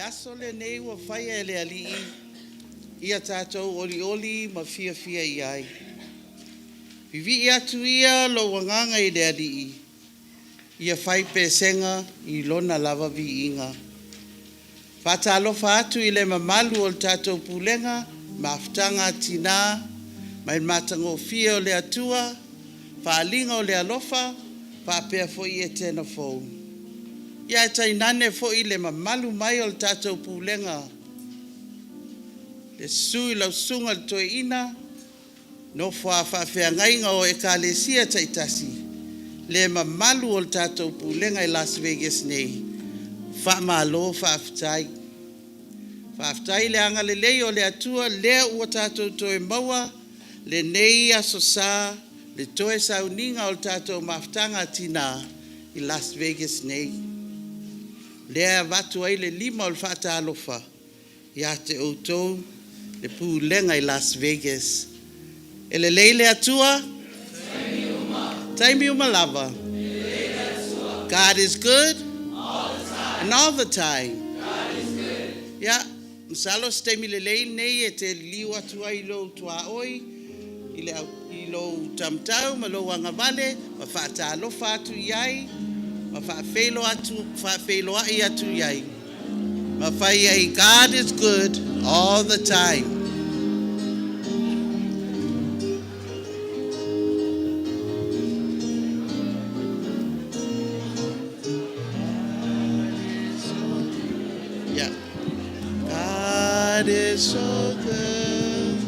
aso lenei ua faia e le Alii, ia tatou olioli ma fiafia i ai. Vivii atu ia lou agaga i le Alii, ia fai pesega i lona lava viiga. Faatalofa atu i le mamalu o le tatou Pulega, Mafutaga a Tina, mai le matagofie o le Atua, faaaliga o le alofa, faapea foi Etena fou. Ia ae tainane foi le mamalu mai o le tatou Pulega, le susu i lau Susuga i le Toeaina, nofo a faafeagaiga o Ekalesia taitasi, le mamalu o le tatou Pulega i Las Vegas nei, faamalo faafetai. Faafetai le agalelei o le Atua lea ua tatou toe maua lenei Aso Sa, le toe sauniga o le tatou Mafutaga a Tina i Las Vegas nei. Lea e avatu ai le lima o le faatalofa ia te outou le Pulega i Las Vegas. E lelei le Atua? Taimi uma lava. God is good and all the time. Ia, masalo o se taimi lelei lenei e te liliu atu ai i lou tuaoi, i lou taumatau ma lou agavale ma faatalofa atu i ai, ma faafeiloai atu i ai. Ma fai ai, God is good all the time. Yeah. God is so good.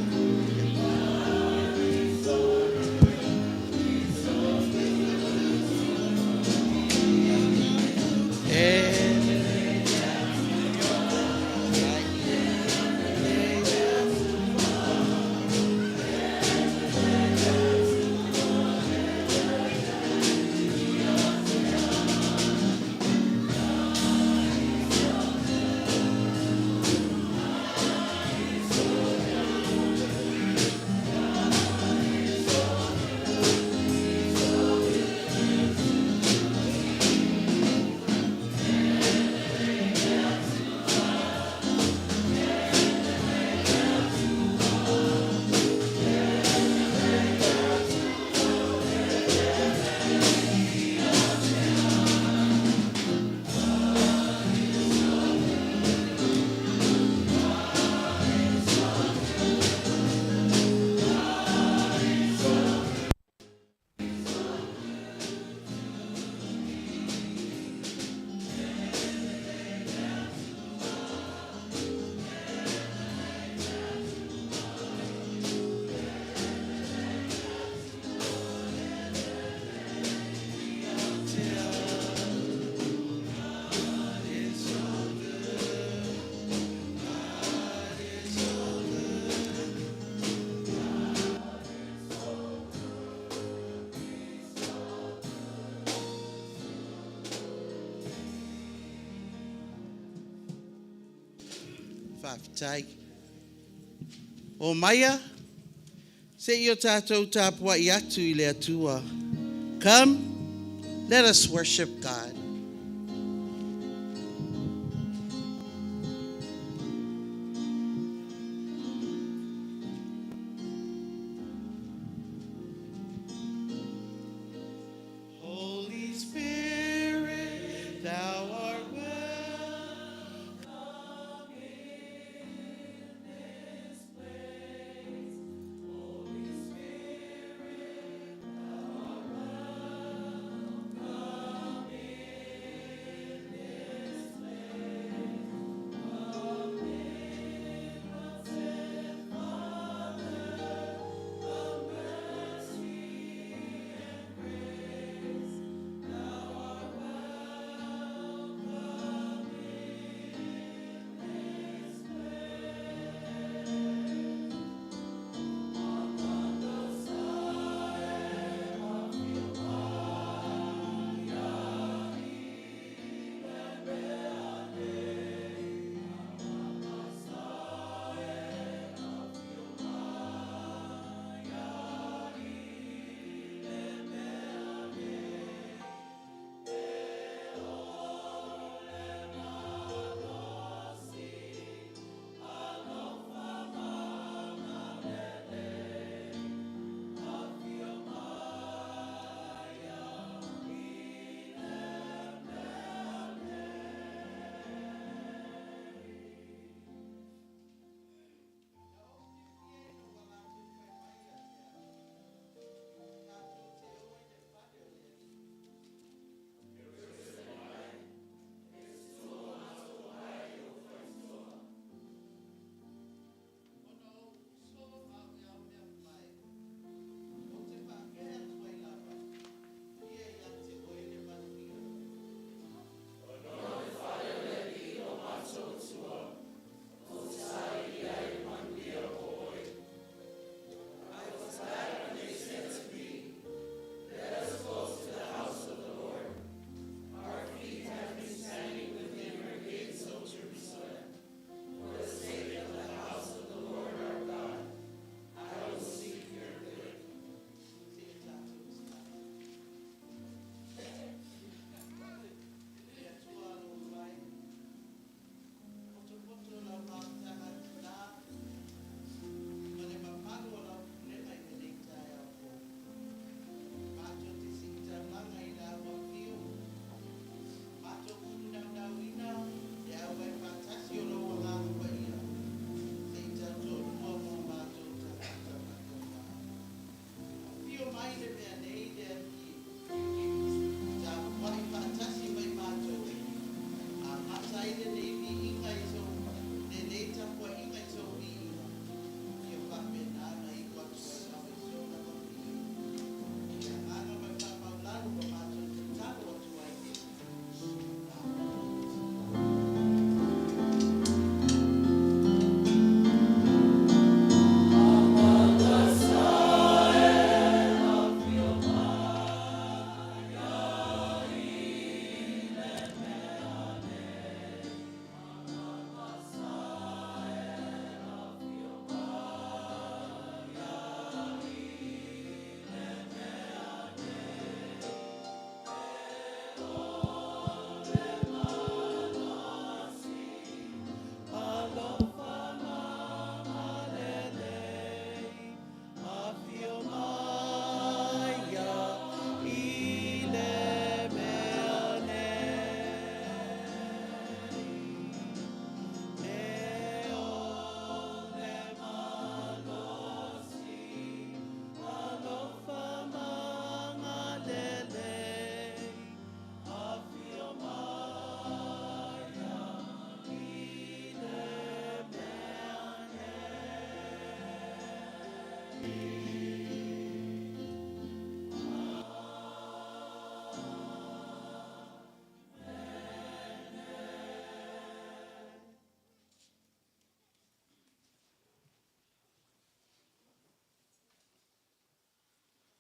God is so good. Faafetai. Omaia, seia o tatou tapuai atu i le Atua. Come, let us worship God. Holy Spirit, thou art welcome in this place. Holy Spirit, thou art welcome in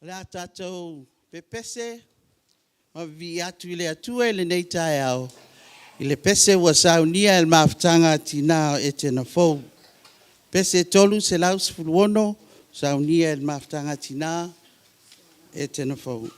O le a tatou pepese ma vivii atu i le Atua i lenei taeao i le pese ua saunia e le Mafutaga a Tina o Etena Fou. Pese 316, saunia e le Mafutaga a Tina Etena Fou.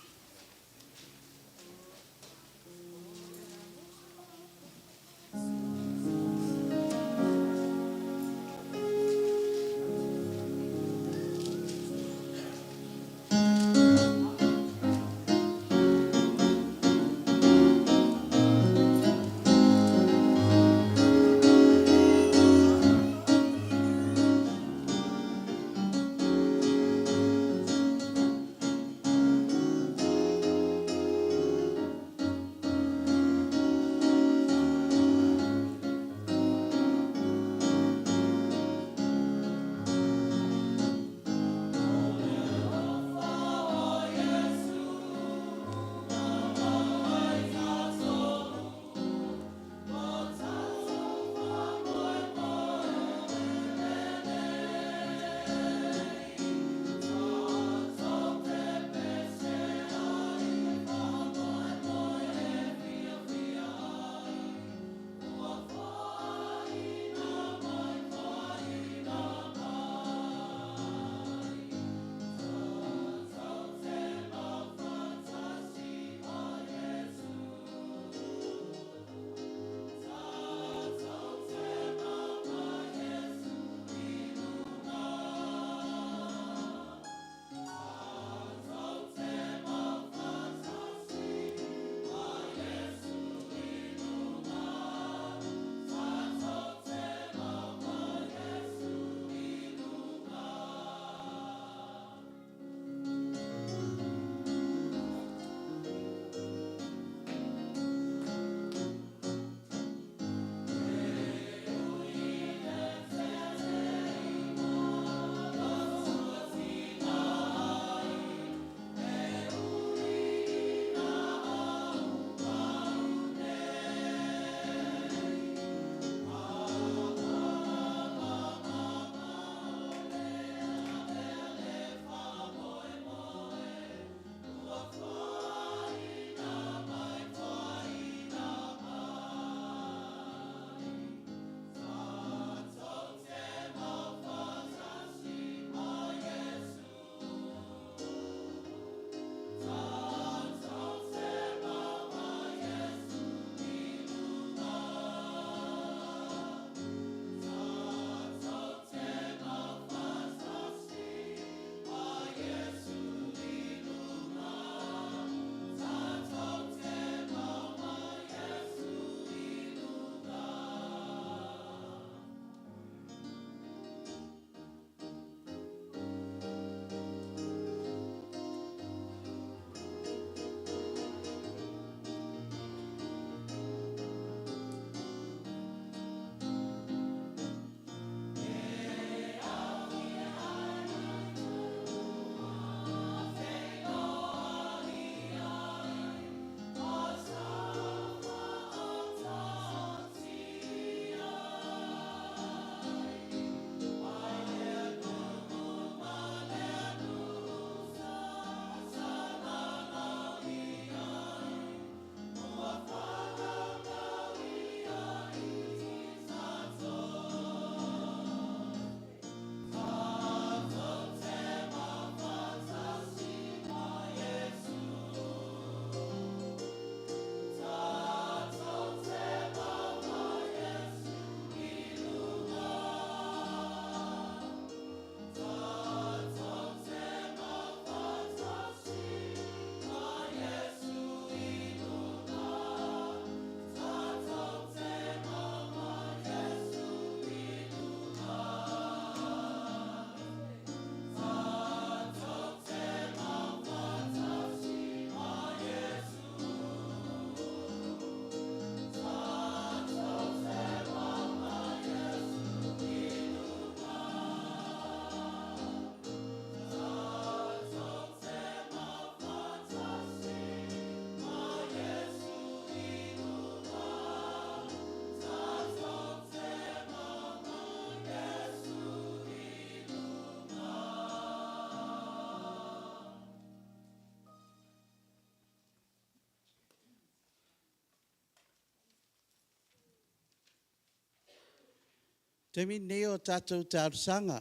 Taimi lenei o tatou talosaga,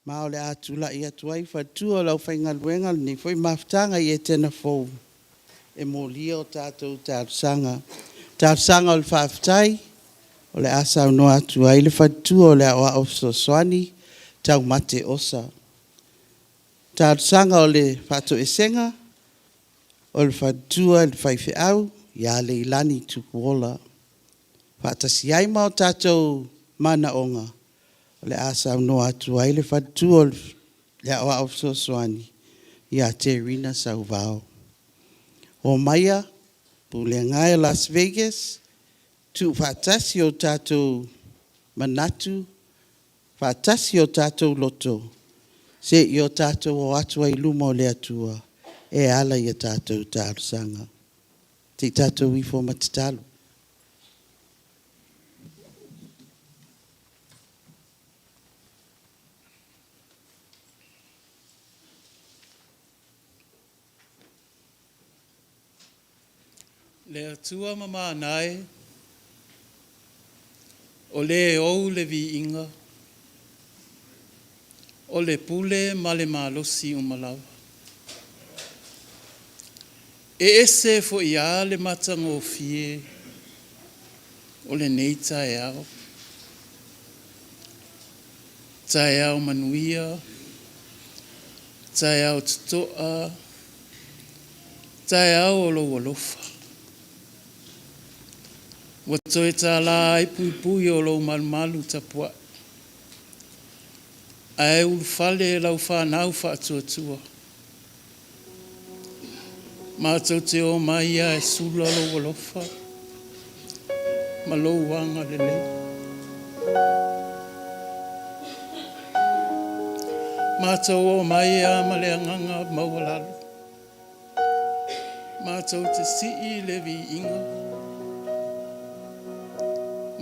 ma o le a tulai atu ai faletua o le aufaigaluega lenei foi mafutaga i Etena fou e molia o tatou talosaga. Talosaga o le faafetai, o le a saunoa atu ai le faletua o le Aoao Fesoasoani Taumate Osa. Talosaga o le faatoesega, o le faletua i le faifeau ia Leilani Tupuola. Faatasi ai ma o tatou manaoga, o le a saunoa atu ai le faletua o le Aoao Fesoasoani ia Terina Sauvao. Omaia pulega e o Las Vegas, tuufaatasi o tatou manatu, faatasi o tatou loto se i o tatou o atu ai i luma o le Atua e ala i a tatou talosaga. Se i tatou ifo ma tatalo. Le Atua mamana e, o le ou le viiga, o le pule ma le malosi uma lava. E ese foi lava le matagofie o lenei taeao, taeao manuia, taeao totoa, taeao o lou alofa. Ua toe tala ai puipui o lou malumalu tapuai, ae ulufale lau fanau faatuatua. Matou te omai lava e sula lou alofa ma lou agalelei. Matou omai lava ma le agaga maualalo, matou te sii le viiga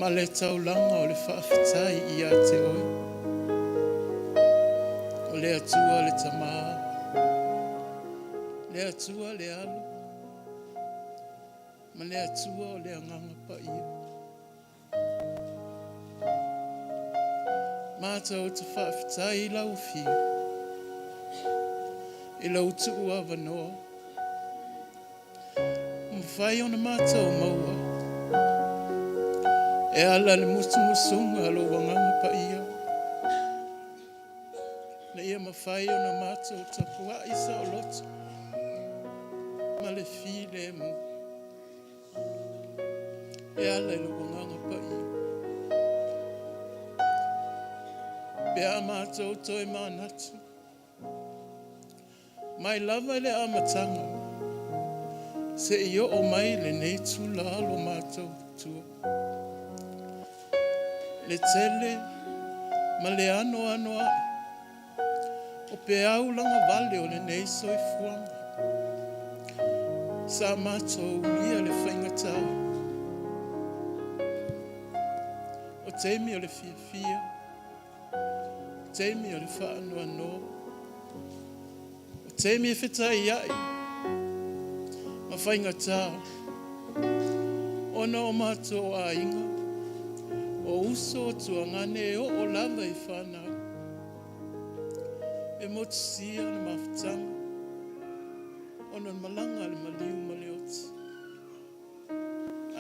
ma le taulaga o le faafetai ia te oe, o le Atua le Tama, le Atua le Alo ma le Atua o le Agaga Paia. Matou te faafetai i lau Afio i lou tuu avanoa ua mafai ona matou maua e ala i le musumusuga a lou Agaga Paia, ina ia mafai ona matou tapuai saoloto ma le filemu e ala i lou Agaga Paia. Pe a matou toe manatu mai lava i le amataga seia oo mai lenei itula alo matou tua, le tele ma le anoanoai o peau lagavale o lenei soifuaga sa matou uia le faigata, o taimi o le fiafia, o taimi o le faanoanoa, o taimi e fetaiai ma faigata ona o matou aiga, o uso, o tuagane e oo lava i fanau. E motusia le mafutaga ona o le malaga a le maliu ma le oti.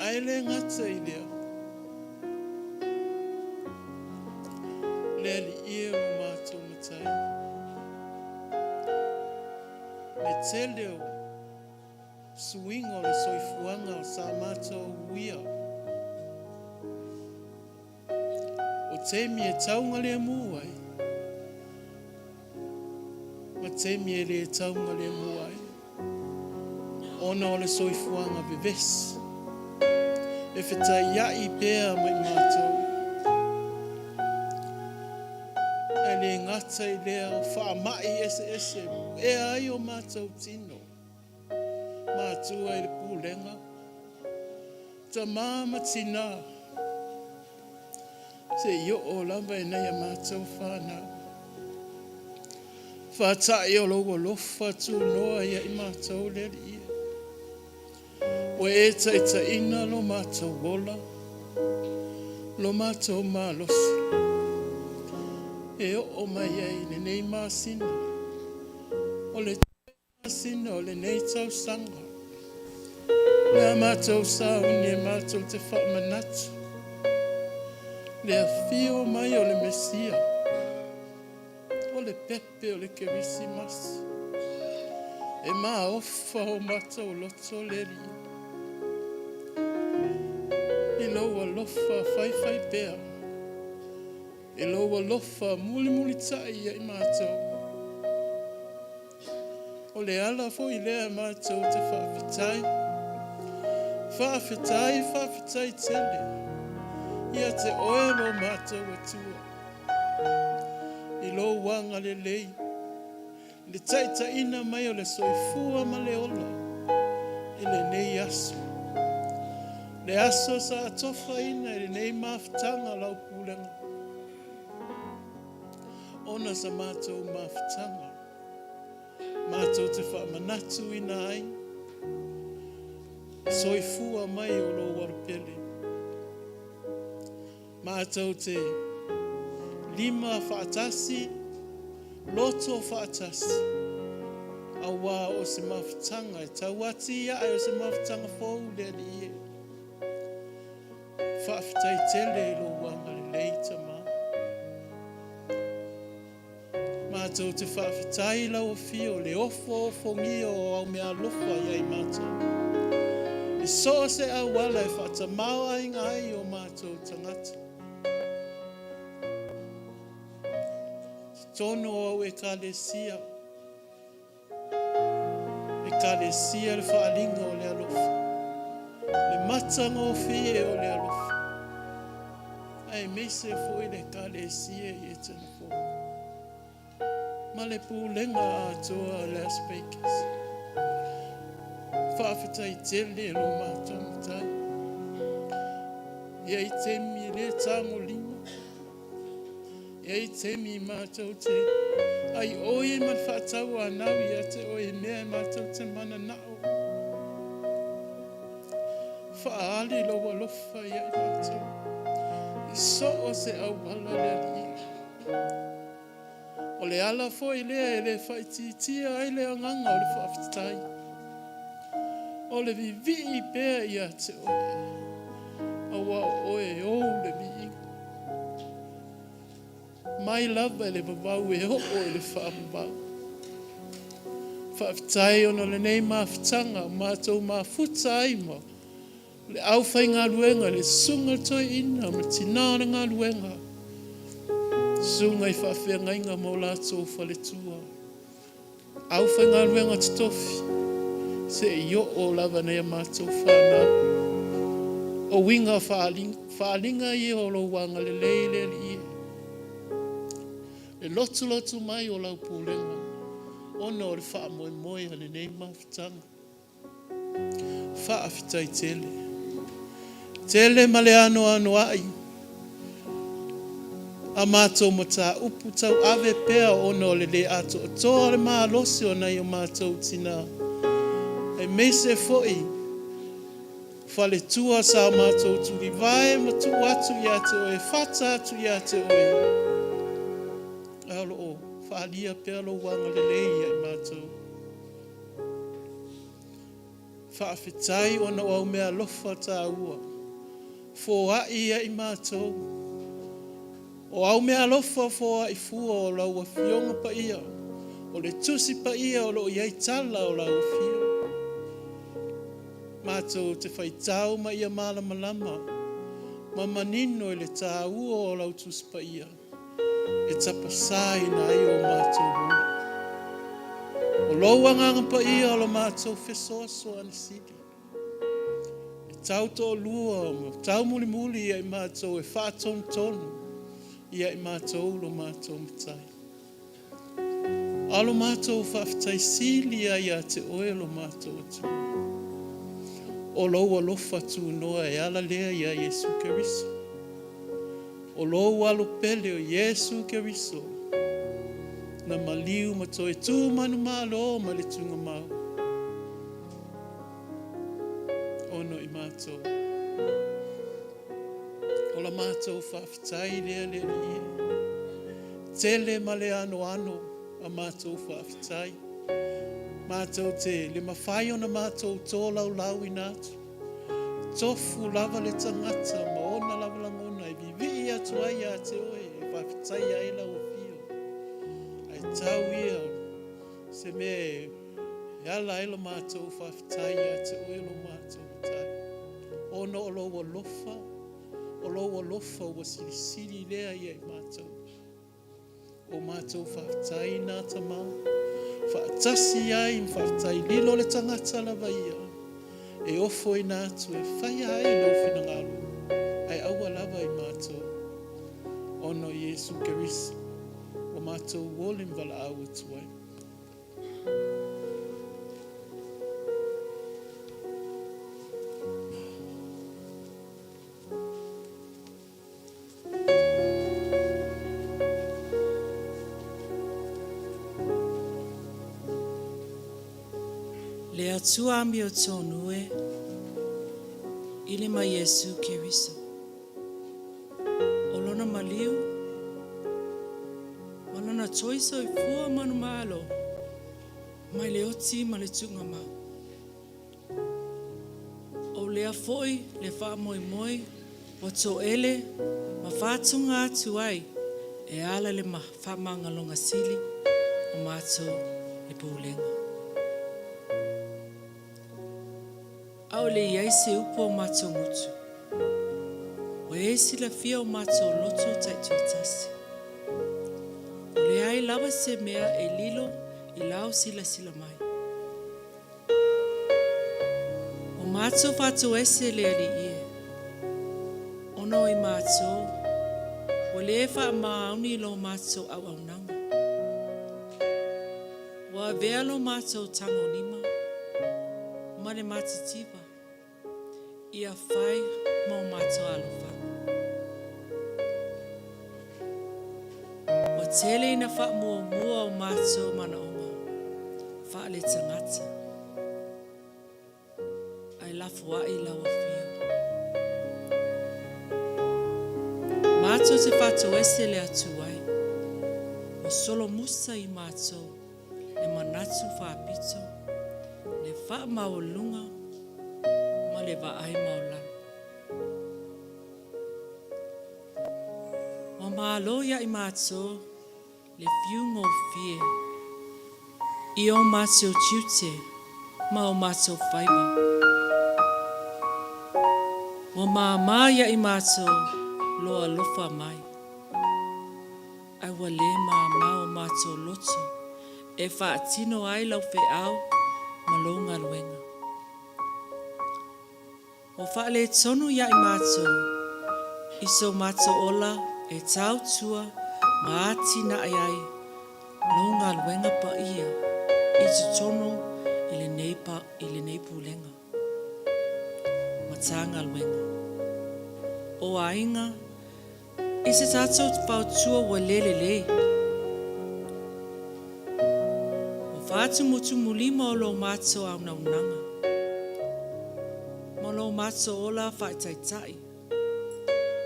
Ae le gata i lea, le Alii e ua matou Matai, le tele o suiga o le soifuaga sa matou uia, o taimi e taugalemu ai ma taimi e le taugalemu ai, ona o le soifuaga vevesi e fetaiai pea ma i matou. Ae le gata i lea o faamai eseese e puea ai o matou tino, matua i le pulega, tama ma tina, seia oo lava i nai a matou fanau. Faata'i o lou alofa tunoa ia i matou le Alii e. Ua e taitaiina lo matou ola. Lo matou malosi e oo mai ai i lenei masina, o le masina o lenei tausaga. Le a matou sauni e matou te faamanatu le afio mai o le Mesia, o le pepe o le Kerisimasi. E maofa o matou loto le Alii i lou alofa faifaipea, i lou alofa mulimulitai ia i matou. O le ala foi lea matou te faafetai, faafetai, faafetai tele ia te oe lo matou Atua, i lou agalelei, le taitaiina mai o le soifua ma le ola i lenei aso, le aso sa atofaina i lenei mafutaga lau pulega, ona sa matou mafutaga matou te faamanatuina ai soifua mai o lou alopele. Matou te lima faatasi, loto faatasi, auā o se mafutaga e tauatiae o se mafutaga fou le Alii e. Faafetai tele i lou agalelei Tama. Matou te faafetai i lau afio, le ofoofogia o au meaalofa ia i matou, i so o se auala e faatamaoaiga ai o matou tagata. Totonu o au ekalesia, ekalesia le faaaliga o le alofa, le matagofie o le alofa, aemaise foi le ekalesia i Etena Fou ma le pulega atoa a Las Vegas. Faafetai tele lo matou matai. E i ai taimi e le tagolima, e i ai taimi matou te aioi ma le faatauanau ia te oe i mea e matou te mananao. Faaali lou alofa ia i matou i so o se auala le Alii. O le ala foi lea e le faaitiitia ai le agaga o le faafetai, o le vivii pea ia te oe, aua o oe e ou le viiga. Mai lava i le vavau e oo i le faavavau. Faafetai ona o lenei mafutaga matou mafuta ai ma le aufaigaluega, le susuga i le toeaina ma tina o le galuega, susuga i faafeagaiga ma o latou faletua, aufaigaluega totofi, se i oo lava nei a matou fanau. O uiga faaaliga ia o lou agalelei le Alii, le lotulotu mai o lau pulega ona o le faamoemoe a lenei mafutaga. Faafetai tele. Tele ma le anoanoai a matou mataupu tauave pea ona o le le atoatoa o le malosi o nai o matou tina, aemaise foi faletua sa matou tulivae ma tuu atu ia te oe, fata atu ia te oe, ae o lo o faaalia pea lou agalelei ia i matou. Faafetai ona o au meaalofa taua foai ia i matou. O au meaalofa foai fua o lau Afioga Paia, o le Tusi Paia o lo o i ai tala o lau Afio. Matou te faitau ma ia malamalama ma manino i le taua o lau Tusi Paia e tapasaina ai o matou ola. O lou Agaga Paia o lo matou fesoasoani sili, e tautoalua ma taumulimuli ia i matou e faatonutonu ia i matou lo matou Matai. A lo matou faafetai sili ia ia te oe lo matou Atua. O lou alofa tunoa e ala lea ia Iesu Keriso. O lou alo pele o Iesu Keriso na maliu ma toe tu manumalo mai le tugamau ona i matou. O la matou faafetai lea le Alii e, tele ma le anoano a matou faafetai. Matou te le mafai ona matou tolaulauina atu. Tofu lava le tagata ma ona lava lagona e vivii atu ai ia te oe e faafetaia ai lau afio. Ae tau ia o se mea e ala ai lo matou faafetai ia te oe lo matou Matai, ona o lou alofa, o lou alofa ua silisili lea ia i matou. O matou faafetai na Tama, faatasi ai ma faafetai lilo le tagata lava ia e ofoina atu e faia ai lou finagalo, ae aua lava i matou, ona o Iesu Keriso ua matou oli ma valaau atu ai. Le Atua amiotonu e, i le ma Iesu Keriso. O Lona maliu, ma Lona toi soifua manumalo, mai le oti ma le tuugamau. O lea foi le faamoemoe ua toele ma faatuga atu ai e ala le faamagaloga sili o matou le Pulega. A o le i ai se upu o matou gutu, ua e silafia o matou loto taitoatasi. Ua leai lava se mea e lilo i lau silasila mai. Ua matou faatoese le Alii e, ona o i matou, ua le faamaoni lo matou auaunaga. Ua avea lo matou tagolima ma le matitiva ia fai ma o matou alofaga. Ua tele ina faamuamua o matou manaoga faaletagata, ae lafoai lau afio. Matou te faatoese le Atua e, ua solomusa i matou le manatu faapito, le faamaualuga ma le vaai maualalo. Ua malo ia i matou le fiu gofie i o matou tiute ma o matou faiva. Ua māmā ia i matou lo alofa mai, ae ua le māmā o matou loto e faatino ai lau feau ma lou galuega. Ua faaletonu ia i matou i so matou ola e tautua ma atinae ai lou galuega paia i totonu i lenei i lenei Pulega Matagaluega o Aiga I se tatou fautua ua le lelei. Ua faatumutumulima o lo matou auaunaga ma lo matou ola faataitai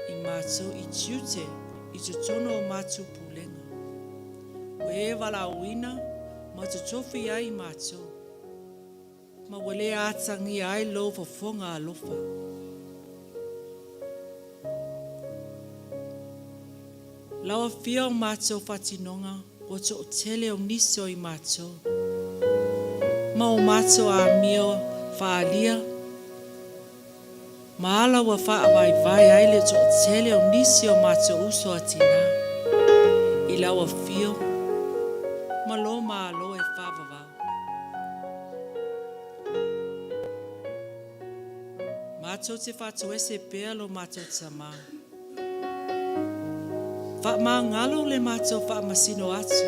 i matou i tiute i totonu o matou pulega, ua e valaauina ma totofi ai i matou. Ma ua le atagia ai lou fofoga alofa. Lau Afia o matou faatinoga ua toatele o nisi o i matou, ma o matou amio faaalia, Ma ala ua faavaevae ai le toatele o nisi o matou uso a tinā i lau afio ma lō Malo e faavavau. Matou te faatoese pea lo matou Tamā. Faamagalo le matou faamasino atu.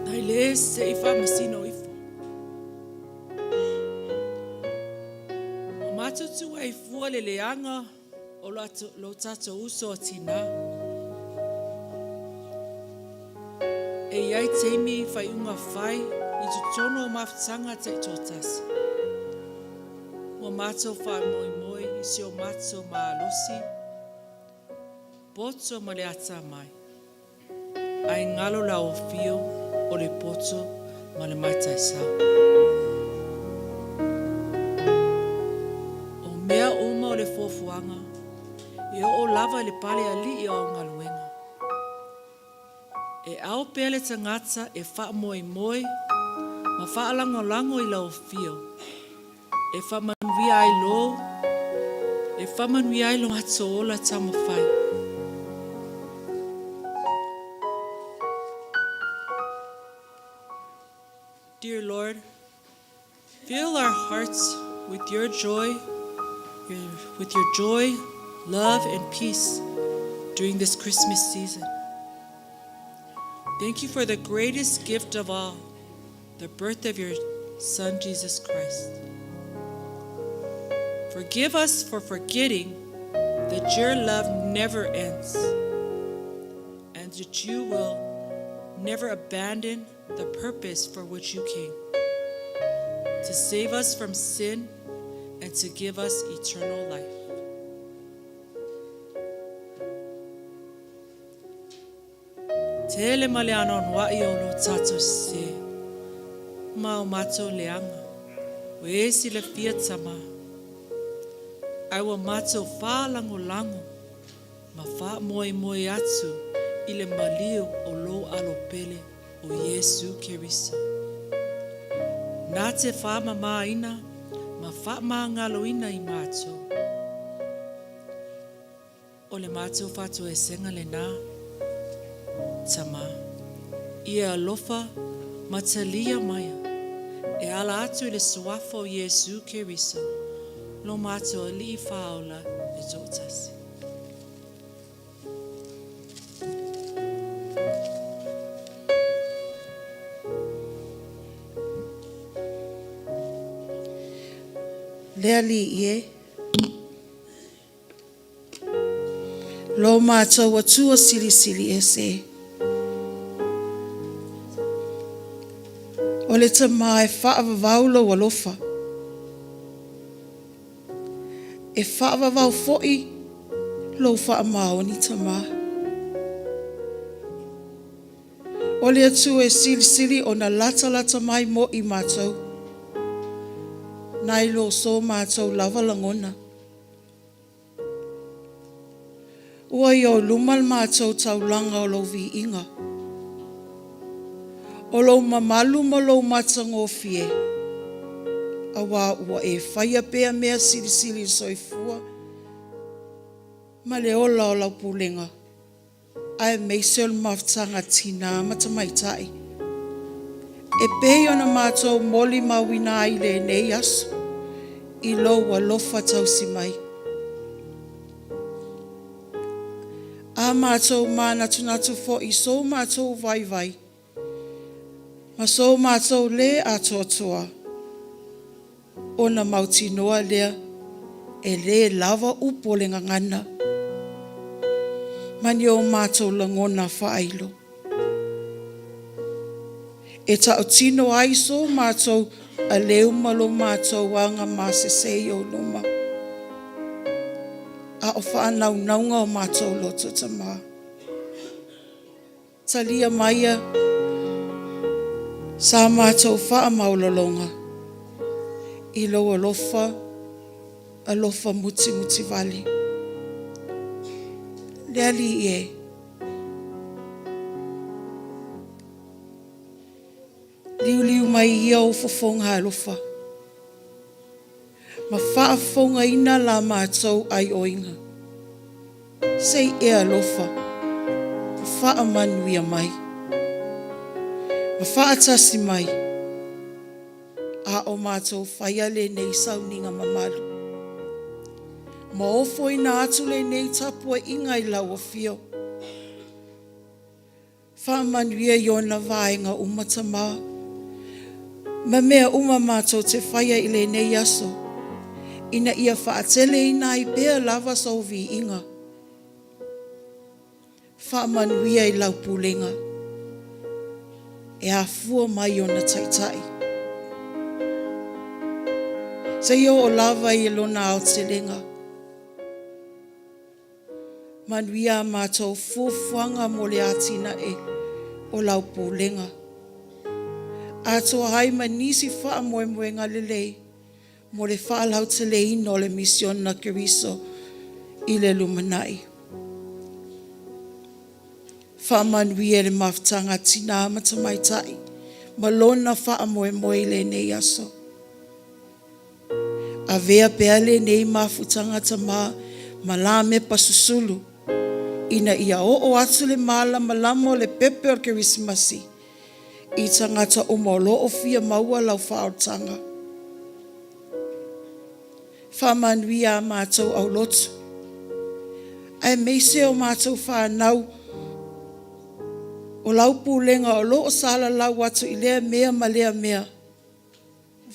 Nai le se i faamasino ifo. Ua matou tuuai fua le leaga o lo tatou uso a tinā. E i ai taimi faiuga fai i totonu o mafutaga taitoatasi. Ua Ua matou faamoemoe i si o matou malosi, poto ma le atamai, ae galo le aofia o le poto ma le mataisau. O mea uma o le fuafuaga, e oo lava i le pale alii o au galuega. E ao pea le tagata e faamoemoe ma faalagolago i lau afio e faamanuia ai lo e faamanuia ai lo matou ola taumafai. Dear Lord, fill our hearts with your joy, your, with your joy, love, and peace during this Christmas season. Thank you for the greatest gift of all, the birth of your Son, Jesus Christ. Forgive us for forgetting that your love never ends and that you will never abandon the purpose for which you came to save us from sin and to give us eternal life. Tele ma le anoanoai o lo tatou sesē ma o matou leaga, ua e silafia Tama, ae ua matou faalagolago ma faamoemoe atu i le maliu o lou Alo pele o Iesu Keriso. Na te faamamaina ma faamagaloina i matou. O le matou faatoesega lenā, Tamā, ia alofa ma talia maia e ala atu i le Suafa o Iesu Keriso, lo matou Alii Faaola e toatasi. Le Alii e. Lo matou Atua Silisili Ese. O le Tama e faavavau lou alofa. E faavavau foi lou faamaoni Tama. O le Atua e silisili ona latalata mai mo i matou, nai lo so matou lava lagona. Ua i ou luma le matou taulaga o lou viiga, o lou mamalu ma lou matagofie, aua ua e faia pea mea silisili i le soifua ma le ola o lau pulega, aemaise o le mafutaga a tinā ma tamaitai, e pei ona matou molimauina ai i lenei aso i lou alofa tausi mai. A matou manatunatu foi i so matou vaivai ma so matou lē atoatoa, ona mautinoa lea e lē lava upu o le gagana ma ni o matou lagona faailo e tautino ai so matou aleu ma lo matou aga masese i ou luma, a o faanaunauga o matou loto Tamā. Talia maia sa matou faamaualaloga i lou alofa, alofa mutimutivale. Le Alii e, liuliu mai ia ou fofoga alofa ma faafofogaina la matou aioiga. Se i e alofa ma faamanuia mai, ma faatasi mai, a o matou faia lenei sauniga mamalu. Ma ofoina atu lenei tapuaiga i lau afio. Faamanuia i ona vaega uma Tamā, ma mea uma matou te faia i lenei aso, ina ia faateleina ai pea lava sou viiga. Faamanuia i lau pulega e afua mai ona taitai. seia oo lava i lona aotelega. Manuia a matou fuafuaga mo le atinae o lau pulega, atoa ai ma nisi faamoemoega lelei mo le faalauteleina o le misiona a Keriso i le lumanai. Faamanuia i le mafutaga a tina ma tamaitai ma lona faamoemoe i lenei aso. Avea pea lenei mafutaga Tama ma lamepa susulu ina ia oo atu le malamalama o le pepe o le Kerisimasi i tagata uma o lo o fia maua lau faaolataga. Faamanuia a matou aulotu aemaise o matou fanau o lau pulega o lo o salalau atu i lea mea ma lea mea,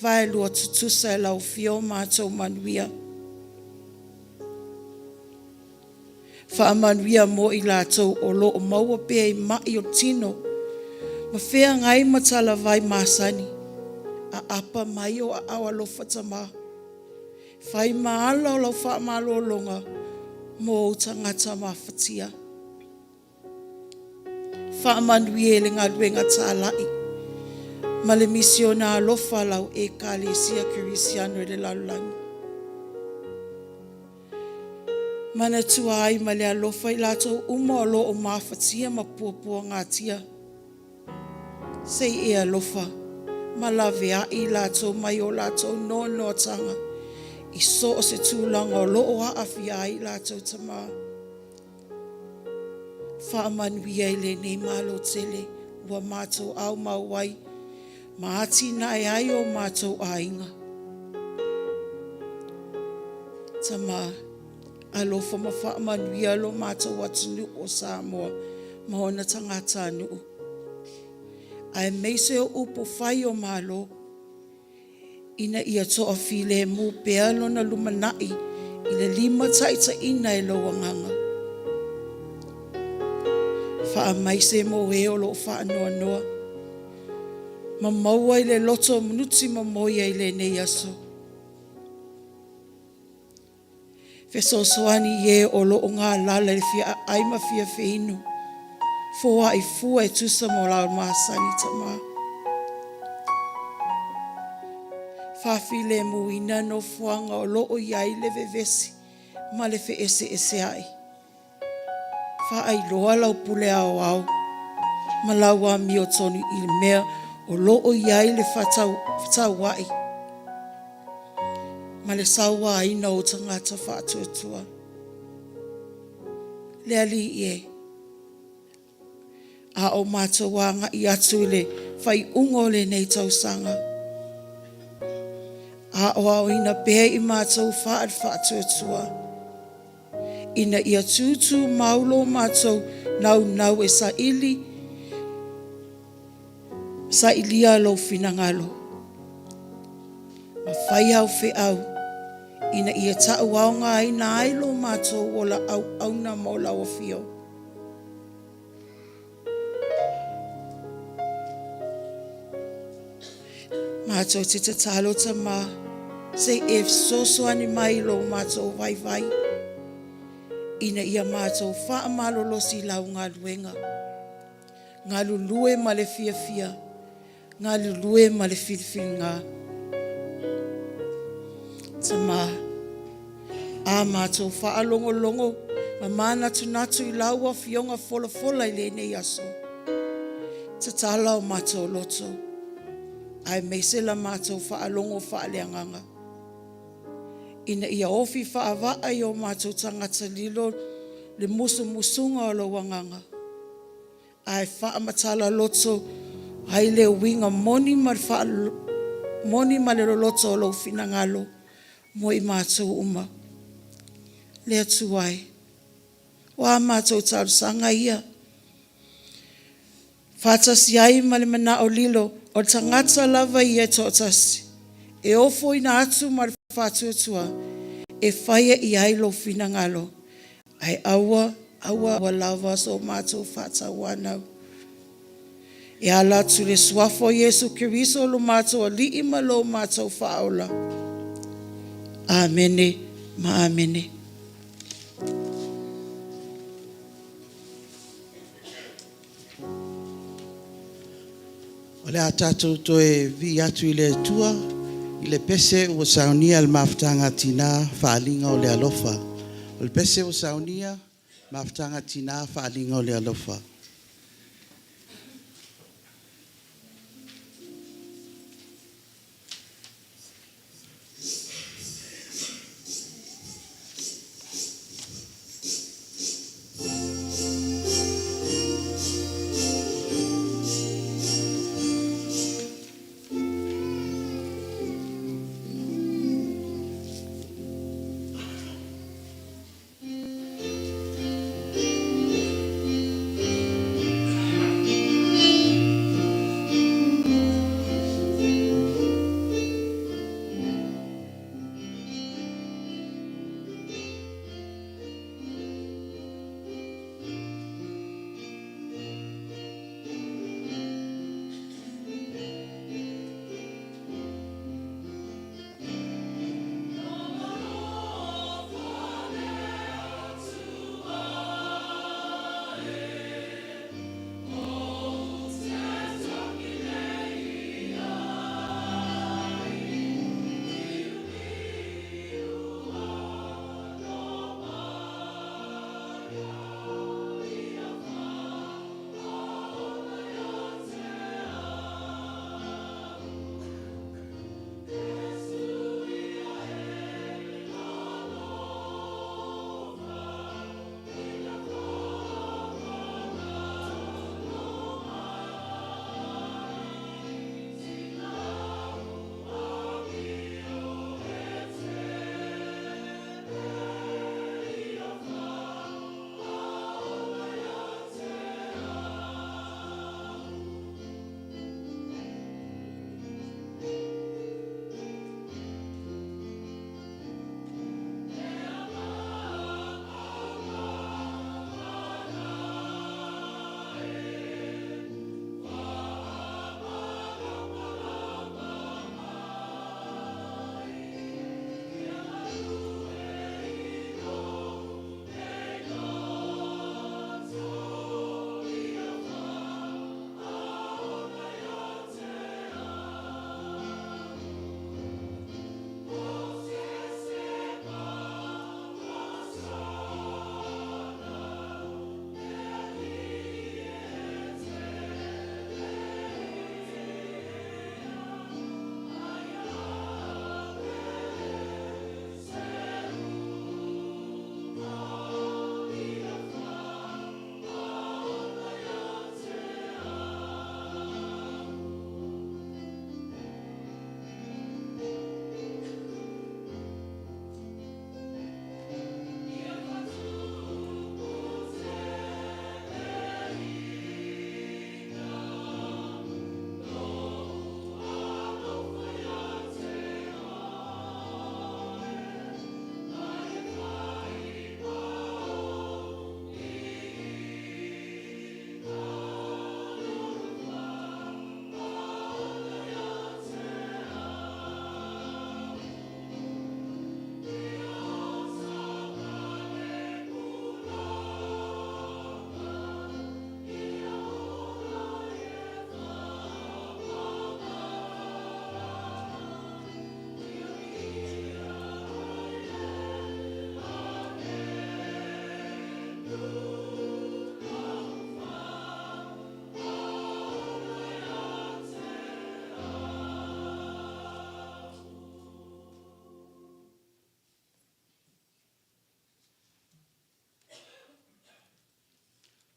vaelua tutusa e lau Afio o matou manuia. Faamanuia mo i latou o lo o maua pea i mai o le tino ma feagai ma talavai masani, aapa mai ou aao alofa Tama, fai ma ala o lau faamalologa mo ou tagata mafatia. Faamanuia i le galuega talai ma le misiona alofa a lau Ekalesia Kerisiano i le lalolagi. Manatua ai ma le alofa i latou uma o lo o mafatia ma puapuagatia, se i e alofa ma laveai i latou mai o latou noanoataga i so o se tulaga o lo o aafia ai i latou, Tama. Faamanuia i lenei Malo tele ua matou aumau ai ma atinae ai o matou aiga. Tama, alofa ma faamanuia lo matou atunuu o Samoa ma ona tagatanuu, aemaise o upu fai o Malo, ina ia toafilemu pea lona lumanai i le limataitaiina e lou Agaga. Faamaise mo e o lo o faanoanoa ma maua i le loto nuti momoia i lenei aso. Fesoasoani i e o lo o galala i le fia aai ma fia feinu, foai fua e tusa ma latou masani, Tama. Faafilemuina nofoaga o lo o i ai le vevesi ma le feeseeseai. Faailoa lau pule aoao ma lau amiotonu i le mea o lo o i ai le faatauai ma le sauaina o tagata faatuatua. Le Alii e, a o matou agai atu i le faaiuga o lenei tausaga, aoaoina pea i matou faale-Faatuatua ina ia tutumau lo matou naunau e sailia lou finagalo ma fai au feau ina ia tauaogaina ai lo matou ola auauna mo lau afio. Matou te tatalo Tama, se i e fesoasoani mai i lo matou vaivai ina ia matou faamalolosi i lau galuega, galulue ma le fiafia, galulue ma le filifiliga. Tama, a matou faalogologo ma manatunatu i lau Afioga folafola i lenei aso, tatala o matou loto aemaise la matou faalogo faaleagaga ina ia ofi faavaa i o matou tagata lilo le musumusuga o lou Agaga, ae faamatala loto ai le uiga moni ma le loloto o lou finagalo mo i matou uma. Le Atua e, o a matou talosaga ia faatasi ai ma le manao lilo o le tagata lava ia e toatasi e ofoina atu ma le faatuatua e faia i ai lou finagalo, ae aua, aua lava so matou faatauanau. E ala atu i le Suafa o Iesu Keriso lo matou Alii ma lo matou Faaola. Amene ma amene. O le a tatou toe vii atu i le Atua i le pese ua saunia e le Mafutaga a Tina, Faaaliga o le Alofa. O le pese ua saunia, Mafutaga a Tina, Faaaliga o le Alofa.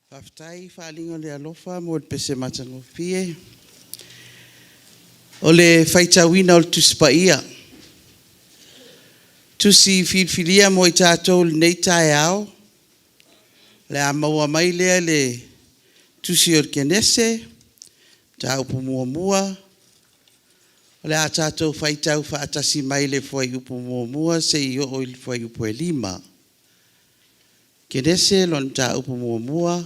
Faafetai i faaaliga o le alofa mo le pese matagofie. O le faitauina o le Tusi Paia. Tusi filifilia mo i tatou i lenei taeao, o le a maua mai lea i le Tusi o le Kenese, mataupu muamua, o le a tatou faitau faatasi mai le fuaiupu muamua seia oo i le fuaiupu e 5. Kenese lona mataupu muamua,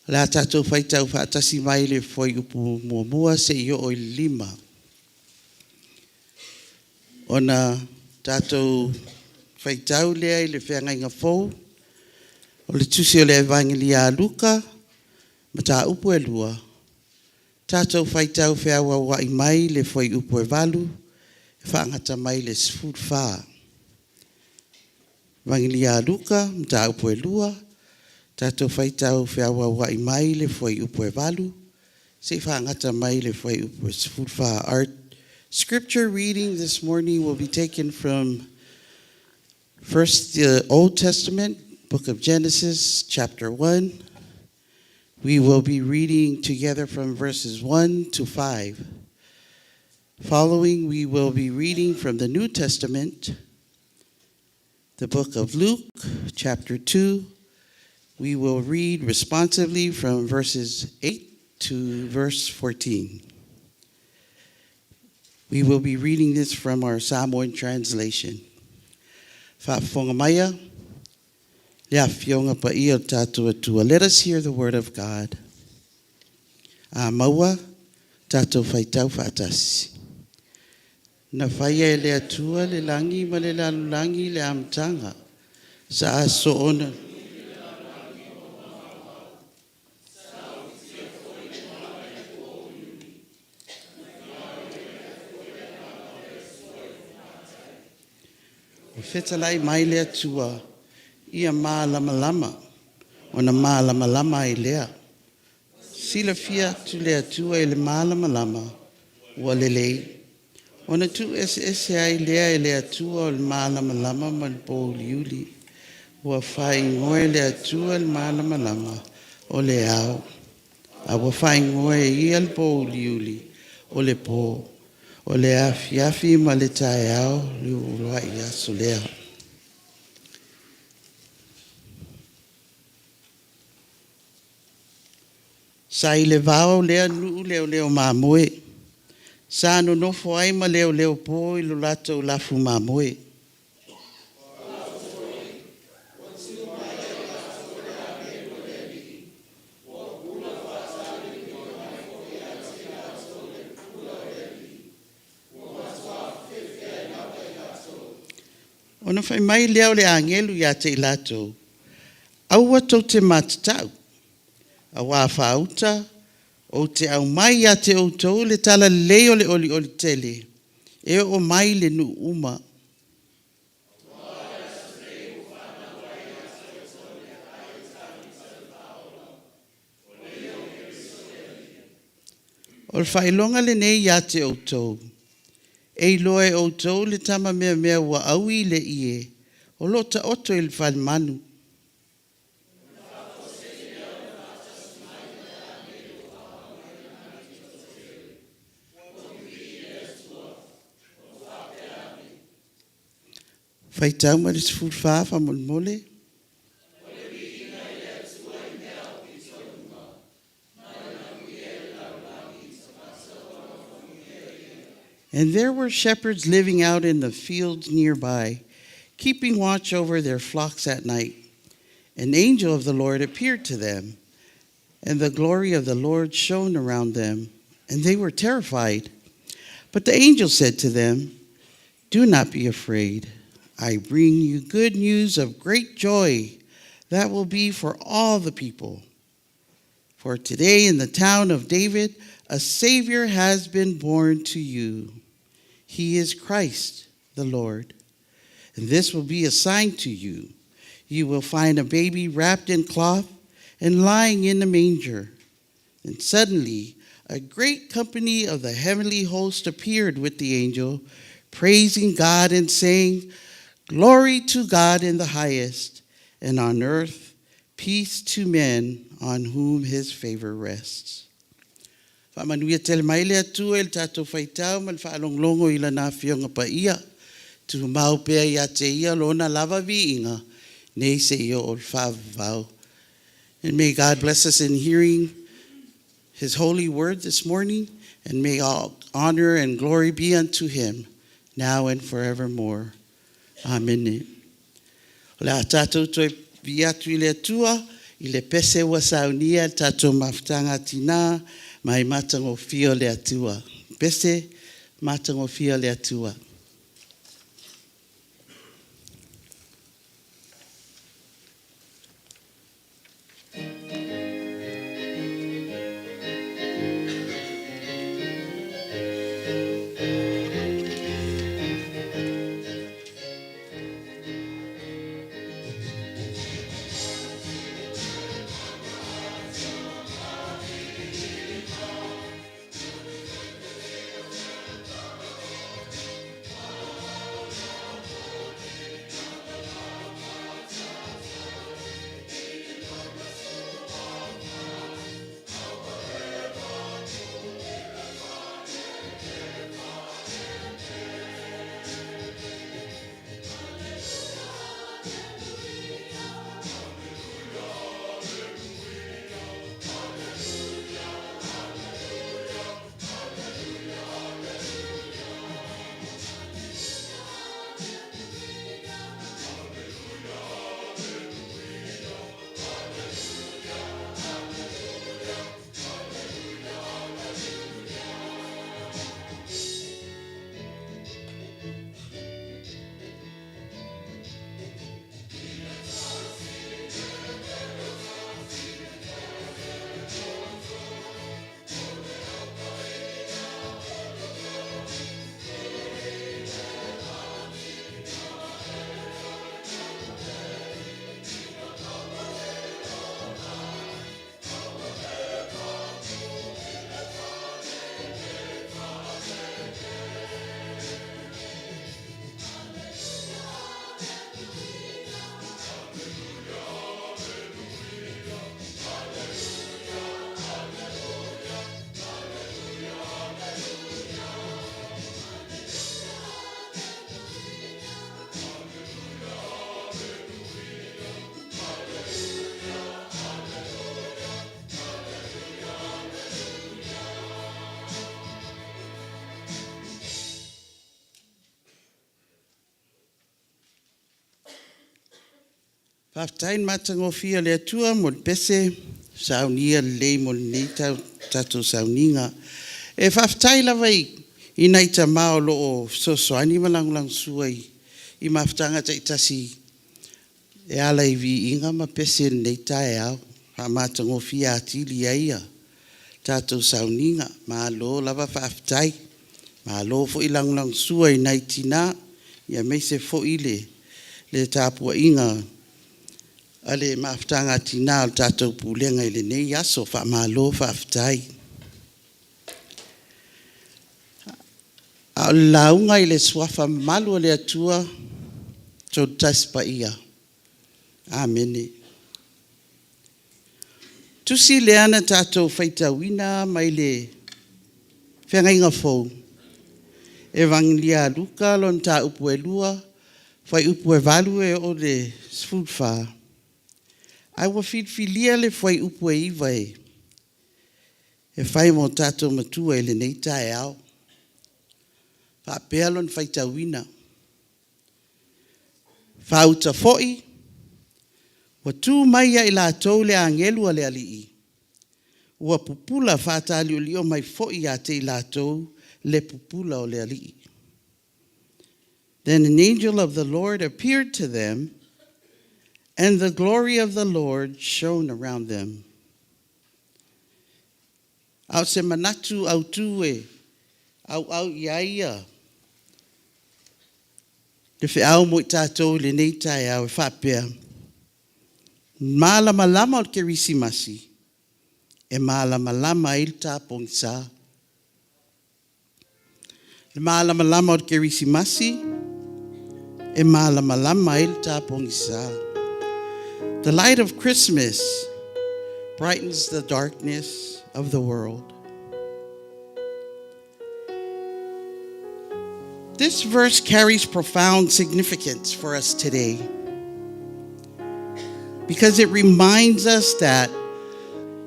o le a tatou faitau faatasi mai le fuaiupu muamua seia oo i le 5. Ona tatou faitau lea i le Feagaiga Fou, o le Tusi o le Evagelia a Luka, mataupu e 2, tatou faitau feauaua'i mai le fuaiupu e 8 e faagata mai le 14. Evagelia a Luka, mataupu e 2, tatou faitau feauaua'i mai le fuaiupu e 8 seia faagata mai le fuaiupu e 14. Our scripture reading this morning will be taken from first the Old Testament, book of Genesis, chapter 1. We will be reading together from verses 1 to 5. Following, we will be reading from the New Testament, the book of Luke, chapter 2. We will read responsively from verses 8 to verse 14. We will be reading this from our Samoan translation. Faafofoga maia, le afioga paia o tatou Atua. Let us hear the word of God. A maua, tatou faitau faatasi. Na faia e le Atua le lagi ma le lalolagi i le amataga. Sa aso ona. Ua fetalai mai le Atua, Ia malamalama, ona malamalama ai lea. Silafia atu le Atua i le malamalama, ua lelei. Ona tuueseese ai lea e le Atua o le malamalama ma le pōuliuli. Ua faaigoa e le Atua le malamalama o le ao, a ua faaigoa e ia le pōuliuli o le pō. O le afiafi ma le taeao le uluai aso lea. Sa i le vao lea nuu leoleo mamoe. Sa nonofo ai ma leoleo po i lo latou lafu mamoe. Ona fai mai lea o le agelu ia te i latou, Aua tou te matatau, auā faauta ou te aumai ia te outou le talalelei o le olioli tele, e oo mai i le nuu uma. O le faailoga lenei ia te outou, e iloa e outou le tama meamea ua aui i le ie, o lo o taoto i le falemanu. Faitau ma le 14 faamolemole. And there were shepherds living out in the fields nearby, keeping watch over their flocks at night. An angel of the Lord appeared to them, and the glory of the Lord shone around them, and they were terrified. But the angel said to them, Do not be afraid. I bring you good news of great joy that will be for all the people. For today in the town of David, a Savior has been born to you. He is Christ the Lord. And this will be a sign to you. You will find a baby wrapped in cloth and lying in a manger. And suddenly, a great company of the heavenly host appeared with the angel, praising God and saying, Glory to God in the highest, and on earth peace to men on whom his favor rests. Faamanuia tele mai le Atua i le tatou faitau ma le faalogologo i Lana Afioga Paia. Tumau pea ia te Ia Lona lava viiga, nei seia oo i le faavavau. And may God bless us in hearing His holy word this morning, and may all honor and glory be unto Him, now and forevermore. Amene. O le a tatou toe vii atu i le Atua i le pese ua saunia e le tatou mafutaga a tinā mai matagofie o le Atua. Pese matagofie o le Atua. Faafetai i le matagofie a le Atua mo le pese saunia lelei mo lenei tatou sauniga. E faafetai lava i nai tama o lo o fesoasoani ma lagolagosua i mafutaga taitasi e ala i viiga ma pese i lenei taeao, faamatagofie atili ai a tatou sauniga. Malo lava faafetai. Malo foi lagolagosua i nai tina, aemaise foi le tapuaiga a le Mafutaga a Tina a le tatou Pulega i lenei aso. Faamalo faafetai. A o le lauga i le Suafa mamalu o le Atua, Tolu Tasi Paia. Amene. Tusi lea na tatou faitauina mai le Feagaiga Fou, Evagelia a Luka lona mataupu e 2, fuaiupu e 8 e oo i le 14, ae ua filifilia le fuaiupu e 9 e fai mo tatou matua i lenei taeao. Faapea lona faitauina. Faauta foi, ua tu mai ia i latou le agelu a le Alii, ua pupula faataliolio mai foi ia te i latou le pupula o le Alii. Then an angel of the Lord appeared to them, and the glory of the Lord shone around them. A o se manatu autu e auau i ai ia le feau mo i tatou i lenei taeao e faapea, malamalama o le Kerisimasi e malamalama ai le tapogisa. Le malamalama o le Kerisimasi e malamalama ai le tapogisa. The light of Christmas brightens the darkness of the world. This verse carries profound significance for us today because it reminds us that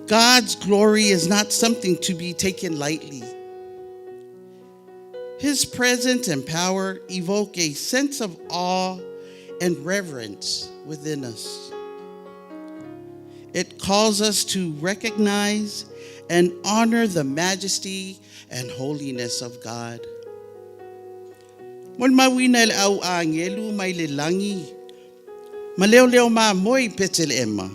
God's glory is not something to be taken lightly. His presence and power evoke a sense of awe and reverence within us. It calls us to recognize and honor the majesty and holiness of God. Molimauina e le au agelu mai le lagi ma leoleo mamoe i Petelehema.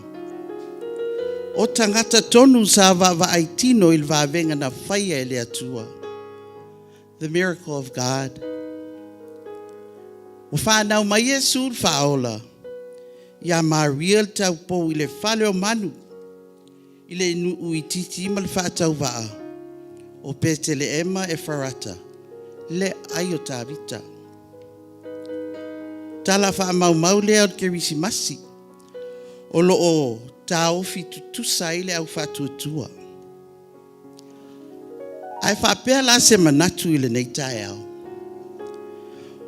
O tagata tonu sa vaavaai tino i le vavega na faia e le Atua. The miracle of God. Ua whānau mai Iesu le faaola. Ia Maria le taupou i le fale o manu. I le nuu itiiti ma le faatauvaa. O Petelehema Efarata. Le ai o Tavita. Tala faamaumau lea o le Kerisimasi. O lo o taofi tutusa ai le au faatuatua. Ae faapea la se manatu i lenei taeao.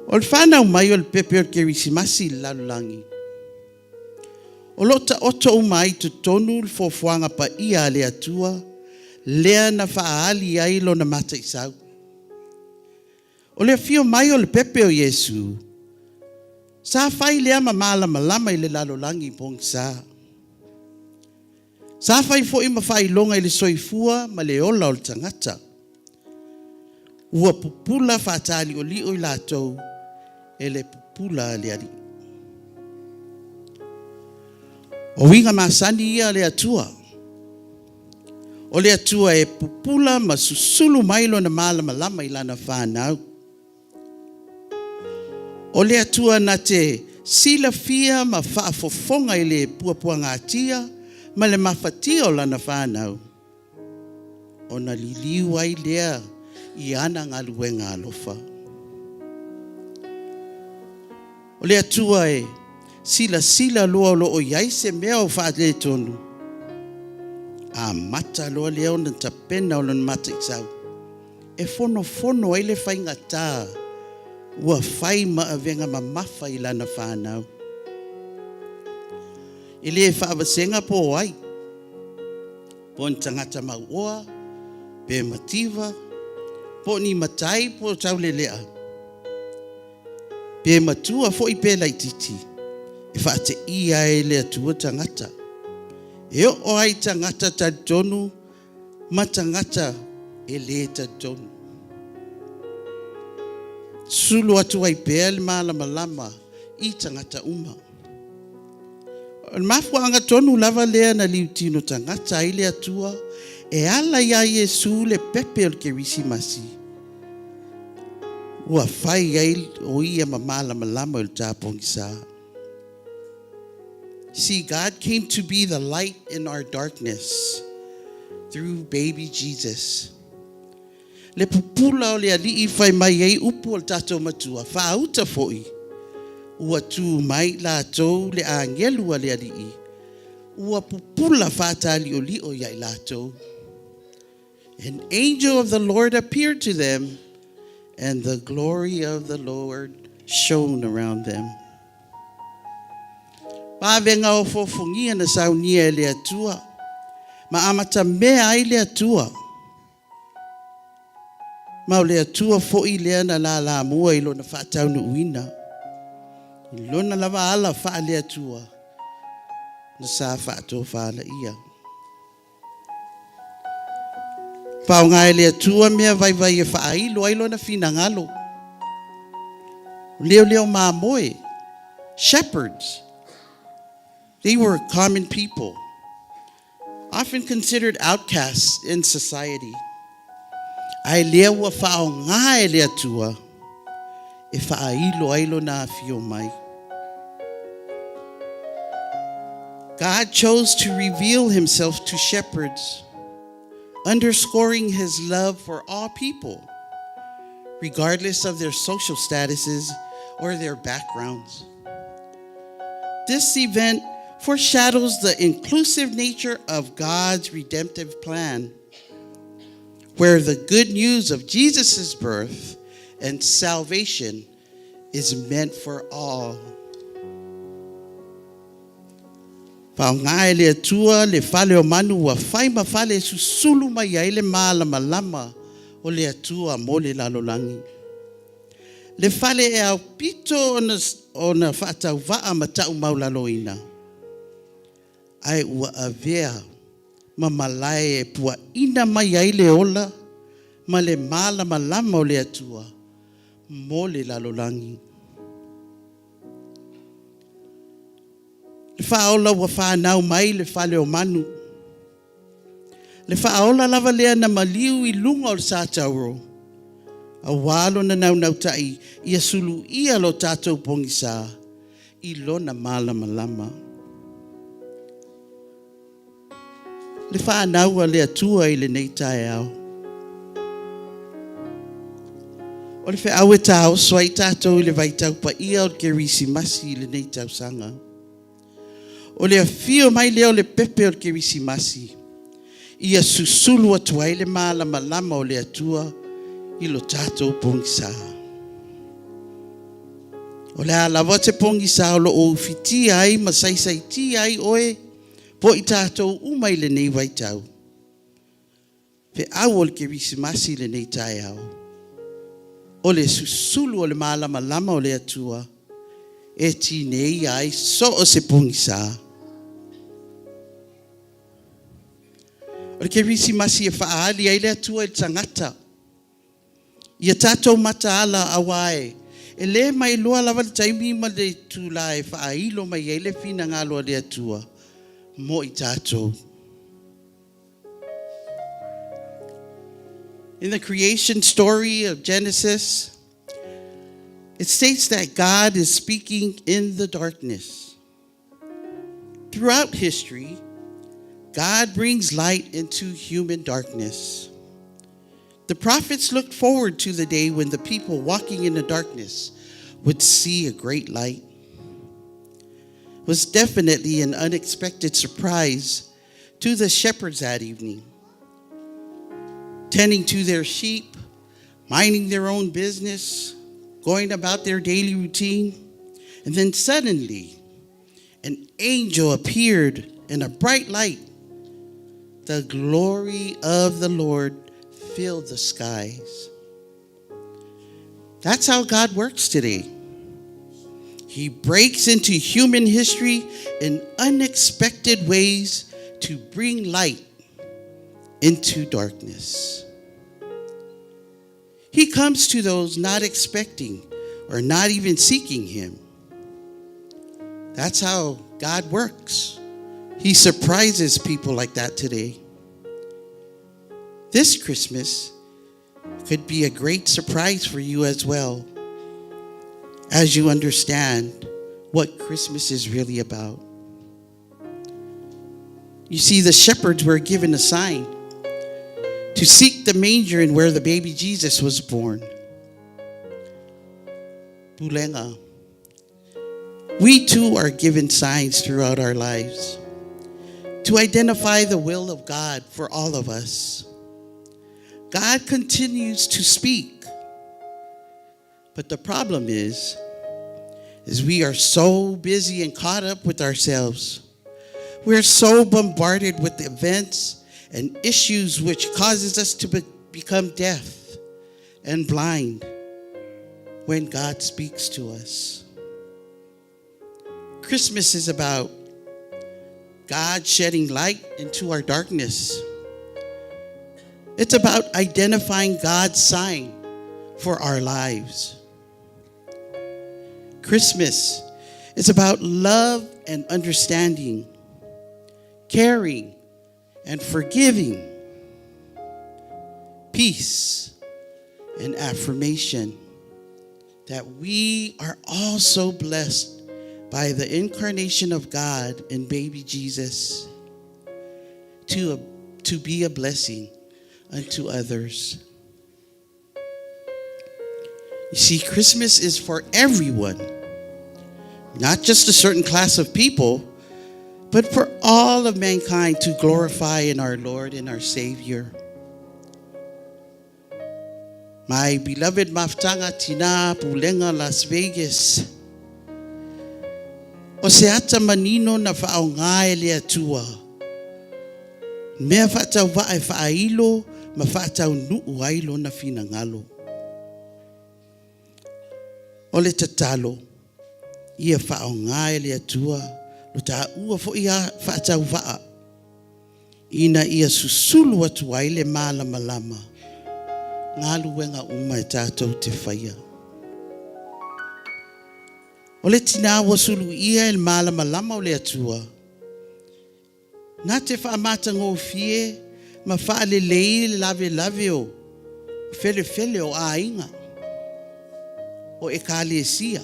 O le whanau mai o le pepe o le Kerisimasi i le lalolagi. O lo taoto uma ai totonu le fuafuaga paia a le Atua, lea na faaali ai lona mataisau. O le afio mai o le pepe o Iesu, sa fai lea ma malamalama i le lalolagi pogisa. Sa fai foi ma faailoga i le soifua ma le ola o le tagata. Ua pupula faataliolio i latou e le pupula a le Alii. O uiga masani ia a le Atua. O le Atua e pupula ma susulu mai lona malamalama i lana whanau. O le Atua na te silafia ma faafofoga i le puapuagatia ma le mafatia o lana whanau. Ona liliu ai lea i ana galuega alofa. O le Atua e silasila loa o lo o i ai se mea o faaletonu. Amata loa lea ona tapena o lona mataisau. E fonofono ai le faigata ua fai ma avega mamafa i lana whanau. E le faavasega po o ai. Po ni tagata mauoa, pe mativa, po ni matai po o taulelea. Pe matua foi pe laititi. e faateia ai e le Atua tagata, e oo lava i tagata talitonu ma tagata e le talitonu. Sulu atu ai pea le malamalama i tagata uma. O le mafuaaga tonu lava lea na liutino tagata ai le Atua e ala ia Iesu le pepe o le Kerisimasi ua fai ai o ia ma malamalama i le tapogisa. See, God came to be the light in our darkness through baby Jesus. Le pupula o le alii fai mai ai upu o le tatou matua, faauta foi, ua tu mai latou le agelu a le alii, ua pupula faataliolio ia i latou. An angel of the Lord appeared to them, and the glory of the Lord shone around them. Vavega ofoofogia na saunia e le Atua, ma amatamea ai le Atua. Ma o le Atua foi lea na lalamua i lona faataunuuina. I lona lava ala faale-Atua na sa faatofalai'a. Faaaoga e le Atua mea vaivai e faailo ai lona finagalo. O leoleo mamoe, shepherds, they were common people, often considered outcasts in society. Ae lea ua faaaoga e le Atua e faailo ai lona afio mai. God chose to reveal himself to shepherds, underscoring his love for all people, regardless of their social statuses or their backgrounds. This event foreshadows the inclusive nature of God's redemptive plan, where the good news of Jesus' birth and salvation is meant for all. Faaaoga e le Atua le fale o manu ua fai ma fale e susulu mai ai le malamalama o le Atua mo le lalolagi. Le fale e aupito ona faatauvaa ma taumaualaloina, ae ua avea ma malae e puaina mai ai le ola ma le malamalama o le Atua mo le lalolagi. Le faaola ua fanau mai le fale o manu. Le faaola lava lea na maliu i luga o le satauro, auā lona naunautai ia suluia lo tatou pogisa i lona malamalama. Le fanau a le Atua i lenei taeao. O le feau e taoso ai tatou i le vaitau paia o le Kerisimasi i lenei tausaga. O le afio mai lea o le pepe o le Kerisimasi, ia susulu atu ai le malamalama o le Atua i lo tatou pogisa. O le a lava se pogisa o lo o ufitia ai ma saisaitia ai oe po i tatou uma i lenei vaitau. Feau o le Kerisimasi i lenei taeao. O le susulu o le malamalama o le Atua e tineia ai so o se pogisa. O le Kerisimasi e faaali ai le Atua i le tagata. Ia tatou mataala auā e le mailoa lava le taimi ma le itulā e faailo mai ai le finagalo a le Atua mo i tatou. In the creation story of Genesis, it states that God is speaking in the darkness. Throughout history, God brings light into human darkness. The prophets looked forward to the day when the people walking in the darkness would see a great light. It was definitely an unexpected surprise to the shepherds that evening. Tending to their sheep, minding their own business, going about their daily routine, and then suddenly an angel appeared in a bright light. The glory of the Lord filled the skies. That's how God works today. He breaks into human history in unexpected ways to bring light into darkness. He comes to those not expecting or not even seeking him. That's how God works. He surprises people like that today. This Christmas could be a great surprise for you as well, as you understand what Christmas is really about. You see, the shepherds were given a sign to seek the manger and where the baby Jesus was born. Pulega. We too are given signs throughout our lives to identify the will of God for all of us. God continues to speak. But the problem is is we are so busy and caught up with ourselves. We're so bombarded with events and issues which causes us to be, become deaf and blind when God speaks to us. Christmas is about God shedding light into our darkness. It's about identifying God's sign for our lives. Christmas is about love and understanding, caring and forgiving, peace and affirmation that we are all so blessed by the incarnation of God in baby Jesus to, to be a blessing unto others. You see, Christmas is for everyone, not just a certain class of people, but for all of mankind to glorify in our Lord and our Savior. My beloved Mafutaga Tina Pulega Las Vegas. O se ata manino na faaaogā e le Atua, mea faatauvaa e faailo ma faataunuu ai lona finagalo. O le tatalo, ia faaaogā e le Atua lo taua foi a faatauvaa, ina ia susulu atu ai le malamalama galuega uma e tatou te faia. O le tinā ua suluia e le malamalama o le Atua, na te faamatagofie ma faalelei le lavelave o felefele o aiga, o ekalesia.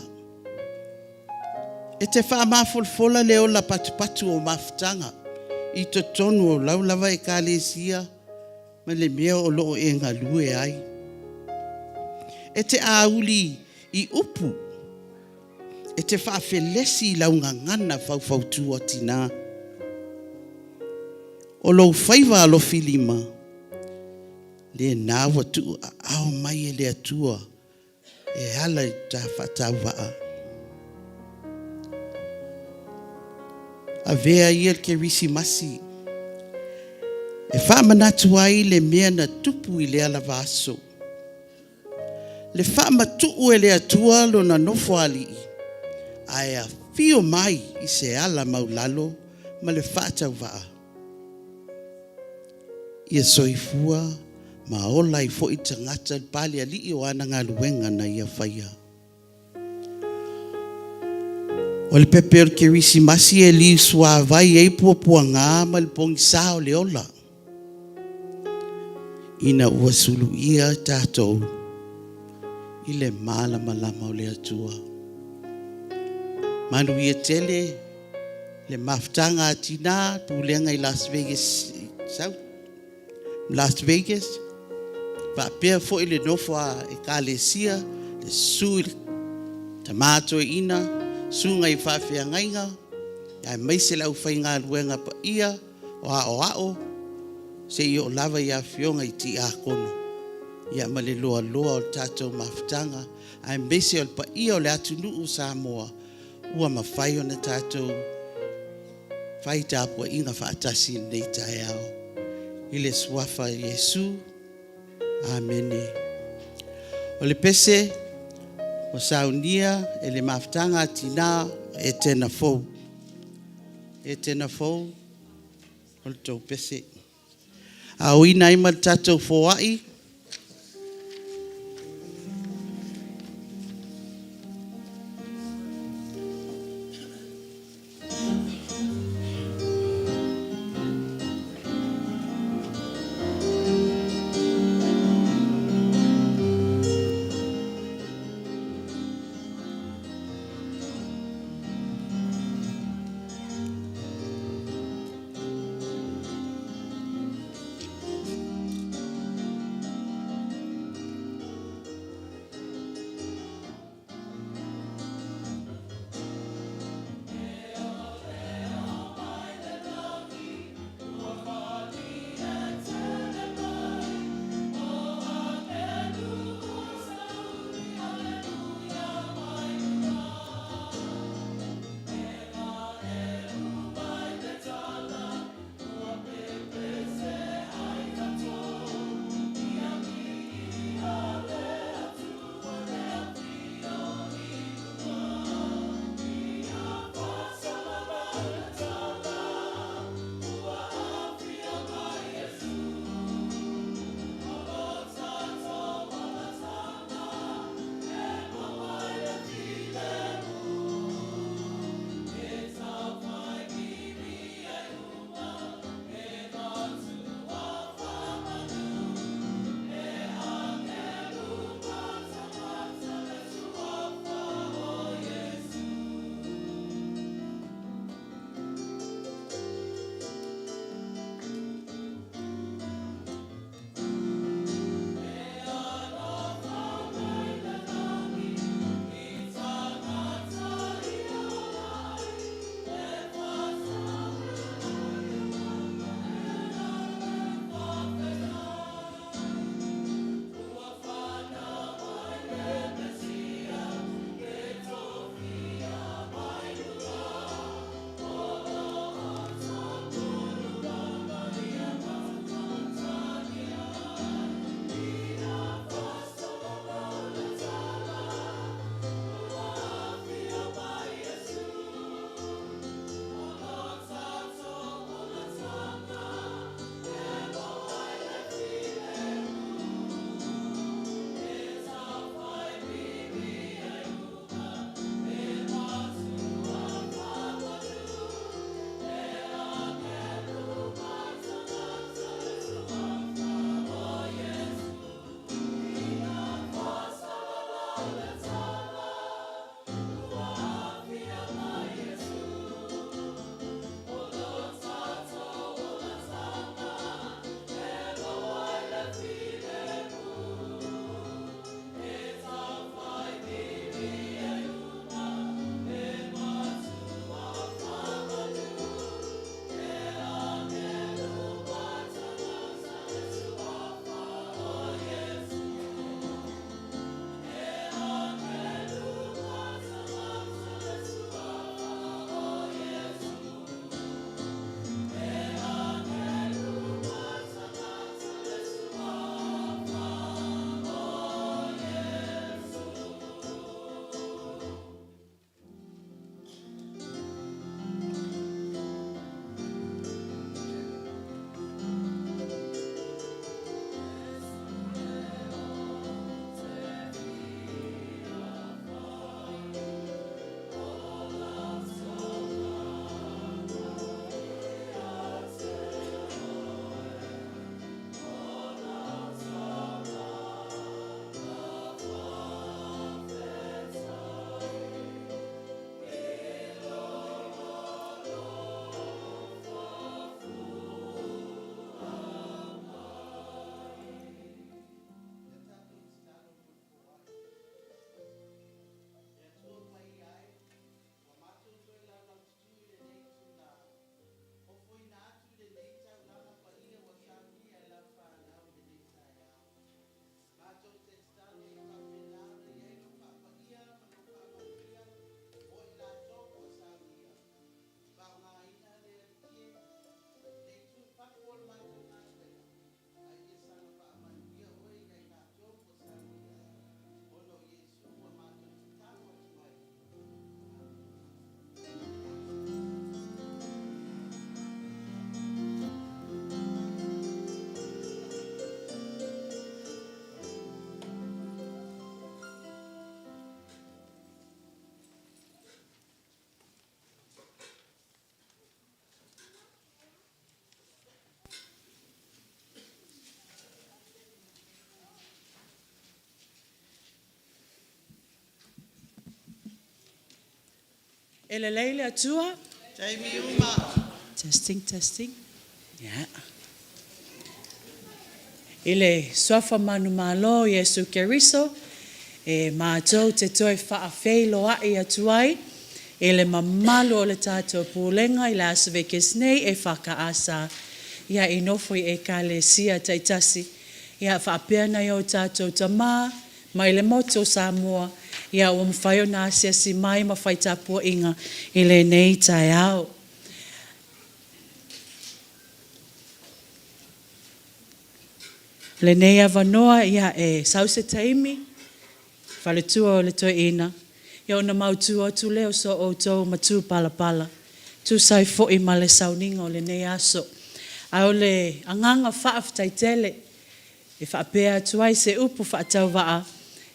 E te faamafolafola le ola patupatu o mafutaga i totonu o lau lava ekalesia ma le mea o loo e galue ai. E te auli i upu, e te faafelesi i lau gagana faufautua tinā. O lou faiva alofilima, lena ua tuuaao mai e le Atua e ala i ta faatauvaa. Avea ia le Kerisimasi e faamanatu ai le mea na tupu i lea lava aso. Le faamatuu e le Atua lona nofoalii, ae afio mai i se ala maulalo ma le faatauvaa. Ia soifua ma ola ai foi tagata i le palealii o ana galuega na ia faia. O le pepe o le Kerisimasi e liusuavai ai puapuaga ma le pogisā o le ola, ina ua suluia tatou i le malamalama o le Atua. Manuia tele le mafutaga a tinā pulega i Las Vegas, South Las Vegas, faapea foi le nofo a ekalesia, le susu i le tama toeaina, susuga i faafeagaiga, aemaise le aufaigaluega paia o aoao, seia oo lava i afioga i tiakono, ia ma le loaloa o le tatou mafutaga, aemaise o le paia o le atunuu o Samoa ua mafai ona tatou fai tapuaiga faatasi i lenei taeao. I le suafa o Iesu. Amene. O le pese, Ua saunia e le Mafutaga a Tina Etena Fou. Etena Fou o le tou pese. Aoina ai ma le tatou foai. E lelei le Atua. Taimi uma. Testing, testing. Yeah. I le Suafa manumalo o Iesu Keriso, e matou te toe faafeiloai atu ai i le mamalu o le tatou Pulega i Las Vegas nei e FKS ia i nofo i Ekalesia taitasi ia faapea nai o tatou tama mai le motu o Samoa ia ua mafai ona asiasi mai ma fai tapuaiga i lenei taeao. Lenei avanoa ia e sau se taimi faletua o le toeaina ia ona mautu atu lea o so outou matupalapala tusa ai foi ma le sauniga o lenei aso. A o le agaga faafetai tele e faapea atu ai se upu faatauvaa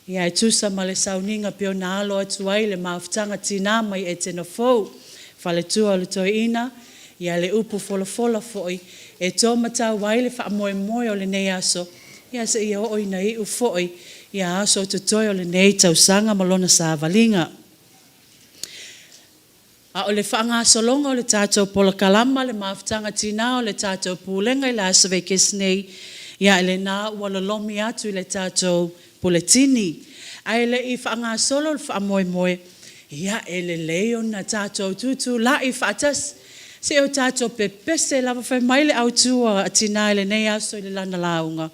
ia e tusa ma le sauniga pei ona alo atu ai le mafutaga tina mai Etena Fou, faletua o le toeaina, ia le upu folafola foi e to matau ai le faamoemoe o lenei aso, ia seia oo ina iu foi ia aso totoe o lenei tausaga ma lona savaliga. A o le faagasologa o le tatou polokalama le mafutaga tina o le tatou pulega i Las Vegas nei, ia lena ua lolomi atu i le tatou puletini. Ae le i faagasolo le faamoemoe, ia e lelei ona tatou tutulai faatasi se i o tatou pepese lava. Fai mai le autu a tina i lenei aso i lana lauga,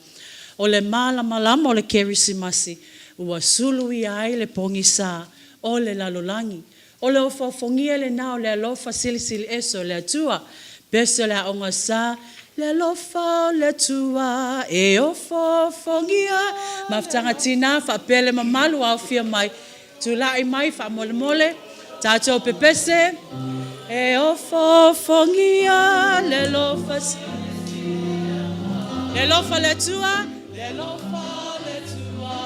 o le malamalama o le Kerisimasi ua suluia ai le pogisa o le lalolagi. O le ofoofogia lena o le alofa silisili ese o le Atua. Pese o le Aoga Sa, Le alofa o le Atua e ofoofogia. Mafutaga Tina faapea le mamalu ua aofia mai, tulai mai faamolemole, tatou pepese, e ofoofogia le alofa, le alofa o le Atua, le alofa o le Atua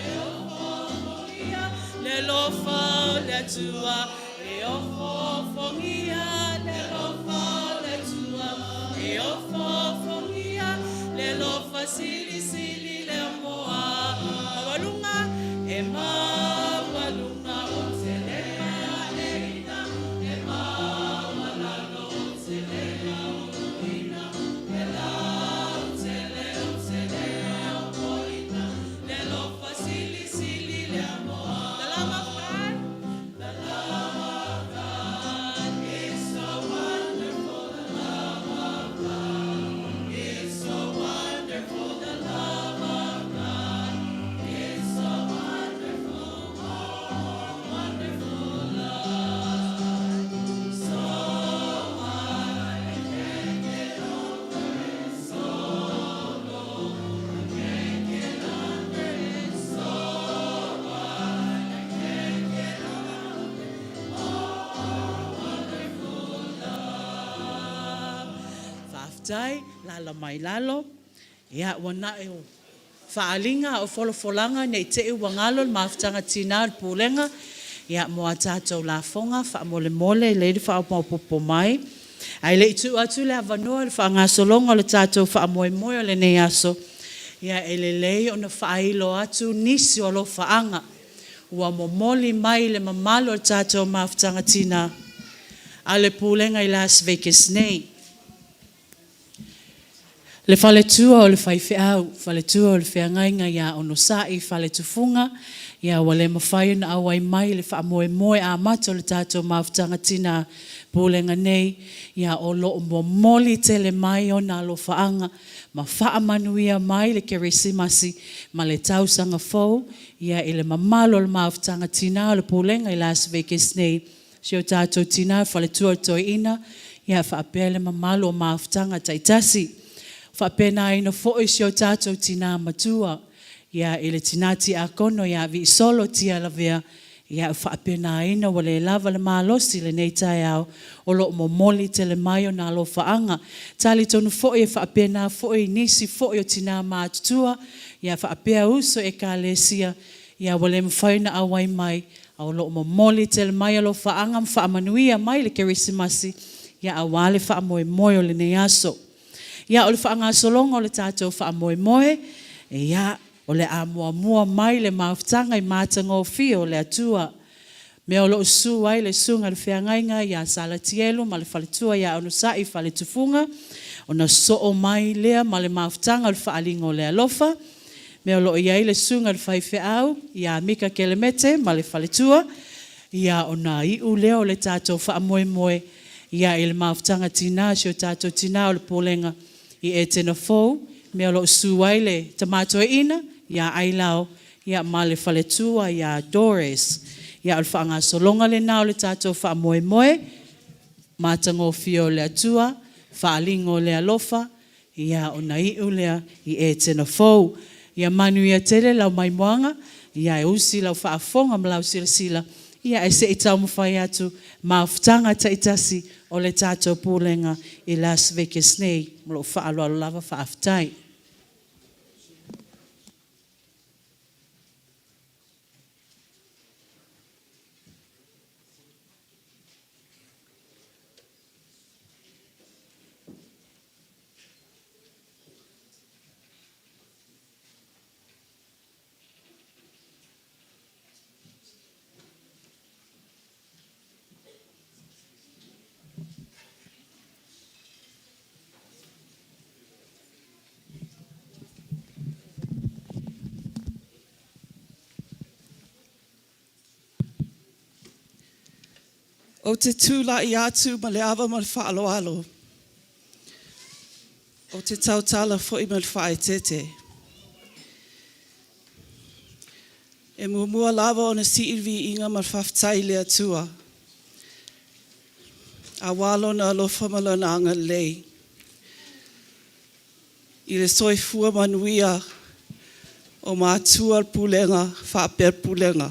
e ofoofogia, le alofa o le Atua e ofoofogia, le alofa o le Atua e ofoofogia, le alofa silisili le amoa maualuga e maualuga o te le paleina e maualalo o te le mauluina e lautele o te le aopoina le alofa silisili le amoa. The love of God, the love of God is so wonderful, the love of God is so wonderful, the love of God is so wonderful, oh, wonderful love. So high, I can't get over it, so low, I can't get under it, so wide, I can't get around it, oh, wonderful love. Faafetai, lala mai lalo, ia ua nae o faaaliga o folafolaga ne i te i ua galo le mafutaga tina o le pulega, ia mo a tatou lafoga faamolemole lelei le faamaopoopo mai. Ae le i tuu atu le avanoa i le faagasologa o le tatou faamoemoe o lenei aso, ia e lelei ona faailo atu nisi o alofaaga ua momoli mai i le mamalu o le tatou mafutaga tina a le Pulega i Las Vegas nei. Le faletua o le faifeau, faletua o le feagaiga ia Onosai Faletufuga, ia ua le mafai ona auai mai i le faamoemoe amata o le tatou mafutaga tina pulega nei, ia o lo o momoli tele mai ona alofaaga ma faamanuia mai le Kerisimasi ma le tausaga fou ia i le mamalu o le mafutaga tina o le pulega i Las Vegas nei, si o tatou tina faletua o le toeaina, ia faapea le mamalu o mafutaga taitasi. Faapenaina foi si o tatou tina matua, ia i le tina tiakono ia Viisolo Tialavea, ia faapenaina ua le lava le malosi i lenei taeao, o lo o momoli tele mai ona alofaaga. Talitonu foi e faapena foi nisi foi o tina matutua, ia faapea uso i ekalesia, ia ua le mafai ona auai mai, a o lo o momoli tele mai alofaaga ma faamanuia mai le Kerisimasi, ia aua le faamoemoe o lenei aso. Ia, o le faagasologa o le tatou faamoemoe, ia, o le a muamua mai le mafutaga i matagofie o le Atua. Mea o lo o susu ai le Susuga i le Feagaiga ia Salatielu ma le faletua ia Onosai Faletufuga, ona sosoo mai lea ma le mafutaga o le Faaaliga o le Alofa. Mea o lo o i ai le Susuga i le Faifeau ia Mika Kelemete ma le faletua, ia ona iu lea o le tatou faamoemoe ia i le mafutaga tina a si o tatou tina o le Pulega i Etena Fou, mea o lo o susu ai le Tama Toeaina ia Ailao ma le faletua ia Doris. Ia o le faagasologa lena o le tatou faamoemoe, matagofie o le Atua, faaaliga o le alofa, ia ona iu lea i Etena fou. Ia manuia tele lau maimoaga, e usi lau faafofoga ma lau silasila, ae se i taumafai atu mafutaga taitasi o le tatou Pulega i Las Vegas nei. Ma lou faaaloalo lava faafetai. Ou te tulai atu ma le ava ma le faaaloalo, ou te tautala foi ma le faaeteete. E muamua lava ona sii le viiga ma le faafetai i le Atua, aua Lona alofa ma Lona agalelei i le soifua manuia o matua o le Pulega faapea le Pulega.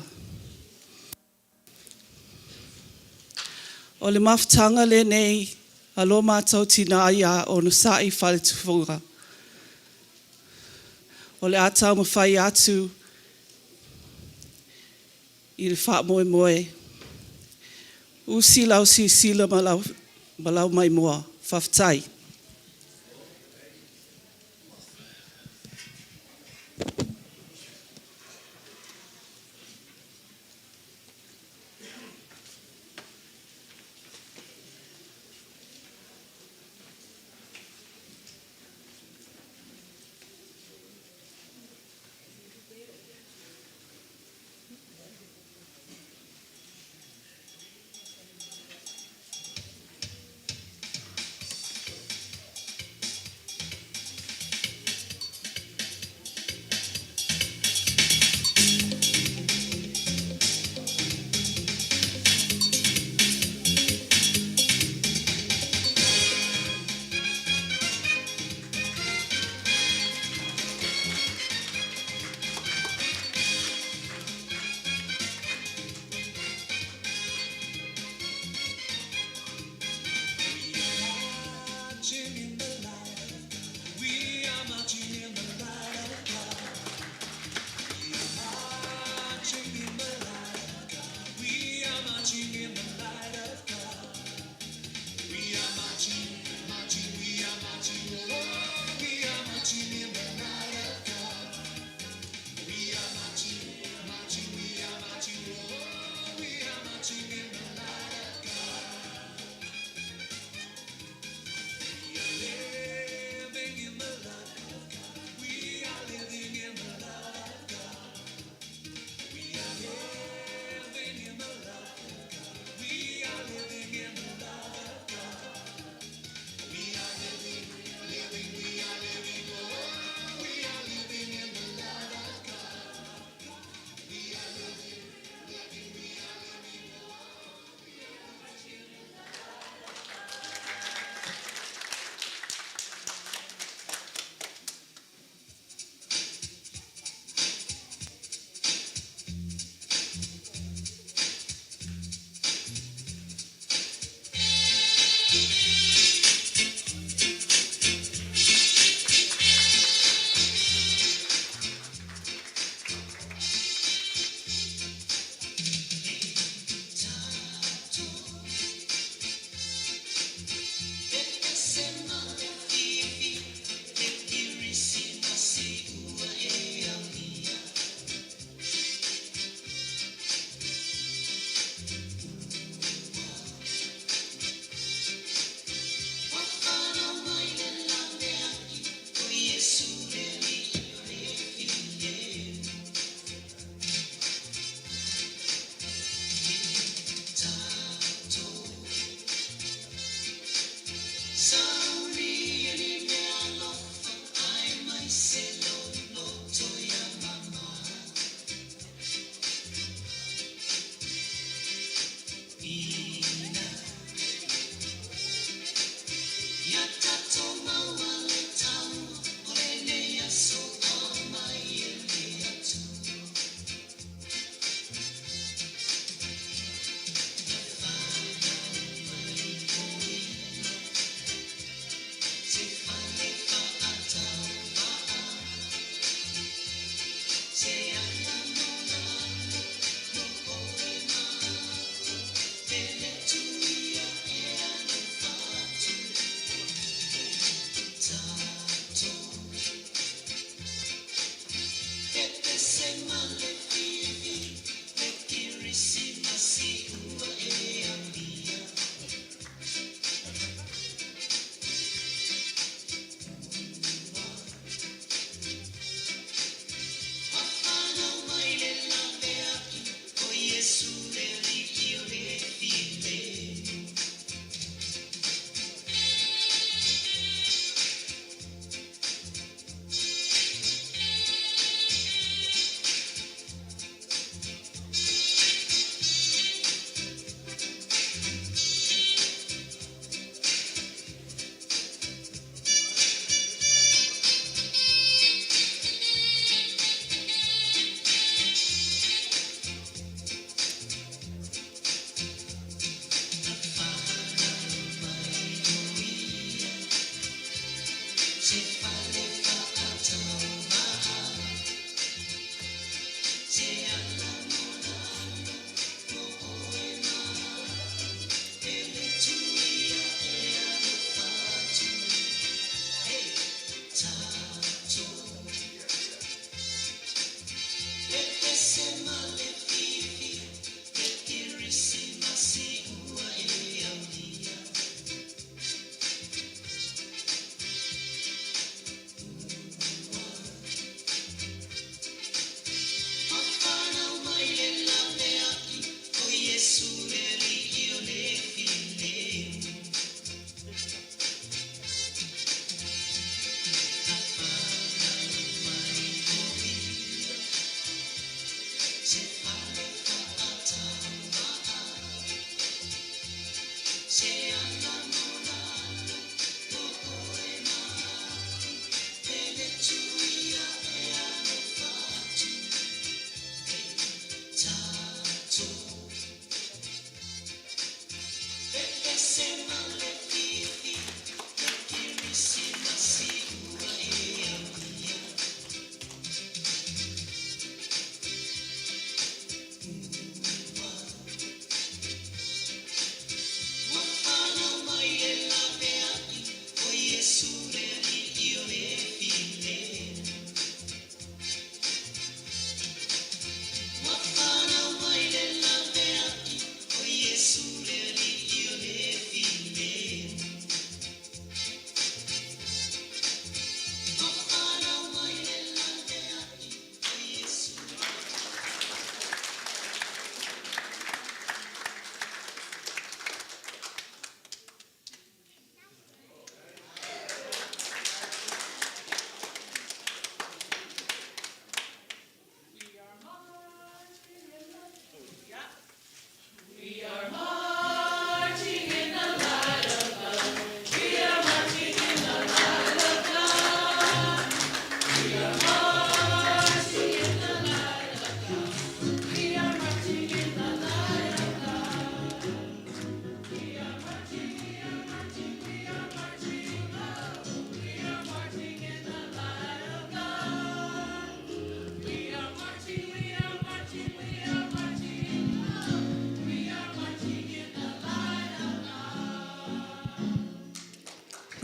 O le mafutaga lenei a lo matou tina ia Onosai Faletufuga, o le a taumafai atu i le faamoemoe. Usi lau silasila ma lau maimoa. Faafetai.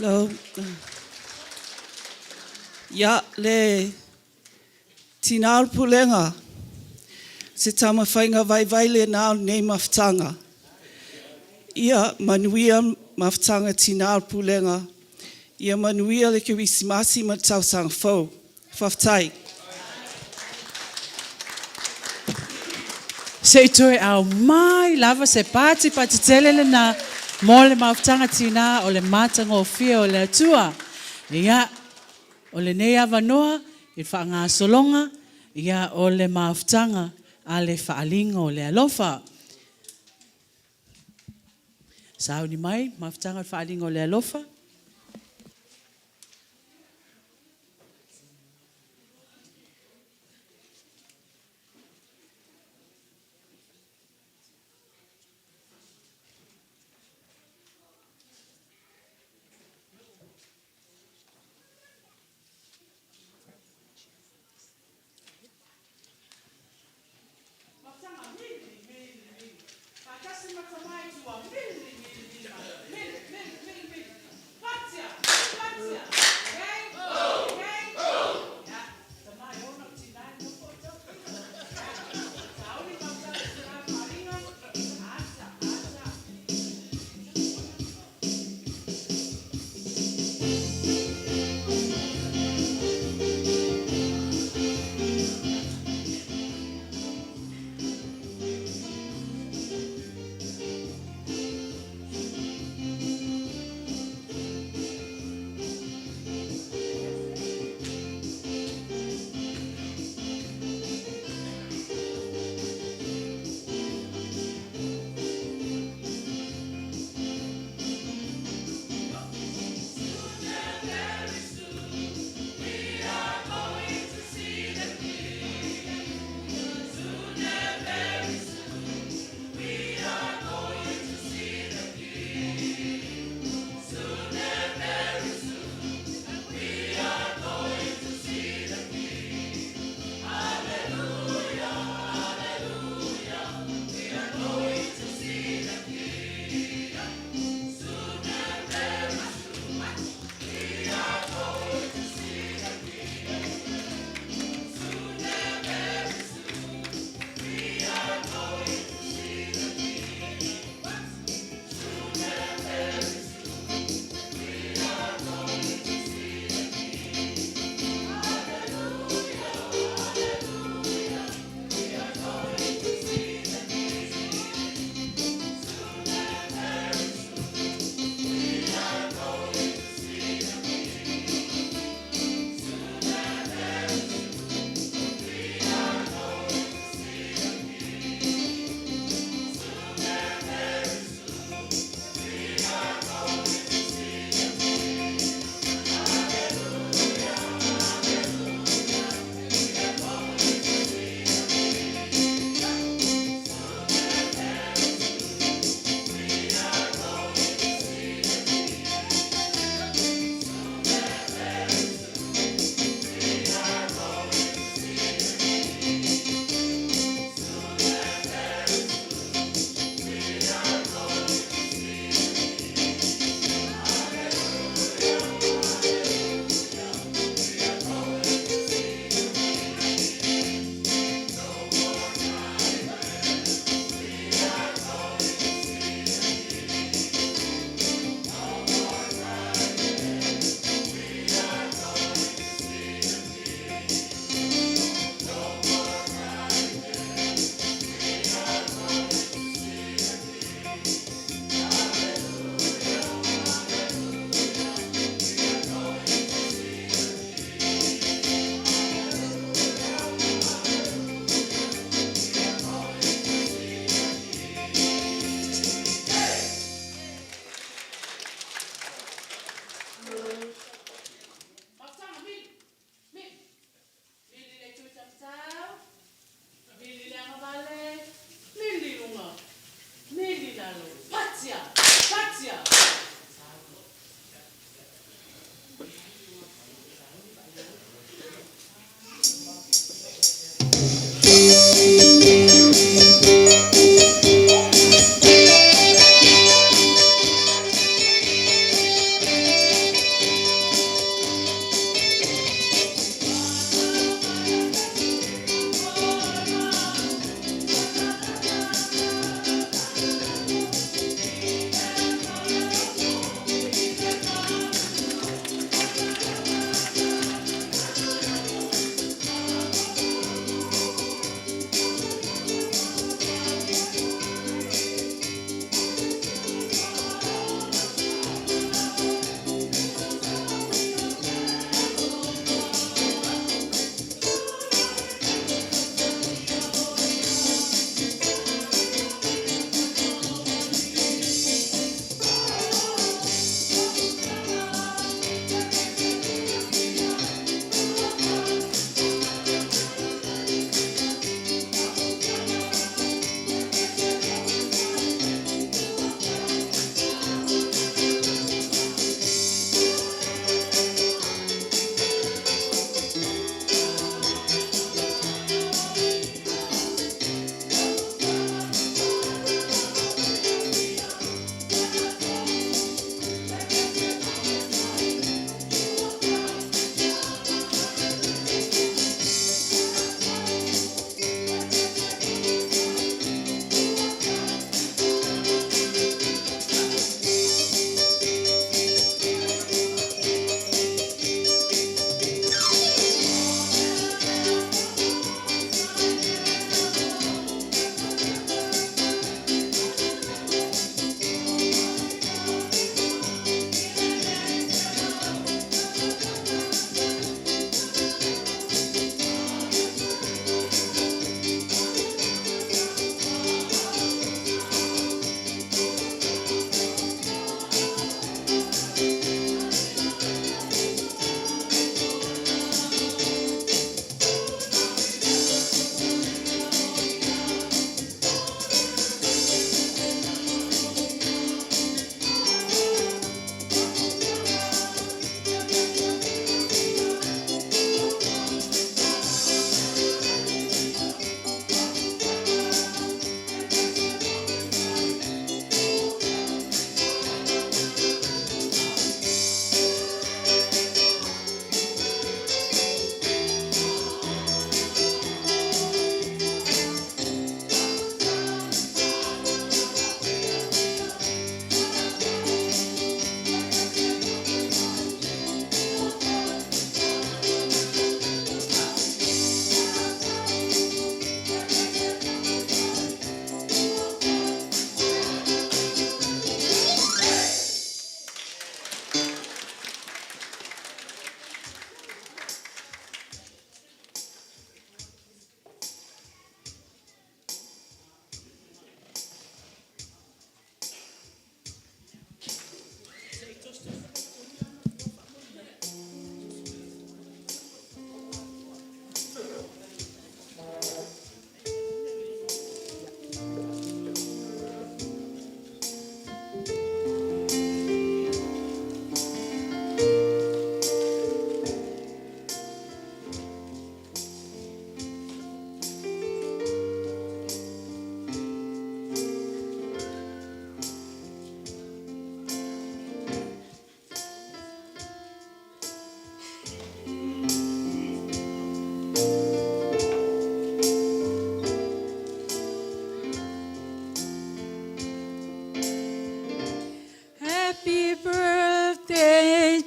Lau. Ia, le tinā o le pulega, se taumafaiga vaivai lena o lenei mafutaga. Ia manuia mafutaga tinā o le pulega, ia manuia le Kerisimasi ma le tausaga fou. Faafetai. Se i toe aumai lava se patipati tele lena mo le mafutaga tinā o le matagofie o le Atua. Ia, o lenei avanoa i le faagasologa, ia, o le mafutaga a le faaaliga o le alofa. Sauni mai, mafutaga o le faaaliga o le alofa.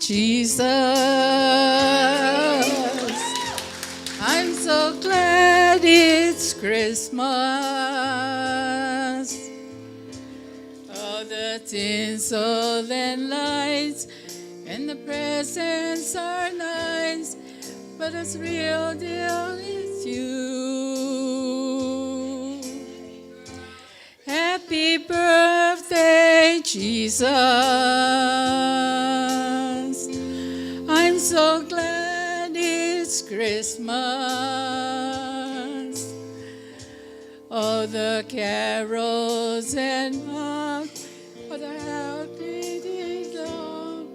Jesus. I'm so glad it's Christmas. All the tinsel and lights and the presents are nice, but the real deal is you. Happy birthday, Jesus. I'm so glad it's Christmas. All the carols and all the happy days love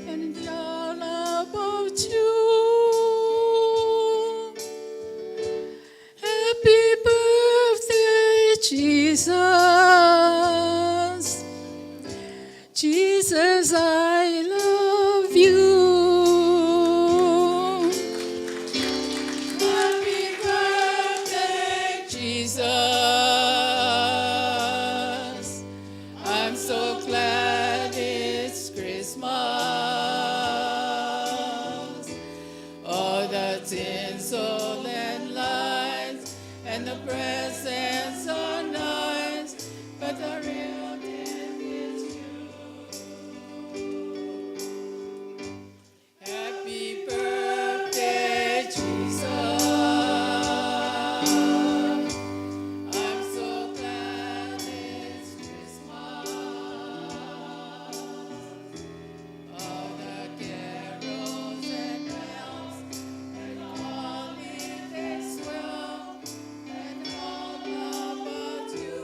and it's all about you. Happy birthday, Jesus. Jesus, I love you. Happy birthday, Jesus. I'm so glad it's Christmas. All the tinsel and lights and the presents are nice, but the real deal is you. Happy birthday, Jesus. I'm so glad it's Christmas. All the carols and bells and holidays swell and all about you.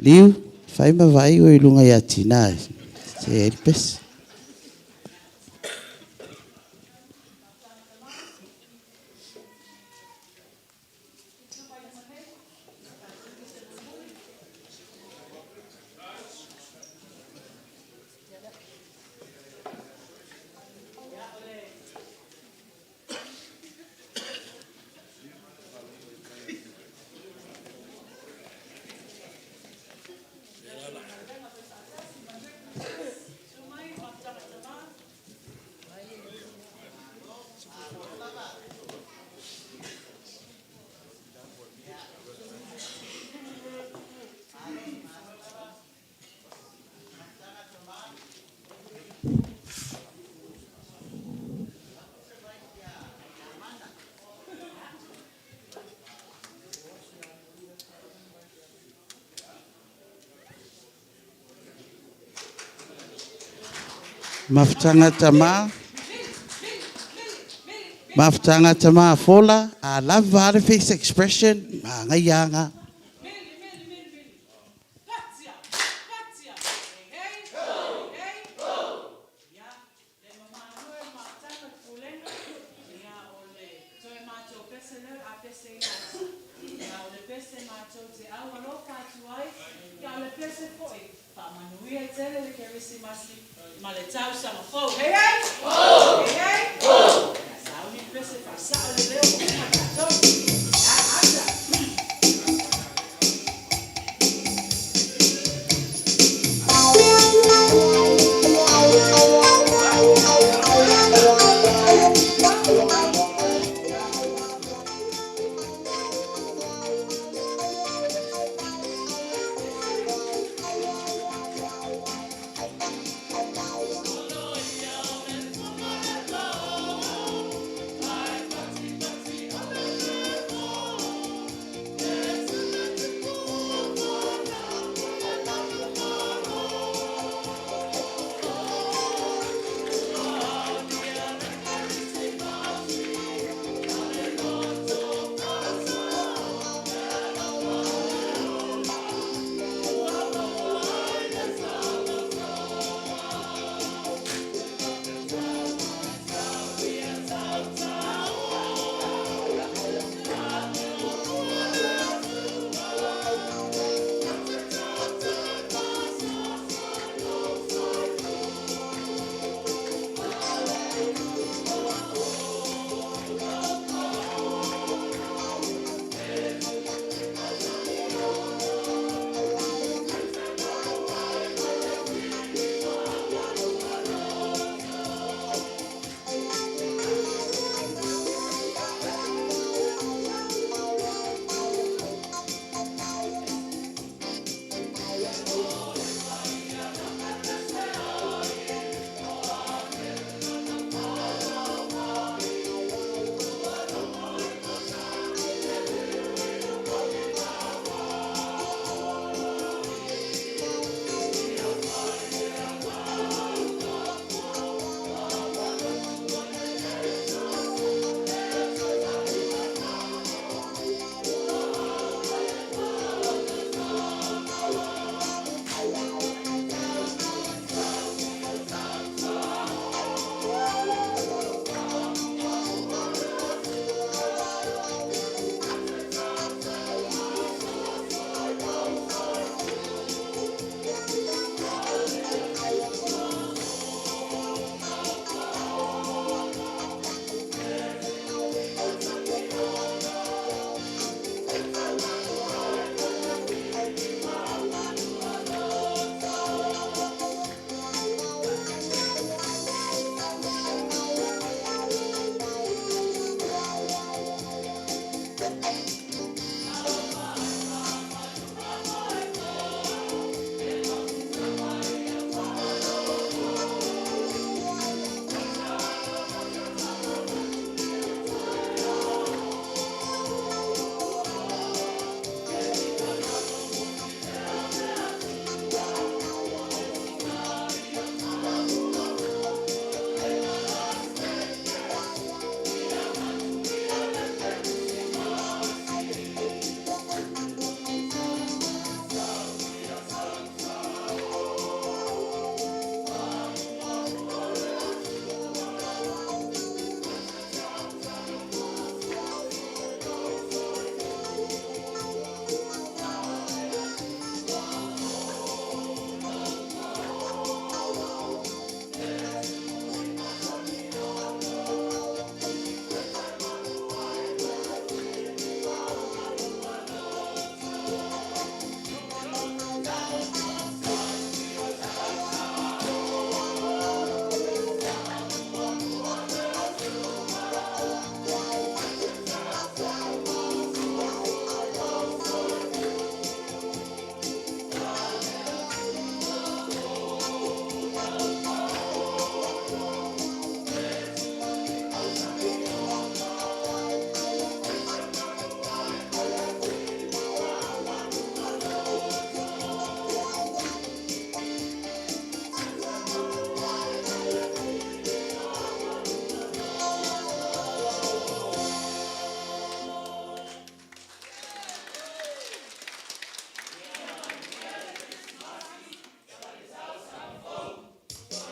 Liu, fai ma vaai oe i luga ia Tina e see ai le pese. Mafutaga tama, mafutaga tama fola, a lava le face expression, manaia ga.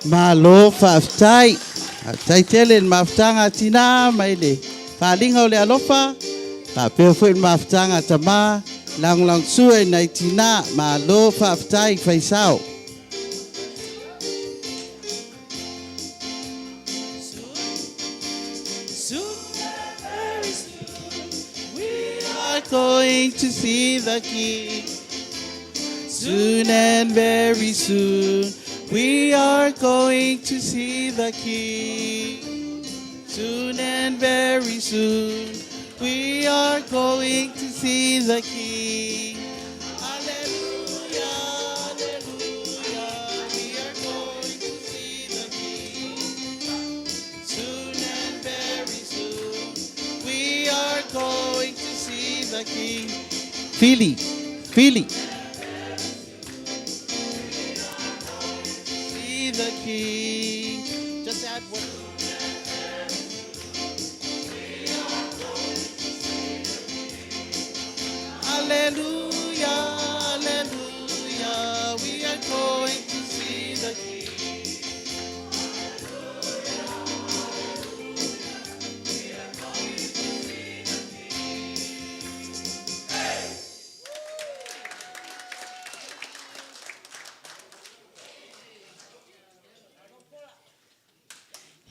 Malo faafetai. Faafetai tele i le mafutaga a tinā mai le faaaliga o le alofa, faapea foi le mafutaga a tamā lagolagosua i nai tinā. Malo faafetai faisao. We are going to see the King soon and very soon. We are going to see the King soon and very soon. We are going to see the King. Hallelujah, hallelujah. We are going to see the King soon and very soon. We are going to see the King. Fili, Fili. See the King. Just add one. Hallelujah, hallelujah. We are going to see the King.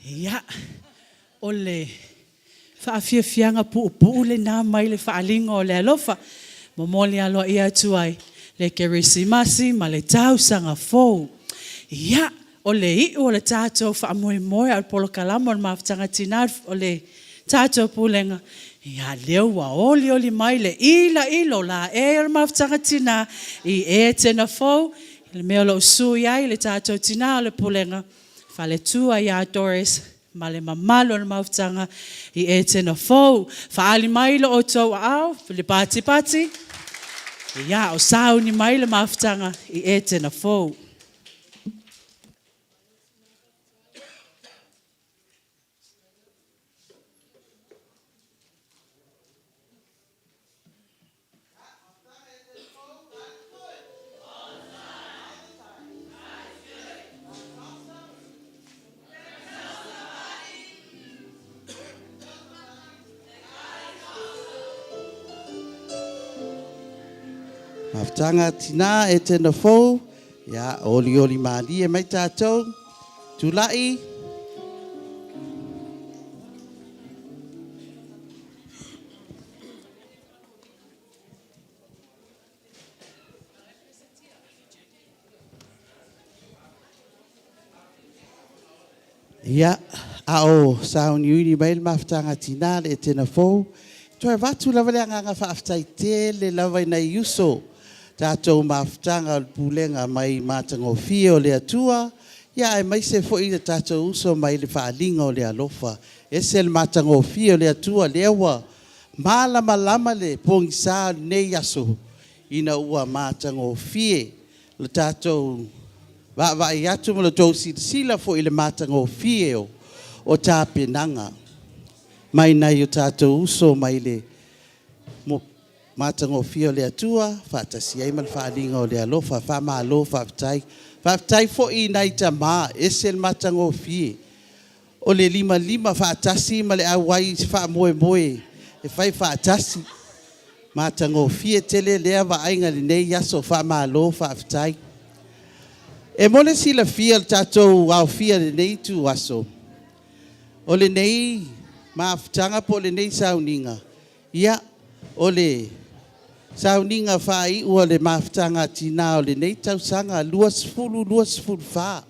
Ia, o le faafiafiaga puupuu lenā mai le faaaliga o le alofa. Momoli aloaia atu ai le Kerisimasi ma le tausaga fou. Ia, o le iu o le tatou faamoemoe a o le polokalama o le Mafutaga Tinā o le tatou Pulega, ia lea ua olioli mai le ilaila o laei o le Mafutaga Tinā i Etena fou, i le mea o lo o sui ai le tatou Tinā o le Pulega, Faletua ia Doris ma le mamalu o le Mafutaga i Etena fou. Faaali mai lo outou aao, le patipati, ia o sauni mai le Mafutaga i Etena fou. Mafutaga tinā Etena fou, ia olioli malie mai tatou, tulai. Ia, a o sauniuni mai le mafutaga tinā le Etena fou, e toe avatu lava le agaga faafetai tele lava i nai uso tatou mafutaga o le pulega mai matagofie o le Atua, ia aemaise foi le tatou uso mai le faaaliga o le alofa. E ese le matagofie o le Atua, lea ua malamalama le pogisa o lenei aso ina ua matagofie le tatou vaavaai atu ma le tou silasila foi i le matagofie o tapenaga mai nai o tatou uso mai le matagofie o le Atua faatasi ai ma le faaaliga o le alofa. Faamalo faafetai. Faafetai foi i nai tama, ese le matagofie o le limalima faatasi ma le auai i se faamoemoe e fai faatasi. Matagofie tele lea vaaiga i lenei aso. Faamalo faafetai. E mo le silafia le tatou aofia i lenei ituaso, o lenei mafutaga po o lenei sauniga, ia, o le sauniga faaiu a le mafutaga a tinā o lenei tausaga 2024.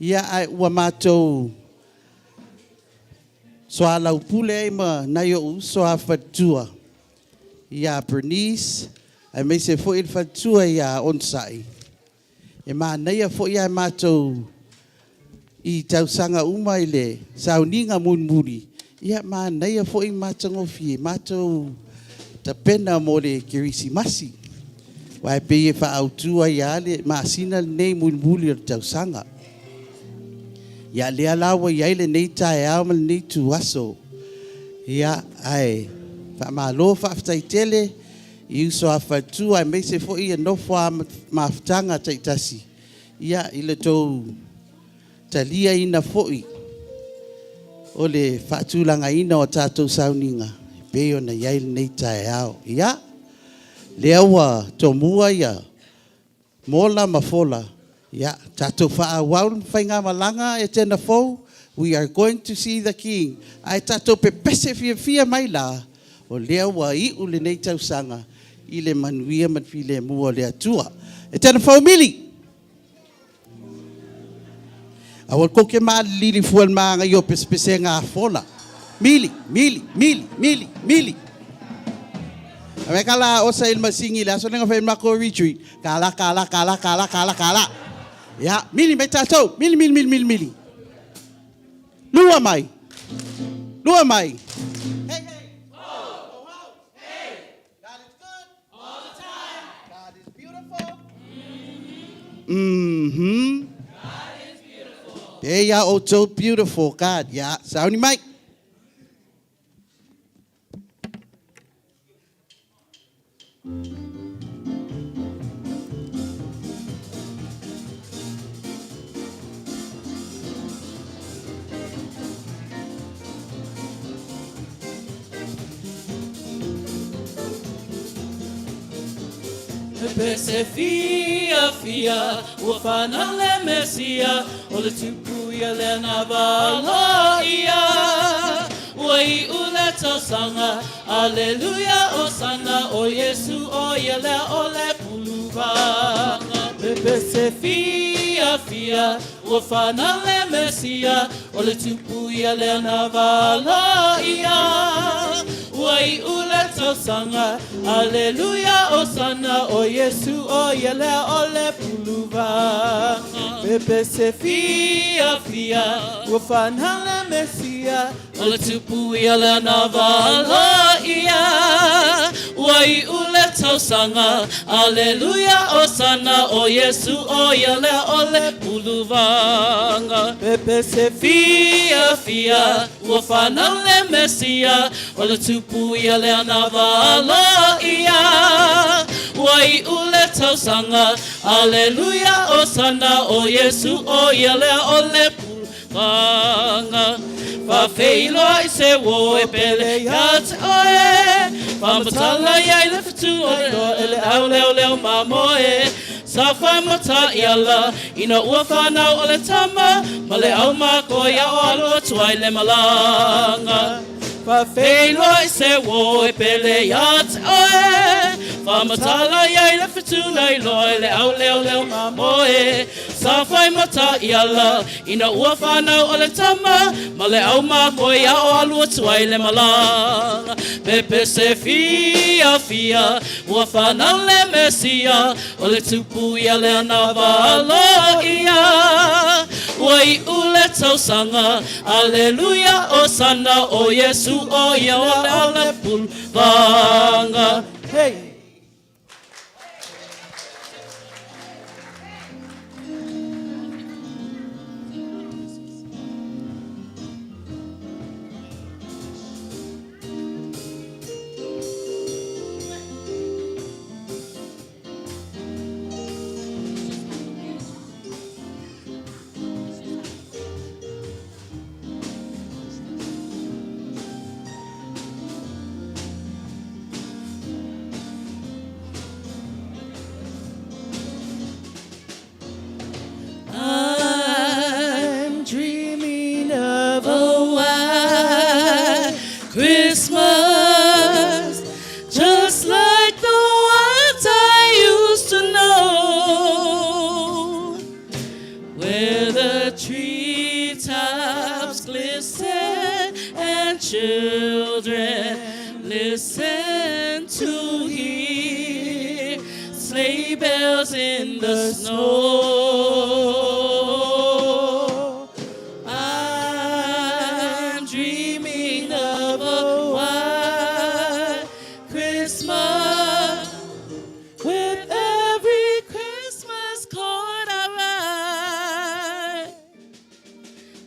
Ia, ae ua matou soalaupule ai ma nai ou uso a faletua ia Bernice, aemaise foi le faletua ia Onosai. E manaia foi ae matou i tausaga uma i le sauniga mulimuli, ia manaia foi matagofie matou tapena mo le Kerisimasi. Aua e pei e faaautu ai lava le masina lenei mulimuli o le tausaga. Ia lea la ua i ai lenei taeao ma lenei ituaso. Ia, ae faamalo faafetai tele i uso a faletua aemaise foi ia nofo a mafutaga taitasi ia i le tou taliaina foi o le faatulagaina o a tatou sauniga e pei ona i ai lenei taeao. Ia, lea ua tomua ia Mola ma Fola, ia, tatou faaauau le faigamalaga Etena fou, we are going to see the King. Ae tatou pepese fiafia mai la, o lea ua iu lenei tausaga i le manuia ma le filemu o le Atua. Etena fou mili! Aua kou te malilili fua i le manaia o pesepesega a Fola. Mili, mili, mili, mili, mili. A me ka la osa i le masini i le aso lea na fai ai le matou retreat, kala, kala, kala, kala, kala, kala. Ia, mili mai tatou, mili, mili, mili, mili, mili. Lua mai, lua mai. Hey, hey. Ho, ho, hey. God is good. All the time. God is beautiful. Mm-hmm. God is beautiful. There you are, outou beautiful God. Yeah, sauni mai. Pepese fiafia, ua fanau le Mesia, o le Tupu ia lea na valaia. Ua iʻu le tausaga, Aleluia, Osana, ʻO Iesū ʻo ia lea o le puluvaga. Pepese fiafia, Ua fanau le Mesia, ʻo le Tupu ia lea na valaia. Ua iʻu le tausaga, Aleluia, Osana, ʻO Iesū ʻo ia lea o le puluvaga. Pepese fiafia, ua fanau le Mesia, ʻO le Tupu ia lea na valaia. Ua iʻu le tausaga, Aleluia, Osana, ʻO Iesū ʻo ia lea o le puluvaga. Pepese fiafia, ua fanau le Mesia, ʻO le Tupu ia lea na valaia. Ua iʻu le tausaga, Aleluia, Osana, ʻO Iesū ʻo ia lea o le puluvaga. Vaga. Faafeiloai se uo e pele iā te oe. Faamatala i ai le fetu o le loa e le au leoleo mamoe. Sa faamataʻiala ina ua fanau o le tama ma le au mākoa ia o alo atu ai le malaga. Faafeiloai se uo e pele iā te oe. Faamatala i ai le fetu nailoa e le au leoleo mamoe. Sa faimataʻiala ina ua fanau o le tama ma le au mākoe ia o alu atu ai le malaga. Pepese fiafia, ua fanau le Mesia, o le Tupu ia lea na valaia. Ua iʻu le tausaga, Aleluia, Osana, ʻO Iesū ʻo ia o le puluvaga. Hey! I'm dreaming of a white Christmas, just like the ones I used to know, where the treetops glisten and children listen to hear sleigh bells in the snow. I'm dreaming of a white Christmas with every Christmas card I write.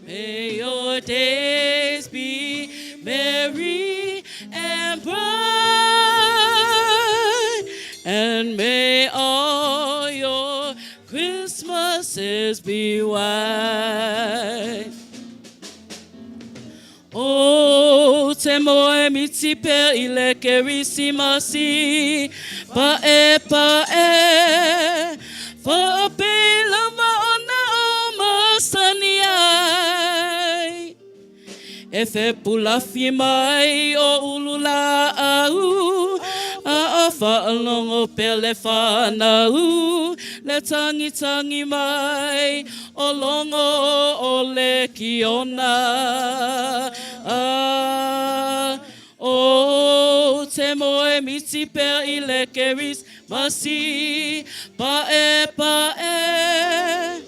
May your days be merry and bright, and may all your Christmases faces be white. Ou te moe miti pea i le Kerisimasi, Pae pae, whaapei lava ona o masani ai. E fepulafi mai o ulu laau, A whaalogo pea le whanau, Le tangitangi mai o logo o le kiona. A, ou te moe miti pea i le Kerismasi, Pae pae,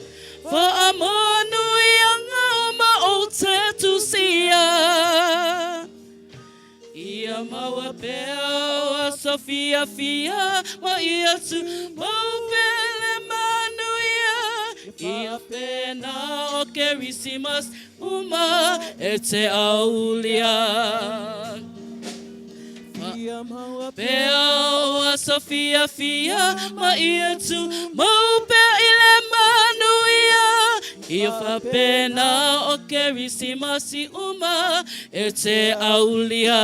whaamanuianga uma o te tusia. Ia maua pea o aso fiafia ma ia tumau pea le manuia. Ia pena o Kerisimas uma e te aulia. Ia maua pea o aso fiafia ma ia tumau pea i le manuia. Ia faapena o Kerisimasi uma e te aulia.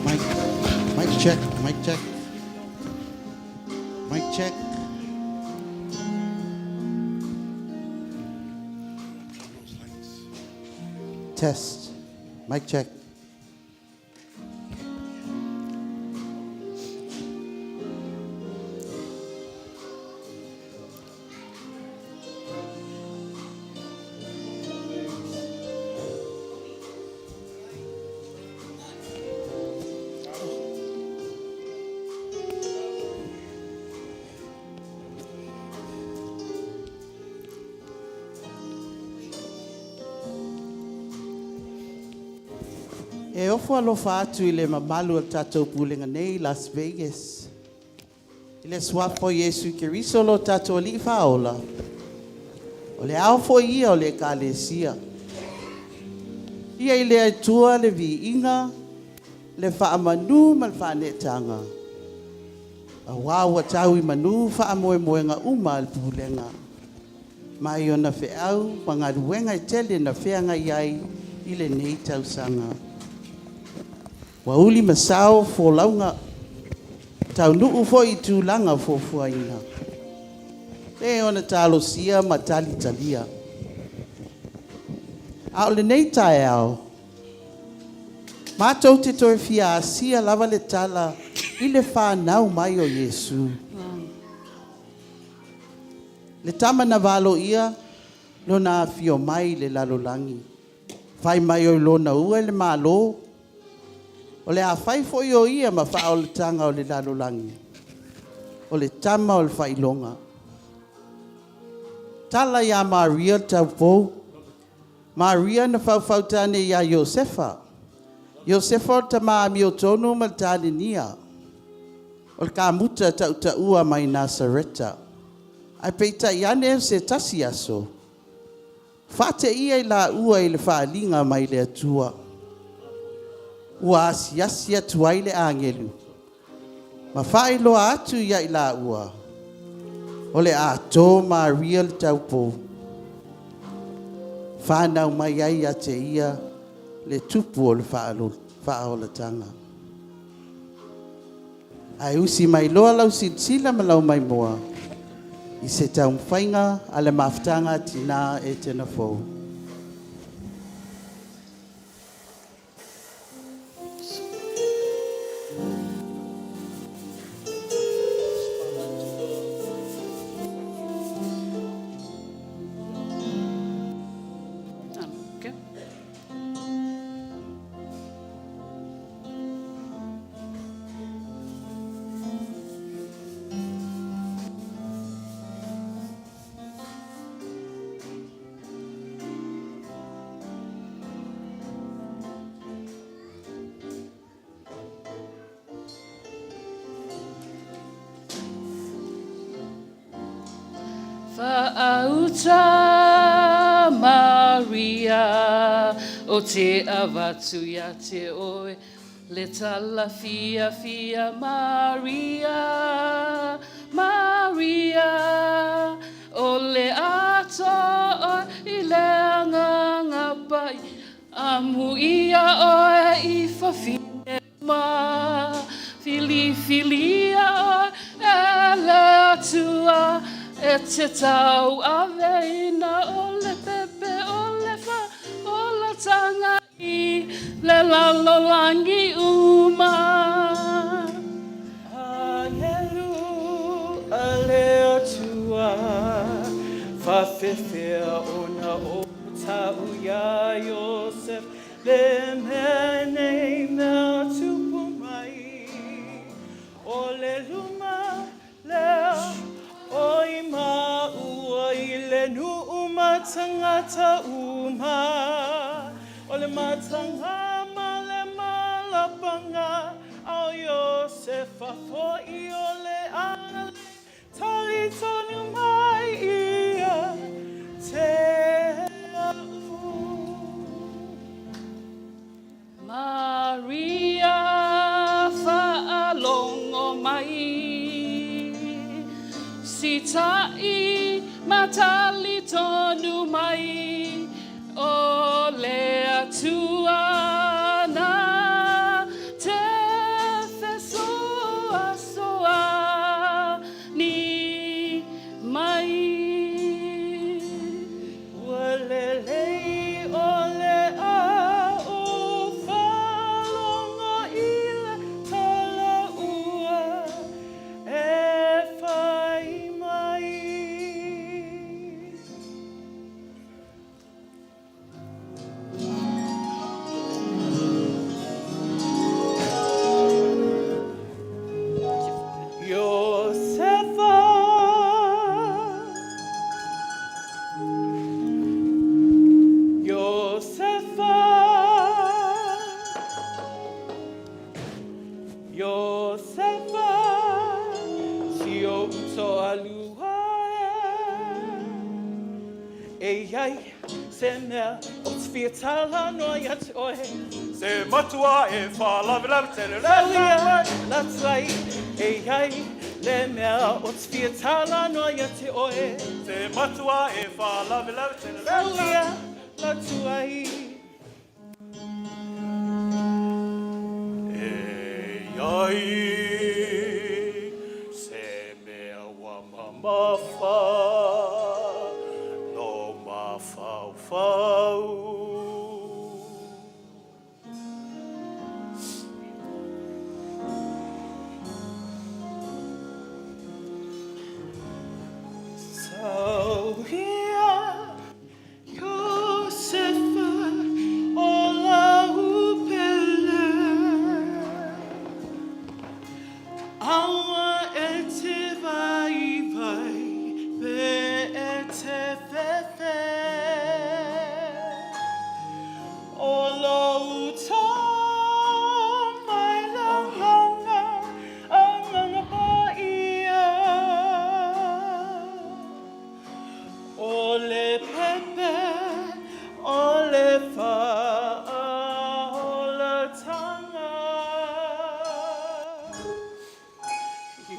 Mic, mic check, mic check. Mic check. Test. Mic check. E ofo alofa atu i le mamalu o le tatou pulega nei i Las Vegas. I le Suafa o Iesu Keriso lo tatou Alii Faaola, o le ao foi ia o le Ekalesia. Ia i le Atua le viiga, le faamanu ma le faaneetaga, auā ua tau i manu faamoemoega uma a le Pulega, mai ona feau ma galuega e tele na feagai ai i lenei tausaga. Ua uli ma sao folauga, taunuu foi i tulaga fuafuaina, e ona talosia ma talitalia. A o lenei taeao, Matou te toe fia asia lava le tala i le fanau mai o Iesu. Le tama na valoia Lona afio mai i le lalolagi, fai mai o Lona ua i le Malo, o le a fai foi o Ia ma faaolataga o le lalolagi, o le Tama o le faailoga. Tala ia Maria le taupou, Maria na faufautane ia Iosefa, Iosefa o le tama amiotonu ma le talenia, o le kamuta tautaua mai Nasareta. Ae peitai ane o se tasi aso, faateia i laua i le faaaliga mai le Atua, ua asiasi atu ai le agelu ma faailoa atu ia i laua, o le a to Maria le taupou, fanau mai ai ia te ia le Tupu o le faaolataga. Ae usi mai loa lau silasila ma lau maimoa i se taumafaiga a le Mafutaga a Tina Etena Fou. Whaauta Maria o te avatu ia te oe Le tala fiafia Maria, Maria O le atoa i le agaga pai Amuia oe i fafine uma Filifilia oe e le Atua E te tauaveina o le pepe o le faaolatanga I le lalolagi uma. Agelu a le Atua, faafefea ona o tau iā Iosefa le mea nei mea tupu mai, o le luma lea o i māua i le nuu ma tagata uma, o le mataga ma le malapanga, a o Iosefa foi o le ale tali tonu mai ia te au. Maria faalogo mai, Sitaʻi ma tali tonu mai, O le Atua na te fesoasoani mai. Ua lelei ʻole aʻu faalogo i le tala ua e fai mai. Iosefa. Iosefa. Iosefa. Si ou toalua e. E iai se mea o te fia talanoa ia te oe. Se matua e whalavelave te Tauia la tuai e iai le mea o te fia talanoa ia te oe. Se matua e whalavelave te Tauia la tuai. E iai se mea ua mamafa no mafaufau. pepe o le faaolatanga.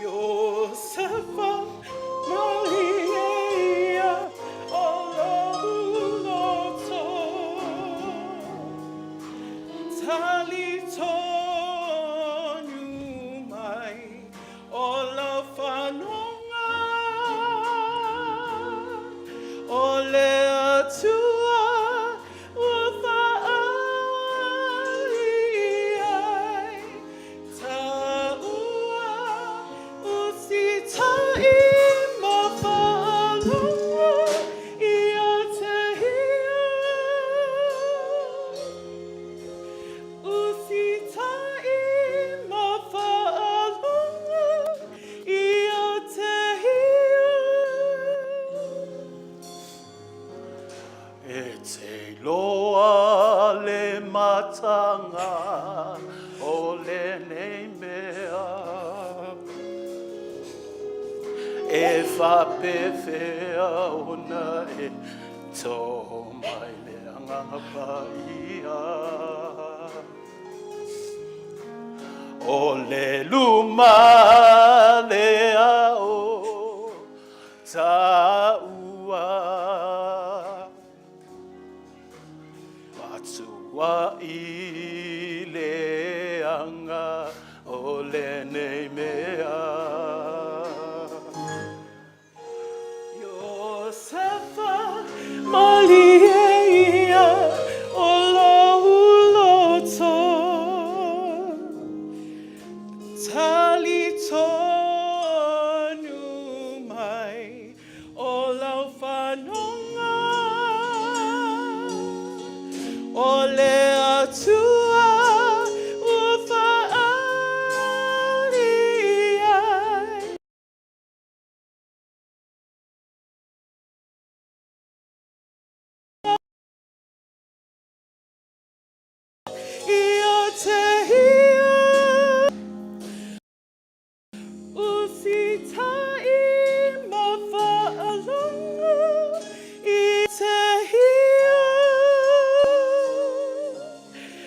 Iosefa malie ia o lou loto. Talitonu mai o lau fanoga, o le Atua ua faaali i ai, taua usitai ma faalogo ia te ia. Usitai ma faalogo ia te ia. E te iloa le matanga o lenei mea. E faapefea ona e tō mai le Agaga Paia. O le luma lea o taua. Matua i le anga o lenei mea. Iosefa malie ia o lou loto. Talitonu mai o lau fanoga, o le Atua ua faaali i ai. Ia te ia. Usitai ma faalogo i te ia.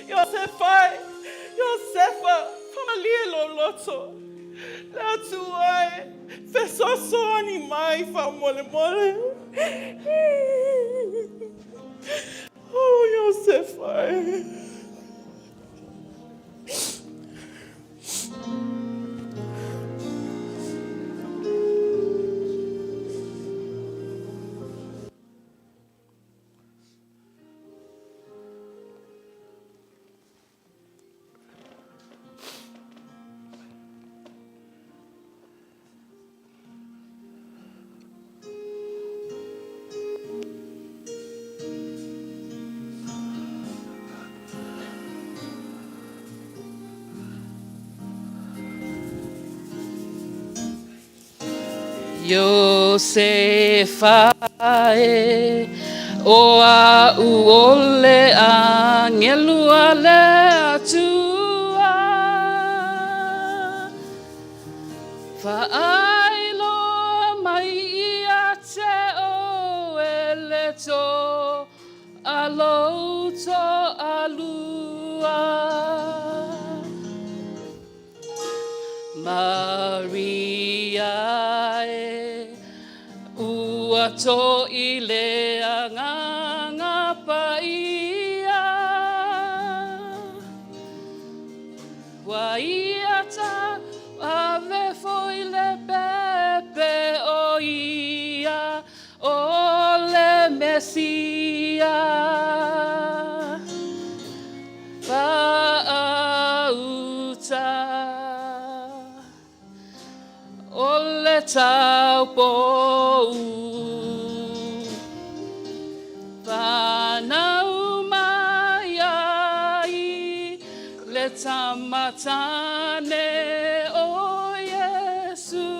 Iosefa e, Iosefa, faamalie lou loto. Le Atua e fesoasoani mai faamolemole. Oh, Iosefa e. Iosefa e, o a'u o le agelu a le Atua. Faailoa mai ia te oe le toa lou toalua. Maria e, ua toi le Agaga Paia. Ua ia tauave foi le pepe o ia o le Mesia. Faauta o le taupou. Whanau mai ai le tama tane o Iesu.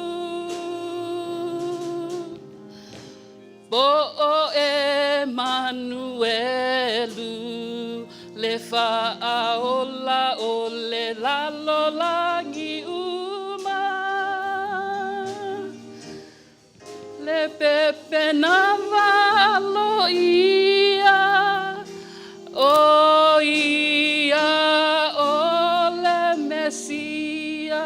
Po o Emanuelu le Faaola o le lalolagi uma. Le pepe na valo ia, ʻO ia ʻo le Mesia.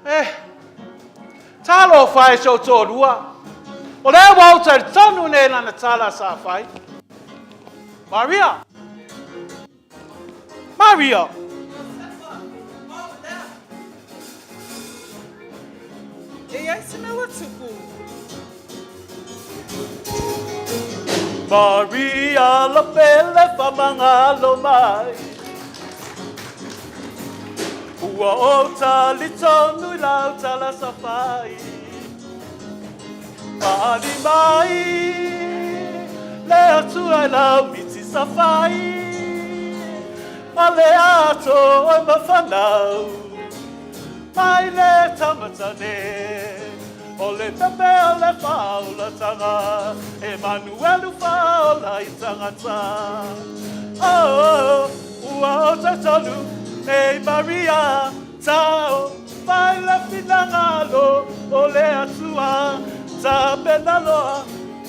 Eh, talofa e si ou toalua. O lea ua ou talitonu nei lana tala sa fai. Maria! Maria! E i ai se mea ua tupu? Maria la pele whamangalo mai Ua ou talitonu i lau tala sa fai Pali mai le Atua i lau miti sa fai Ma le ato o ma whanau Mai le tamatane O le pepe o le whaolatanga E manuelu whaola i tangata Oh, ua o talitonu Nei Maria Tao fai le finagalo o le Atua Tapena loa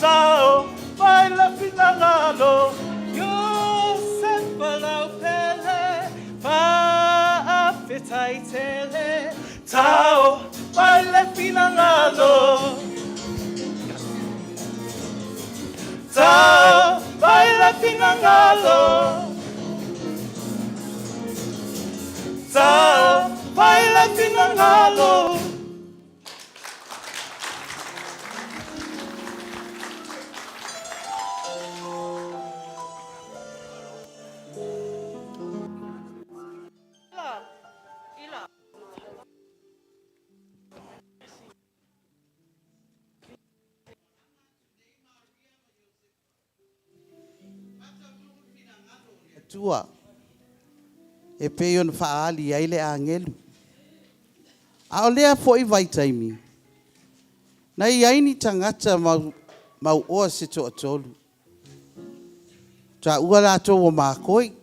Tao fai le finagalo Iosefa lau pele Faafetai tele Tao fai le finagalo Tao fai le finagalo Tao fai le finagalo. Atua, e pei ona faaali ai le agelu. A o lea foi vaitaimi, na i ai ni tagata mau, mauoa se toatolu. Taua latou o makoi.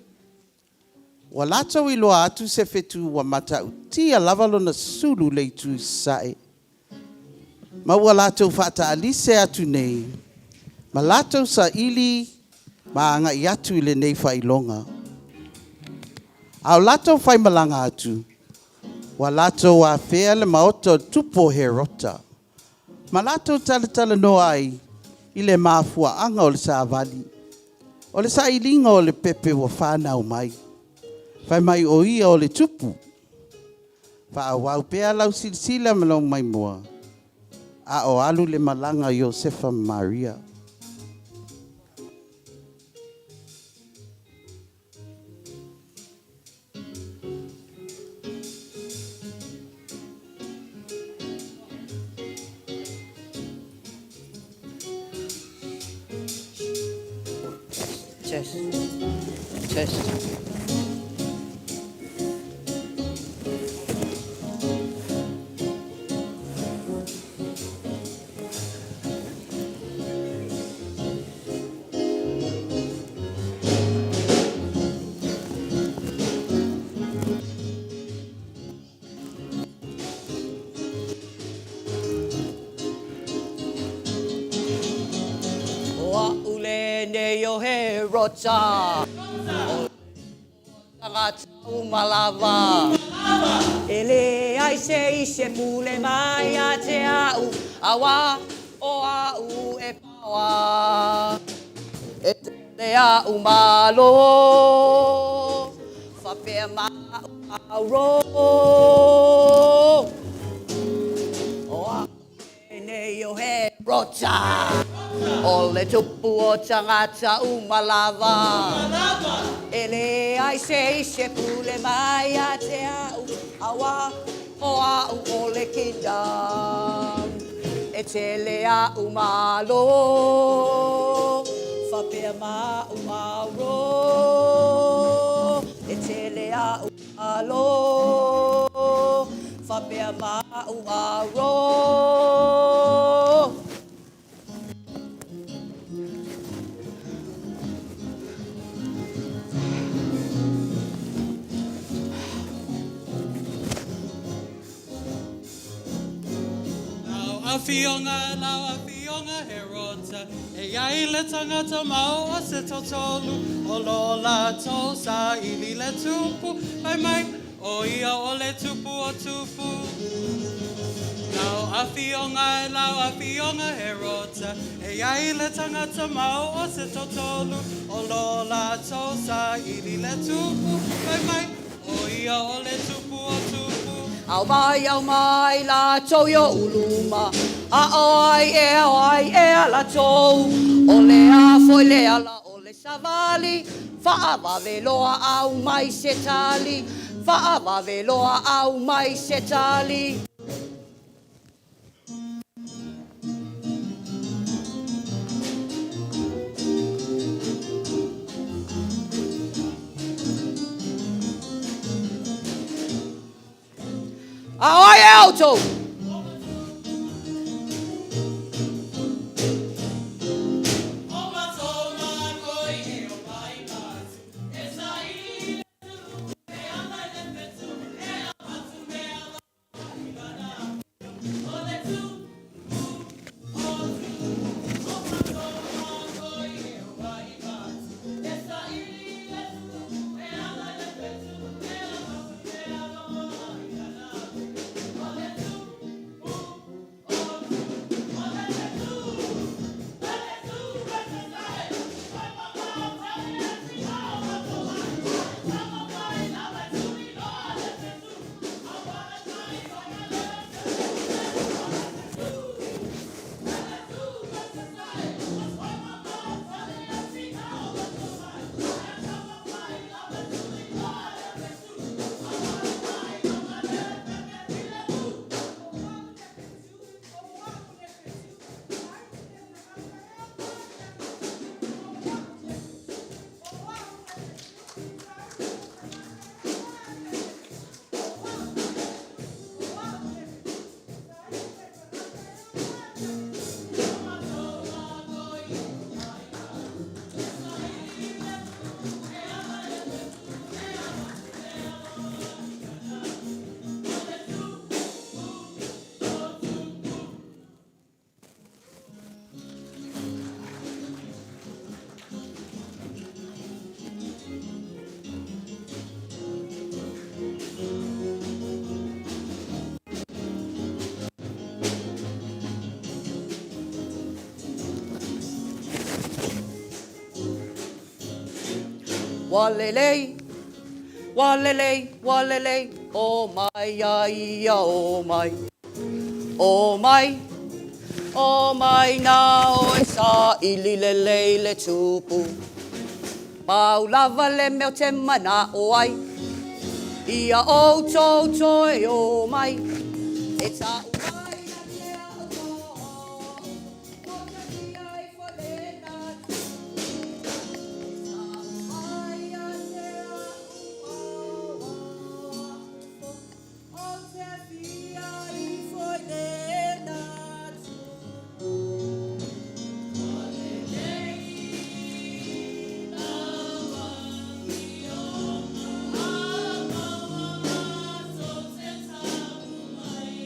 Ua latou iloa atu se fetu ua matautia lava lona sulu i le itu i sasae, ma ua latou faataalise atu nei ma latou saili ma agai atu i lenei faailoga. A o latou faimalaga atu, ua latou afea le maota o le tupu o Herota, ma latou talatalanoa ai i le mafuaaga o le savali, o le sailiga o le pepe ua fanau mai, fai mai o ia o le tupu. Faaauau pea lau silasila ma lou maimoa, a o alu le malaga a Iosefa ma Maria. Test. Test. O a'u lenei o Herota, o tagata uma lava. E leai se isi e pule mai ia te a'u, auā o a'u e paoa. E tele a'u malo, faapea ma a'u auro. O a'u lenei o Herota, o le tupu o tagata uma lava. E leai se isi e pule mai ia te a'u, auā o a'u o le kingdom. E tele a'u malo, faapea ma a'u auro. E tele a'u malo, faapea ma a'u auro. Afioga lau afioga Herota, e iai le tagata ma o se toatolu, o lo o latou saili le tupu, fai mai, o ia o le tupu o tupu. Lau afioga e lau afioga Herota, e iai le tagata ma o se toatolu, o lo o latou saili le tupu, fai mai, o ia o le tupu o tupu. Ao mai, ao mai latou i oʻu luma, a o ai ea, o ai ea latou? O le a foi le ala o le savali, faavave loa aumai se tali, faavave loa aumai se tali. A o ai ea outou? Ua lelei, ua lelei, ua lelei, o mai a ia o mai. O mai, o mai na oe saili lelei le tupu. Pau lava le mea ou te manao ai, ia outou toe o mai. E tau mai ia te outou, o te fia ifo lena tupu. E tau mai ia te au, o au fo. O te fia ifo i lena tupu. Ua lelei lau afioga, a maua matou te tau mai.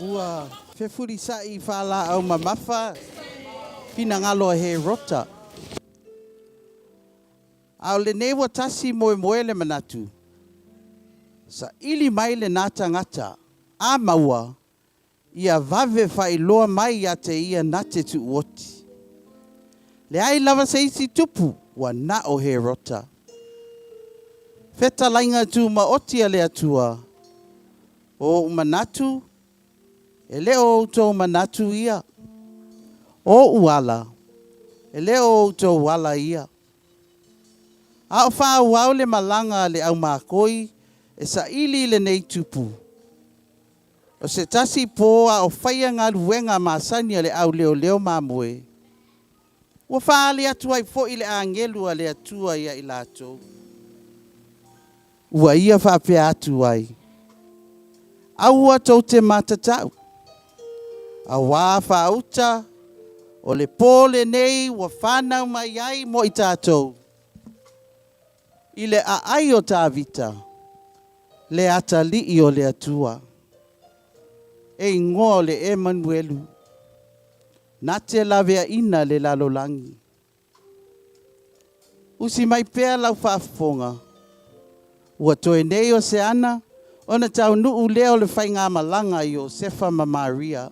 Ua fefulisaʻi faalaau mamafa finagalo a Herota. A o lenei ua tasi moemoe le manatu, saili mai lena tagata, a maua, ia vave faailoa mai ia te ia na te tuuoti. Leai lava se isi tupu ua na o Herota. Fetalaiga tumaoti a le Atua, O ou manatu, e le o outou manatu ia. O ou ala, e le o outou ala ia. A o faaauau le malaga a le aumakoi e saili i lenei tupu. O se tasi po a o faia galuega masani a le au leoleo mamoe, ua faaali atu ai foi le agelu a le Atua ia i latou. Ua ia faapea atu ai, Aua tou te matatau, auā faauta o le pō lenei ua fanau mai ai mo i tatou i le aai o Tavita, le atalii o le Atua, e igoa o le Emanuelu, na te laveaina le lalolagi. Usi mai pea lau faafofoga, ua toe nei o se ana ona taunuu lea o le faigamalaga a Iosefa ma Maria.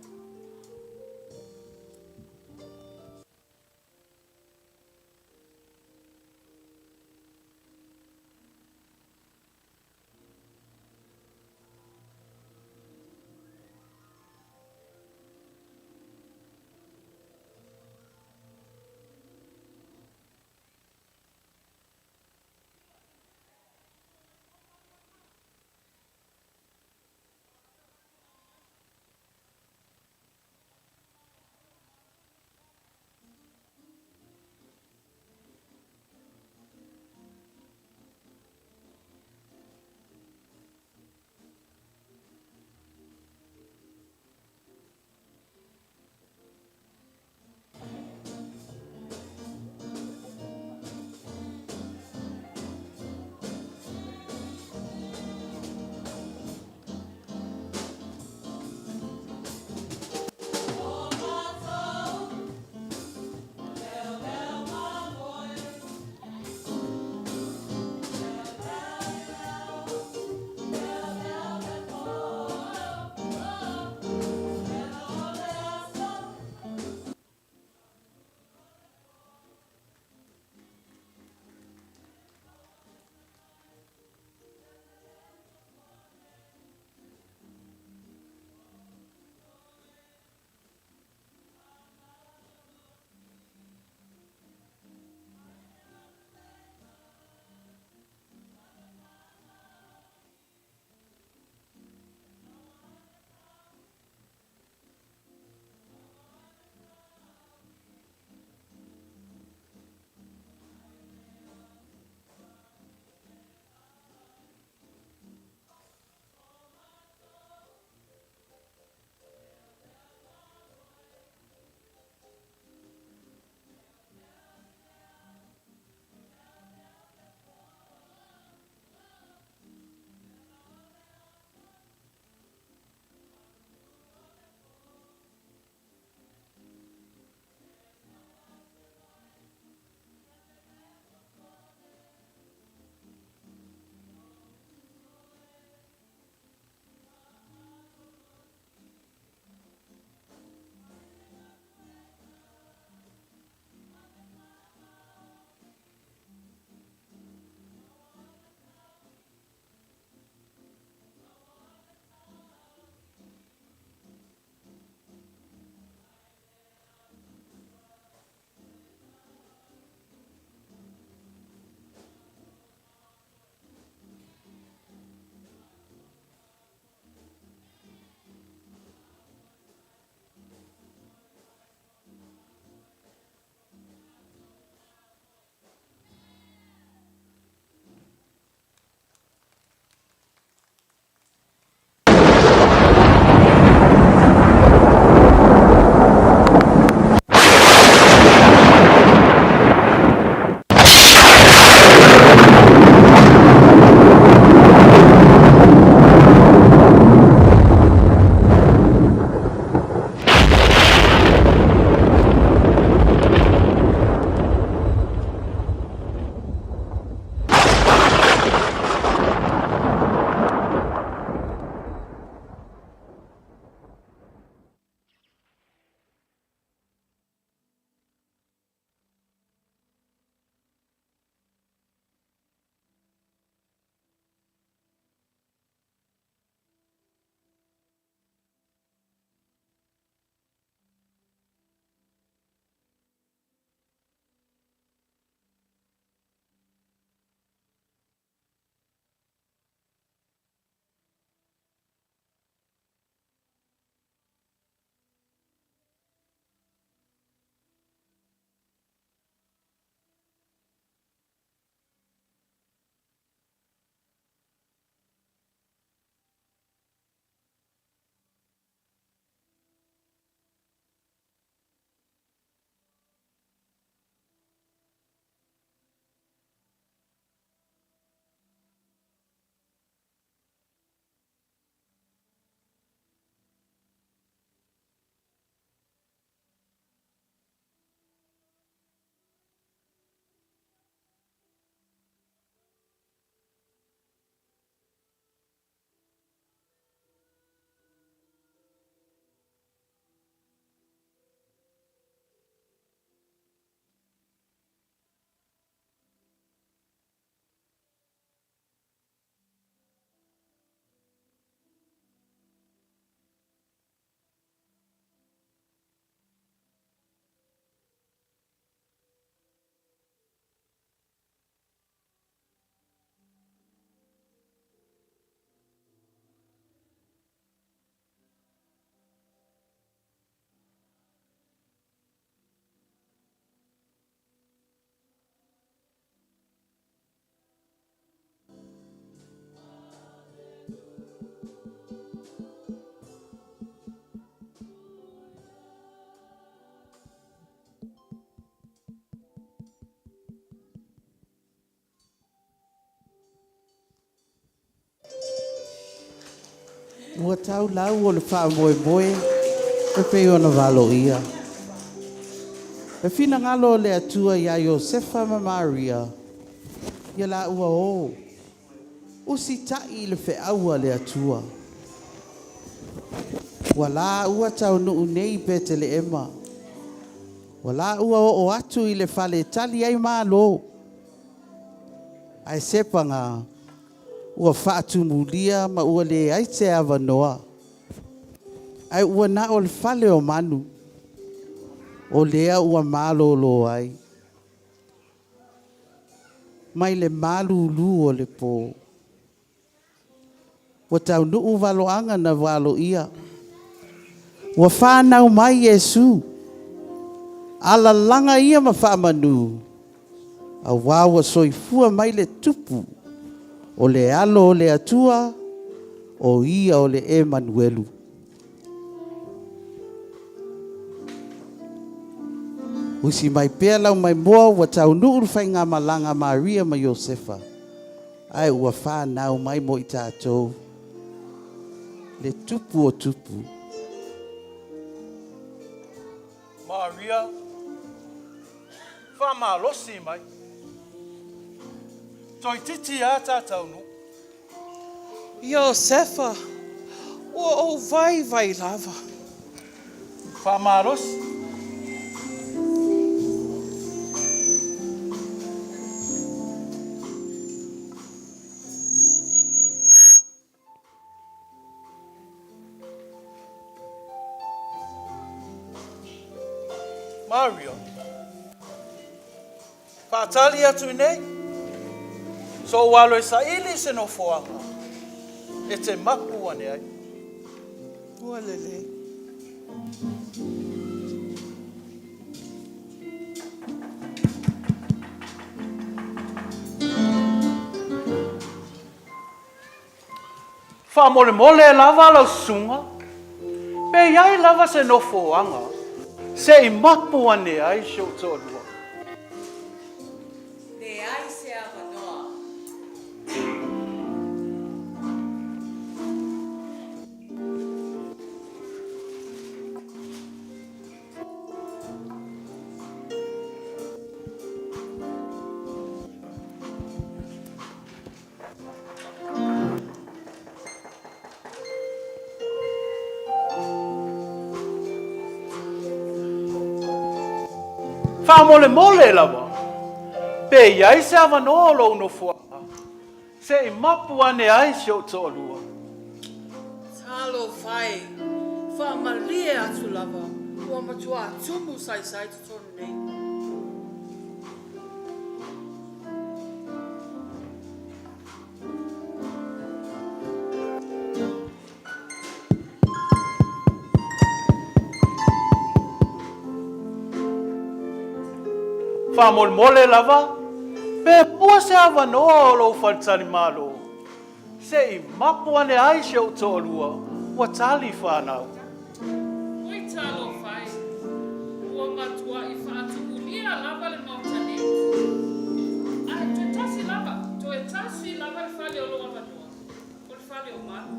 Ua tau lau o le faamoemoe e pei ona valoia. E finagalo o le Atua iā Iosefa ma Maria, ia lāua o usitai i le feau a le Atua. Ua lāua taunuu nei i Peteleema. Ua lāua oo atu i le fale e tali ai malo. Ae se paga, ua faatumulia ma ua leai se avanoa, ae ua na o le fale o manu, o lea ua malolo ai mai le malūlū o le pō. Ua taunuu valoaga na valoia. Ua fanau mai Iesu. Alalaga ia ma faamanu, auā ua soifua mai le Tupu, o le Alo o le Atua, o Ia o le Emanuelu. Usi mai pea lau maimoa ua taunuu le faigamalaga a Maria ma Iosefa. Ae ua fanau mai mo i tatou le Tupu o Tupu. Maria, Faamalosi mai. Toeitiiti a ta taunuu. Iosefa, Ua ou vaivai lava. Faamalosi. Maria, Faatali atu i nei, sou alo e saili se nofoaga e te mapu ane ai. Ua lelei. Faamolemole lava lau susuga, pe i ai lava se nofoaga se i mapu ane ai si ou toalua. Leai se avanoa. Faamolemole lava, pe i ai se avanoa o lou nofoaga, se i mapu ane ai si ou toalua. Talofa e, faamalie atu lava, ua matuā tumu saisai totonu nei. Faamolemole lava, pe maua se avanoa o lou faletalimalo, se i mapu ane ai si ou toalua ua tali fanau. Oi talofa e, ua matuaʻi faatumulia lava le Maota nei. Ae toe tasi lava, toe tasi lava le fale o lou avanoa, o le fale o manu.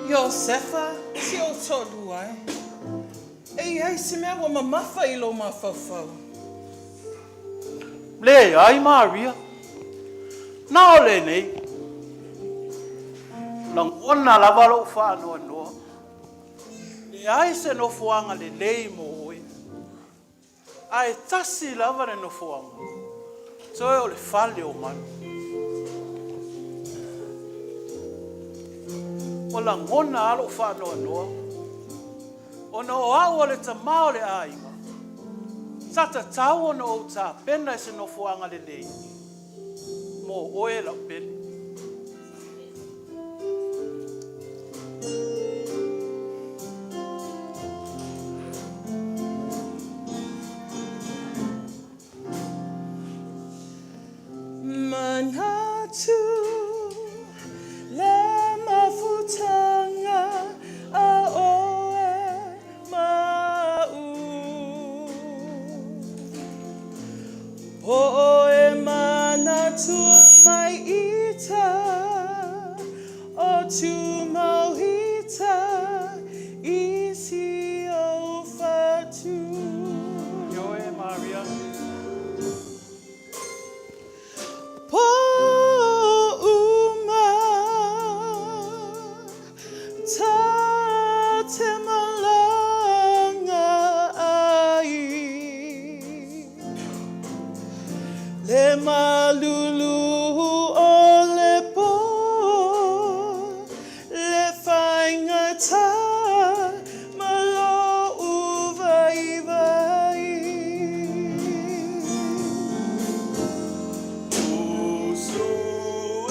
Iosefa, si ou toalua e. E i ai se mea ua mamafa i lou mafaufau? Leai, Maria. Na o lenei. Lagona lava lou faanoanoa. Leai se nofoaga lelei mo oe. Ae tasi lava le nofoaga, toe o le fale o manu. Ua lagona lava lou faanoanoa, ona o au o le tama o le aiga, sa tatau ona ou tapena i se nofoaga lelei mo oe lau pele. Manatu le mafutaga a oe.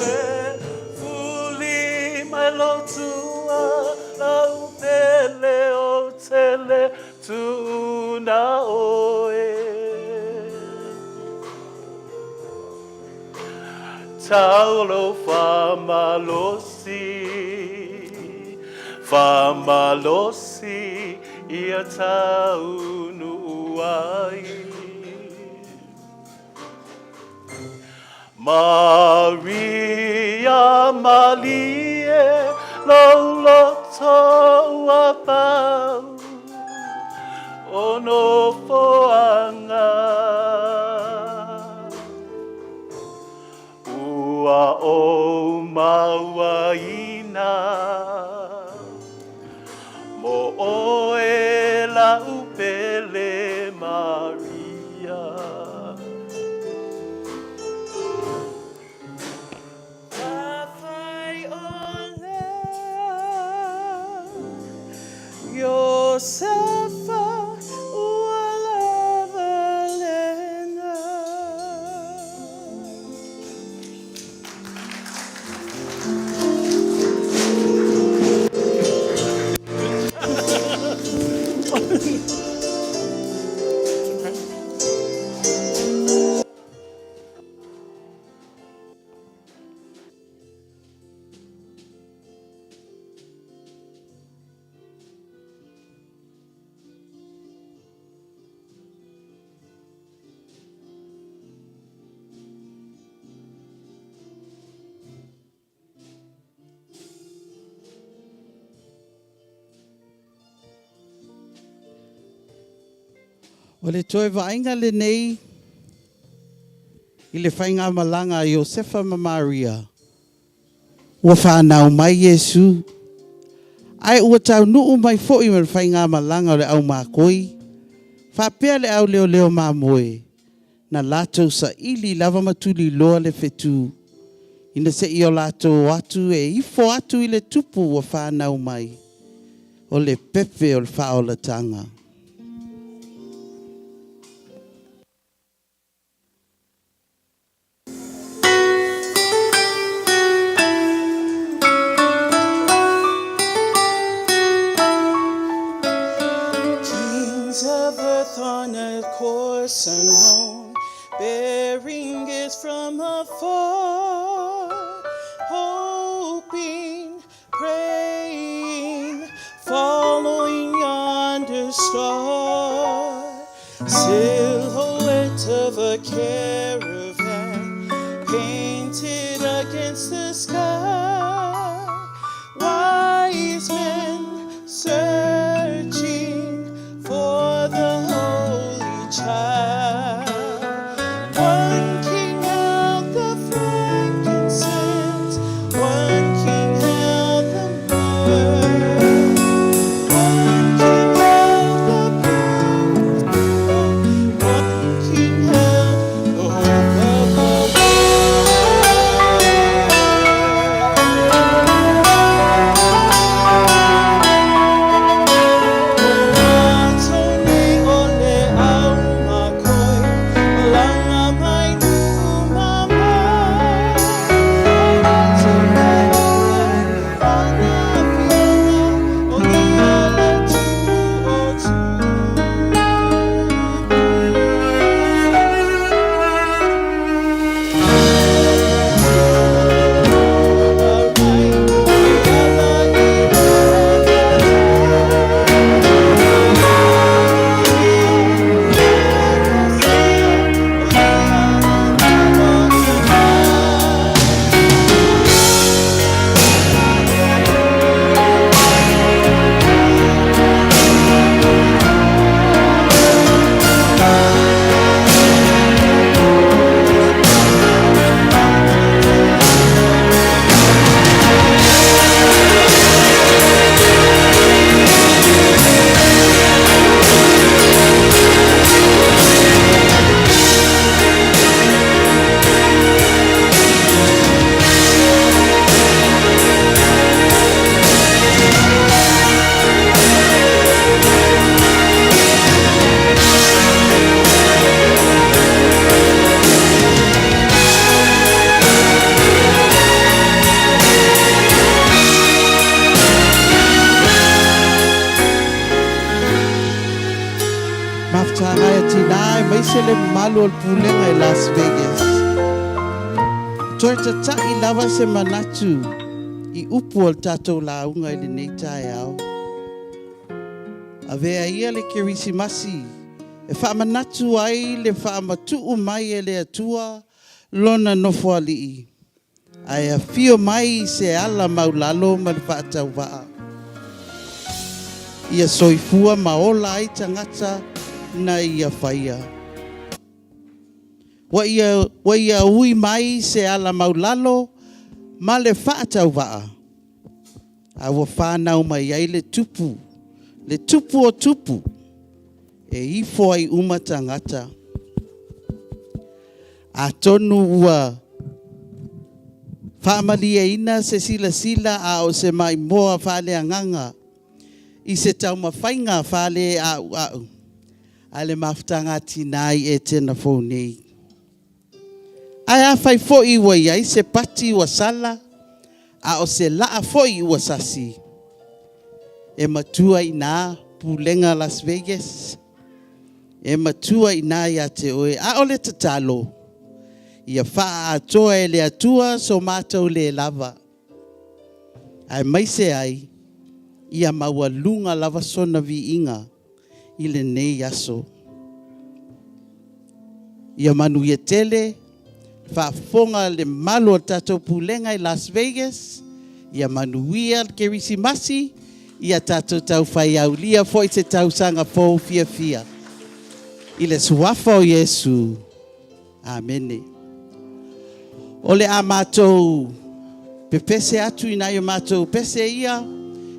e Fuli mai lou tua Lau pele ou te le tuuna oe Tau lou faamalosi Faamalosi ia taunuu ai. Maria malie lou loto ua pau o nofoaga. Ua ou mauaina mo oe la'u pele Maria. Afai o lea Iosefa ua lava lena. O le toe vaaiga lenei i le faigamalaga a Iosefa ma Maria, ua fanau mai Iesu, ae ua taunuu mai foi ma le faigamalaga o le aumakoi, faapea le auleoleo mamoe, na latou saili lava ma tuliloa le fetu, ina se i o latou o atu e ifo atu i le tupu ua fanau mai, o le pepe o le faaolataga. Kings of earth on a course unknown, bearing gifts from afar, hoping, praying, following yonder star, silhouette of a caravan painted against the sky. Wise men searching for the holy child. One king held the frankincense, one king held the myrrh, one king held the purple, one king held the hope of the world. aemaise le mamalu o le Pulega i Las Vegas. Toe tata'i lava se manatu i upu o le tatou lauga i lenei taeao. Avea ia le Kerisimasi e faamanatu ai le faamatu'u mai e le Atua Lona Nofoalii ae afio mai i se ala maulalo ma le faatauvaa. Ia soifua ma ola ai tagata na ia faia. Ua ia, ua ia ui mai se ala maulalo ma le faatauvaa, a ua fanau mai ai le tupu, le tupu o tupu, e ifo ai uma tagata. Atonu ua faamalieina se silasila a o se maimoa faaleagaga i se taumafaiga faaleauau a le mafutaga a tinā i Etena fou nei. Ae afai foi ua i ai se pati ua sala, a o se laa foi ua sasi, e matua i nā pulega Las Vegas, e matua i nā iā te oe. A o le tatalo, ia faaatoa e le Atua so mātou lē lava, aemaise ai ia maualuga lava sona viiga i lenei aso. Ia manuia tele le faafofoga le mamalu o le tatou Pulega i Las Vegas. Ia manuia le Kerisimasi, ia tatou taufaiaulia foi se tausaga fou fiafia. I le Suafa o Iesu. Amene. O le a matou pepese atu i nai o matou pese ia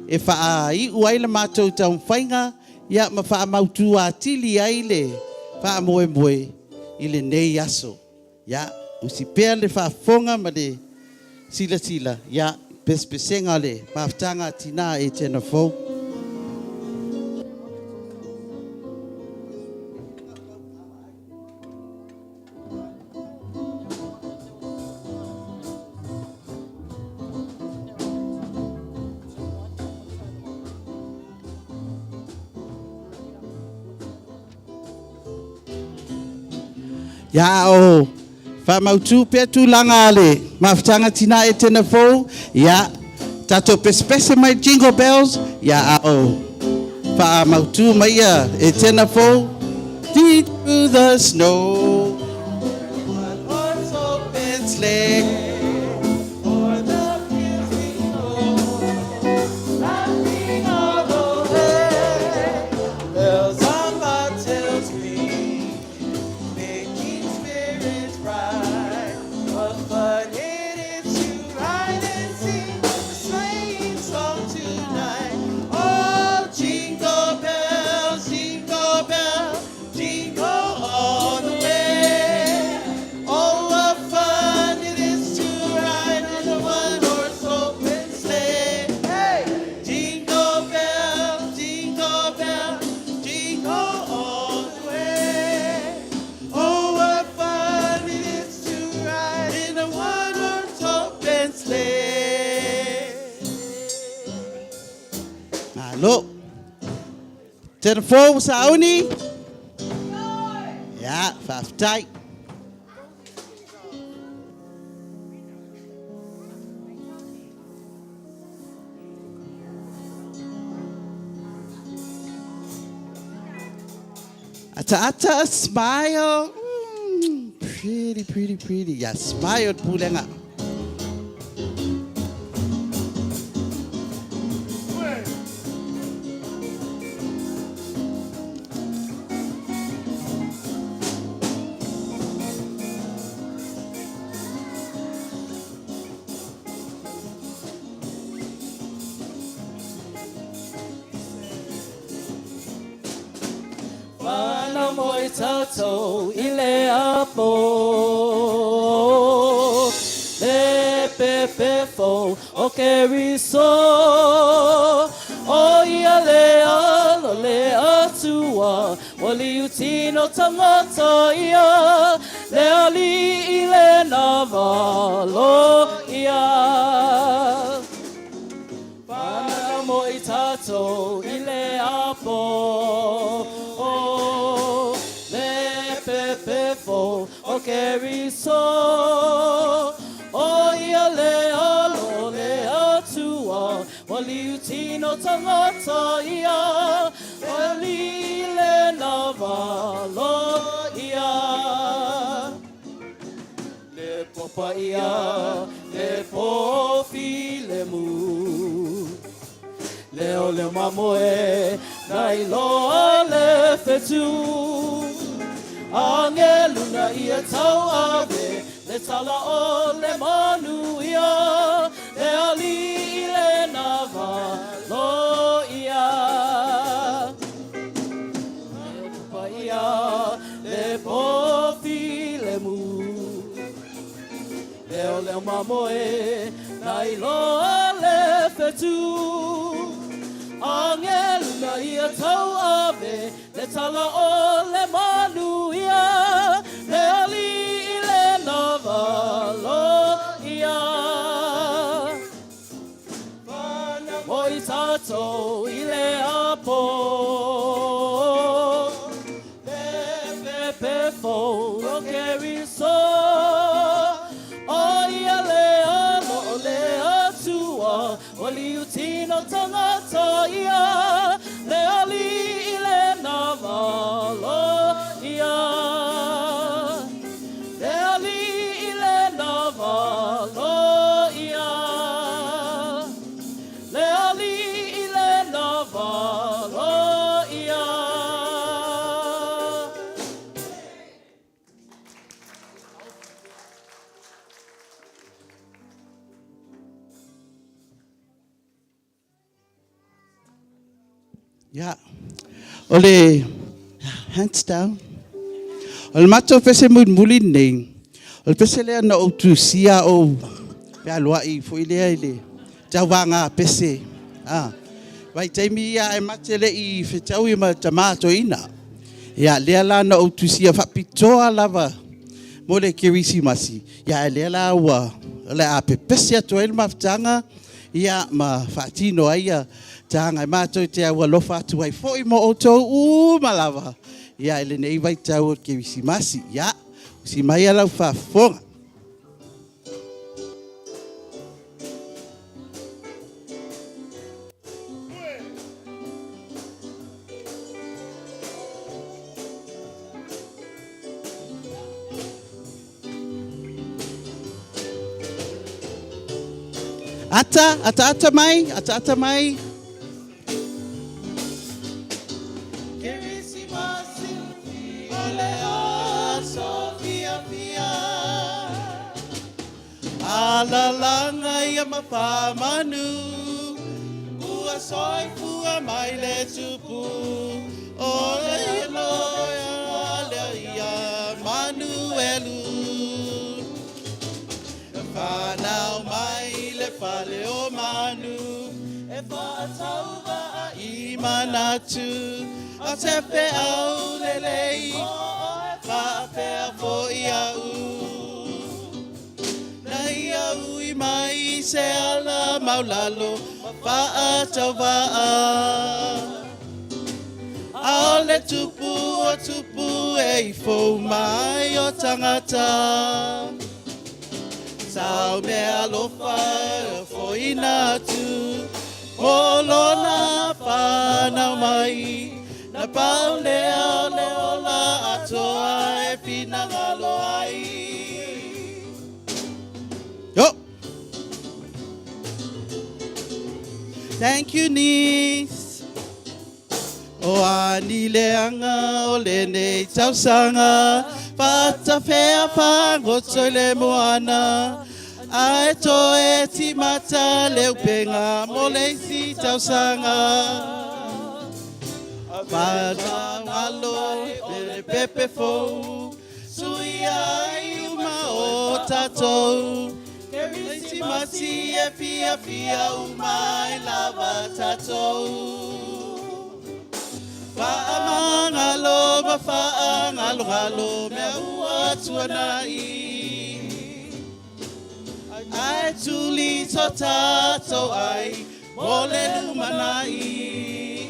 e faaiu ai le matou taumafaiga ia ma faamautu atili ai le faamoemoe i lenei aso. Ia, usi pea le faafofoga ma le silasila, ia, pesepesega o le mafutaga a Tinā Etena Fou. Ia a o faamautu pea tulaga a le mafutaga Tinā Etena Fou, ia tatou pesepese mai Jingle Bells, ia a o faamautu mai ia Etena Fou, Deep through the snow, one horse open sleigh. Malo. Telefon ua sauni? Ia, faafetai. Ataata, smile. Pretty, pretty, pretty. Ia, smile le pulega. Whanau moi tatou i le apo Le pepe fou o Keriso O ia le alo le Atua Ua liu tino tangata ia Le alii le na valo ia Whanau moi tatou i le apo Le Keriso, ʻO ia le alo o le Atua, Ua liutino tagata ia, Le Alii lena valoia. Le po paia, le po filemu. Leo leo mamoe, na iloa le fetu. Agelu na ia tauave, le tala o le manuia, Le Alii lena valoia. Le po paia, le po filemu. Leo leo mamoe, na iloa le fetu. Agelu na ia tauave, le tala o le manuia, Le Alii lena valoia. Moi tatou i le apo, Le pepe fou o Keriso, ʻO ia le alo o le Atua, Ua liutino tagata ia, Le Alii lena valoia. Le Alii lena valoia. Le Alii lena valoia. Ia. O le hands down. O le matou pese mulimuli lenei, o le pese lea na ou tusia ou fealuai foi lea i le tauvaga pese. Ah, vaitaimi ia ae mate le i fetaui ma tama toeaina. Ia, lea la na ou tusia faapitoa lava mo le Kerisimasi. Ia, ae lea la ua o le a pepese atu ai le mafutaga ia ma faatino ai ia taga e matou te aualofa atu ai foi mo outou uma lava ia i lenei vaitau o le Kerisimasi. Ia, usi mai lau faafofoga. Ata, ataata mai, ataata mai. Kerisimasi o le aso fiafia. Alalaga ia ma pamanu Ua soifua mai le tupu O le loea ia Manuelu E whanau mai le fale o manu E whaatauva i manatu A te wheau lelei Whaapea foi au Na ia ui mai se ala maulalo ma faatauvaa. A o le tupu o tupu e ifo uma ai o tagata. Sau mea alofa e ofoina atu mo lona whanau mai. Na pau lea o le ola atoa e finagalo ai. Yo! Thank you, niece. O a ni leaga o lenei tausaga, Faatafea faagoto i le moana, Ae toe timata le upega mo le isi tausaga. Faatagalo le pepe fou, Suia ai uma o tatou. Kerisimasi e fiafia uma ai lava tatou. Faamagalo ma faagalogalo mea ua tuanai. Ae tuli to tatou ai mo le lumanai.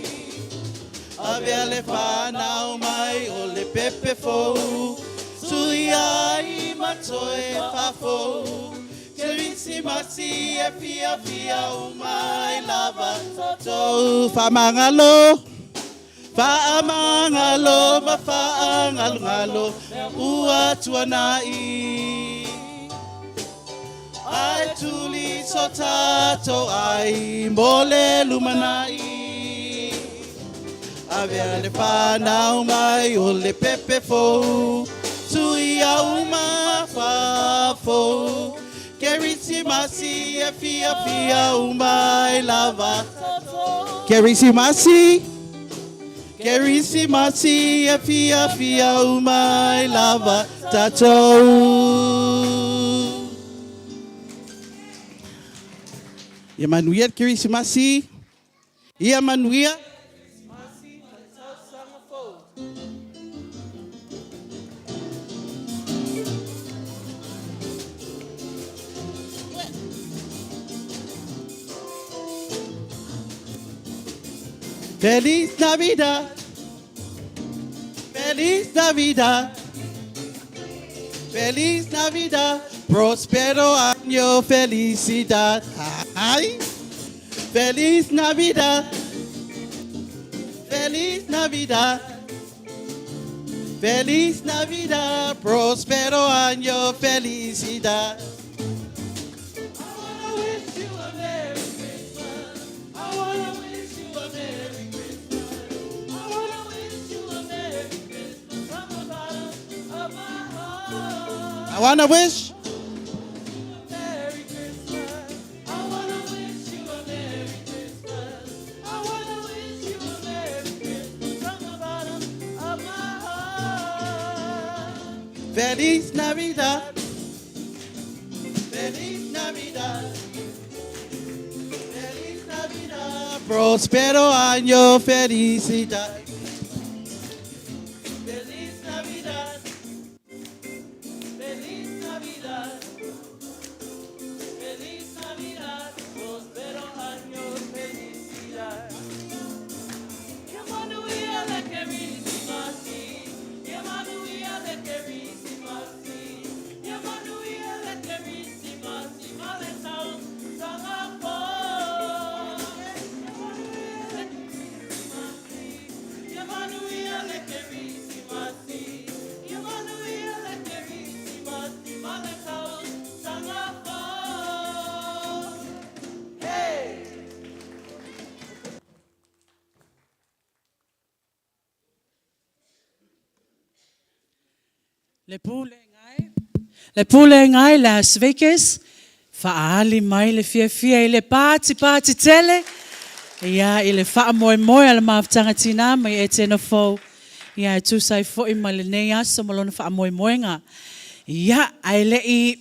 Avea le fanau mai o le pepe fou, suia ai. ma toe faafou Kerisimasi e fiafia uma ai lava tatou Faamagalo Faamagalo ma faagalogalo ua tuanai Ae tuli so tatou ai mo le lumanai Avea le fanau mai o le pepe fou Tuia uma faafou Kerisimasi e fiafia uma ai lava Kerisimasi Kerisimasi e fiafia uma ai lava tatou. Ia manuia le Kerisimasi. Ia manuia. Feliz Navidad. Feliz Navidad. Feliz Navidad. Prospero año, felicidad. Ai. Feliz Navidad. Feliz Navidad. Feliz Navidad. Prospero año, felicidad. I wanna wish. Feliz Navidad. Feliz Navidad. Feliz Navidad. Prospero año, felicidad. Feliz Navidad. Feliz Navidad. Feliz Navidad. Prospero año, felicidad. Ia manuia le Kerisimasi. Ia manuia le Kerisimasi. Ia manuia le Kerisimasi ma le tausaga fou. Ia manuia le Kerisimasi. Ia manuia le Kerisimasi. Ia manuia le Kerisimasi ma le tausaga fou. Hey! Le Pulega e. Le Pulega e Las Vegas, faaali mai le fiafia i le patipati tele, ia, i le faamoemoe a le mafutaga tinā mai Etena Fou, ia, e tusa ai foi ma lenei aso ma lona faamoemoega. Ia, ae le i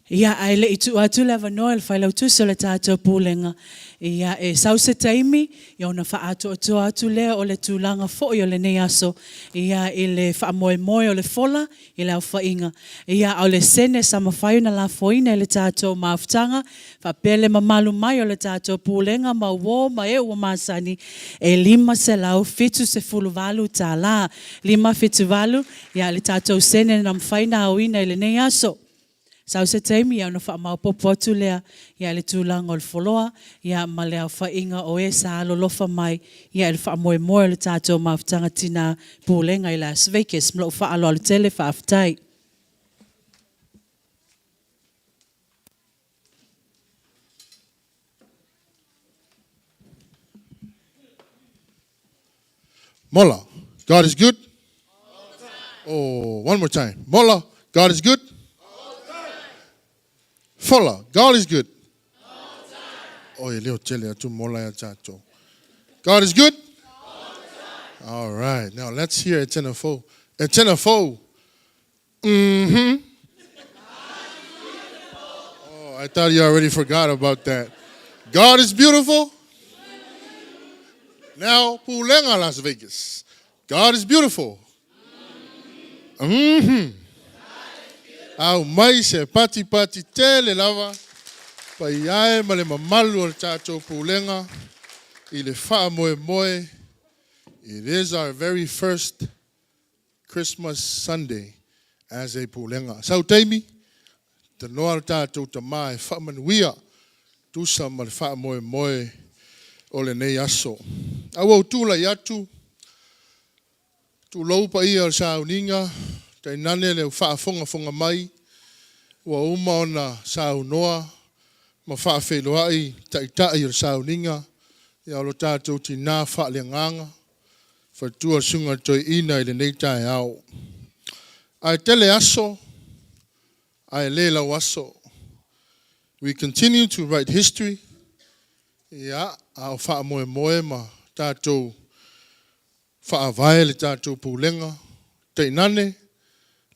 Ia, ae le i tuu atu le avanoa i le Failautusi o le tatou Pulega, ia, e sau se taimi, ia ona faaatoatoa atu lea o le tulaga foi o lenei aso, ia, i le faamoemoe o le fola i le aofaiga. Ia, a o le sene sa mafai ona lafoina e le tatou mafutaga, faapea le mamalu mai o le tatou Pulega ma uo ma e ua masani, e $578 tala. 578, ia, le tatou sene na mafai ona aoina i lenei aso. Sau se taimi, ia, ona faamaopoopo atu lea, ia, i le tulaga o le foloa, ia, ma le aofaiga o e sa alolofa mai, ia, i le faamoemoe o le tatou mafutaga tinā Pulega i Las Vegas. Ma lou faaaloalo tele, faafetai. Mola, God is good. Oh, one more time. Mola, God is good. Fola, God is good. Oh, e leo tele atu mola ia tatou. God is good. All right. Now let's hear Etena Fo. Etena Fo. Mm-hmm. Oh, I thought you already forgot about that. God is beautiful. Now, Pulega, Las Vegas. God is beautiful. Mm-hmm. Aumai se patipati tele lava, paia e ma le mamalu o le tatou Pulega i le faamoemoe. It is our very first Christmas Sunday as a Pulega. Sau taimi, tanoa le tatou Tama e faamanuia tusa ma le faamoemoe o lenei aso. A ua ou tulai atu, tulou paia o le sauniga, tainane le faafogafoga mai, ua uma ona saunoa ma faafeiloai taitai o le sauniga, ia o lo tatou tinā faaleagaga, faletua le susuga i le Toeaina i lenei taeao. Ae tele aso, ae le lau aso. We continue to write history, ia, a o faamoemoe ma tatou faavae le tatou pulega, tainane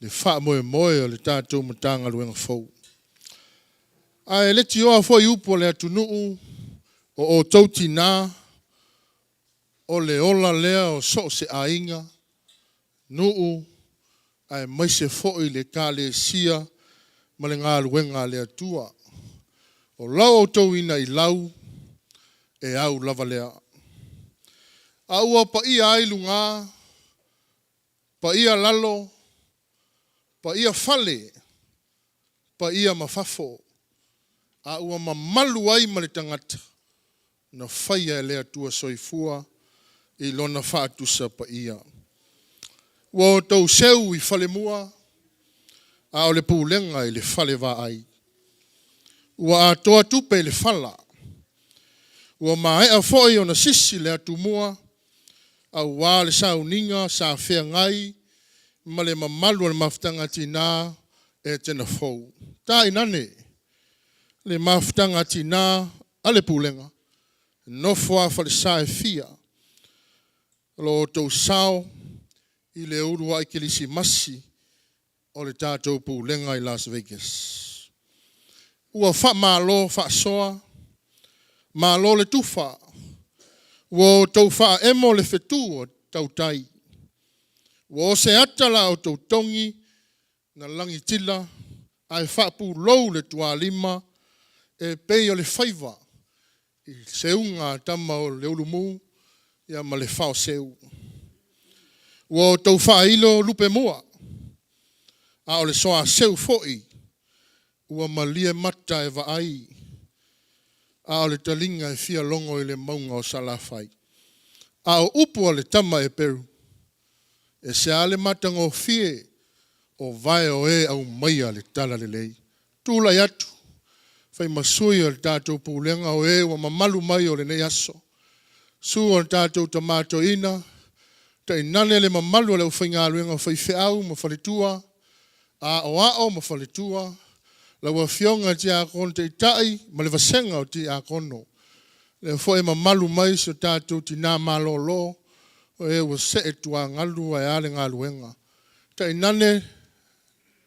le faamoemoe o le tatou Matagaluega fou. Ae leitioa foi upu a le atunuu o outou tinā, o le ola lea o so o se aiga, nuu, aemaise foi le Ekalesia ma le galuega a le Atua. O lau outou inailau e au lava lea. A ua paia ai luga, paia lalo, paia fale, paia ma fafo, a ua mamalu ai ma le tagata na faia e le Atua Soifua i Lona faatusa paia. Ua outou seu i falemua, a o le pulega i le falevaai. Ua atoa tupe i le fala. Ua maea foi ona sisi le atumua aua le sauniga sa feagai ma le mamalu o le Mafutaga a Tina Etena Fou. Tainane le Mafutaga a Tina a le Pulega, nofo a falesa e fia, lo outou sao i le uluai kerisimasi o le tatou Pulega i Las Vegas. Ua faamalo faasoa, malo le tufa, ua outou faaemo le fetu o tautai, ua o se ata la outou togi na lagitila ae faapulou le tualima e pei o le faiva i seuga a tama o le Ulumu ia ma le Faoseu. Ua outou faailo lupemua, a o le soaseu foi ua malie mata e vaai, a o le taliga e fia logo i le mauga o Salafai. A o upu a le tama Eperu, e se a le matagofie o vae o e aumaia le talalelei. Tulai atu, fai ma sui o le tatou pulega o e ua mamalu mai o lenei aso. Susu o le tatou Tama Toeaina, tainane le mamalu o le aufaigaluega o faifeau ma faletua, aoao ma faletua, lau Afioga i le Tiakono Taitai ma le vasega o Tiakono. Lea foi e mamalu mai si o tatou tina malolo, o e ua see tuagalu ae a le galuega. Tainane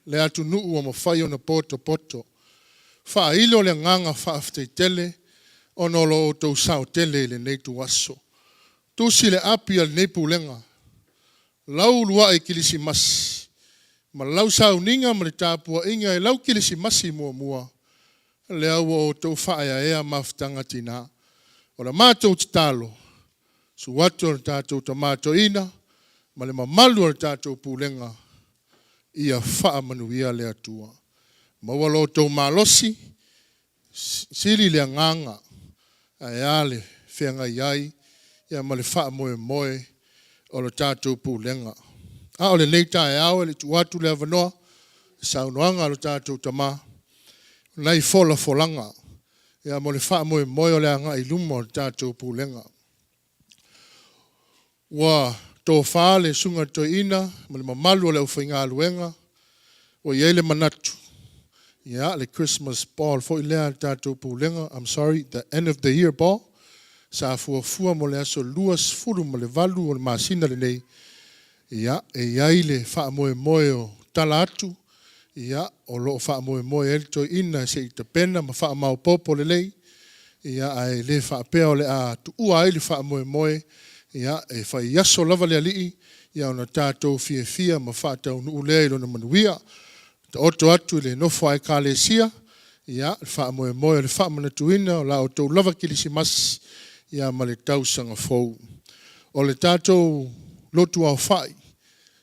le atunuu ua mafai ona potopoto. Faailo le agaga faafetai tele ona o lo outou sao tele i lenei ituaso. Tusi le api a lenei Pulega, lau uluai kilisimasi ma lau sauniga ma le tapuaiga i lau kilisimasi muamua, lea ua outou faaeaea mafutaga tina. O la matou tatalo, susu atu o le tatou Tama Toeaina ma le mamalu o le tatou Pulega, ia faamanuia le Atua. Maua lo outou malosi, sili le agaga ae a le feagai ai ia ma le faamoemoe o le tatou Pulega. A o lenei taeao e le i tuu atu le avanoa i saunoaga a lo tatou Tama, o nai folafolaga ia mo le faamoemoe o le agai i luma o le tatou Pulega. Ua tofa le Susuga i le Toeaina ma le mamalu o le aufaigaluega, ua i ai le manatu, ia, le Christmas ball foi lea a le tatou Pulega, I'm sorry, the end of the year ball, sa fuafua mo le aso 28 o le masina lenei, ia, e i ai le faamoemoe o tala atu, ia, o lo o faamoemoe ai le Toeaina se i tapena ma faamaopoopo lelei, ia, ae le faapea o le a tuua ai le faamoemoe, ia, e fai aso lava le alii, ia, ona tatou fiafia ma faataunuu lea i lona manuia. Taoto atu i le nofo a Ekalesia, ia, le faamoemoe o le faamanatuina o la outou lava Kilisimasi, ia, ma le tausaga fou. O le tatou lotu aofai,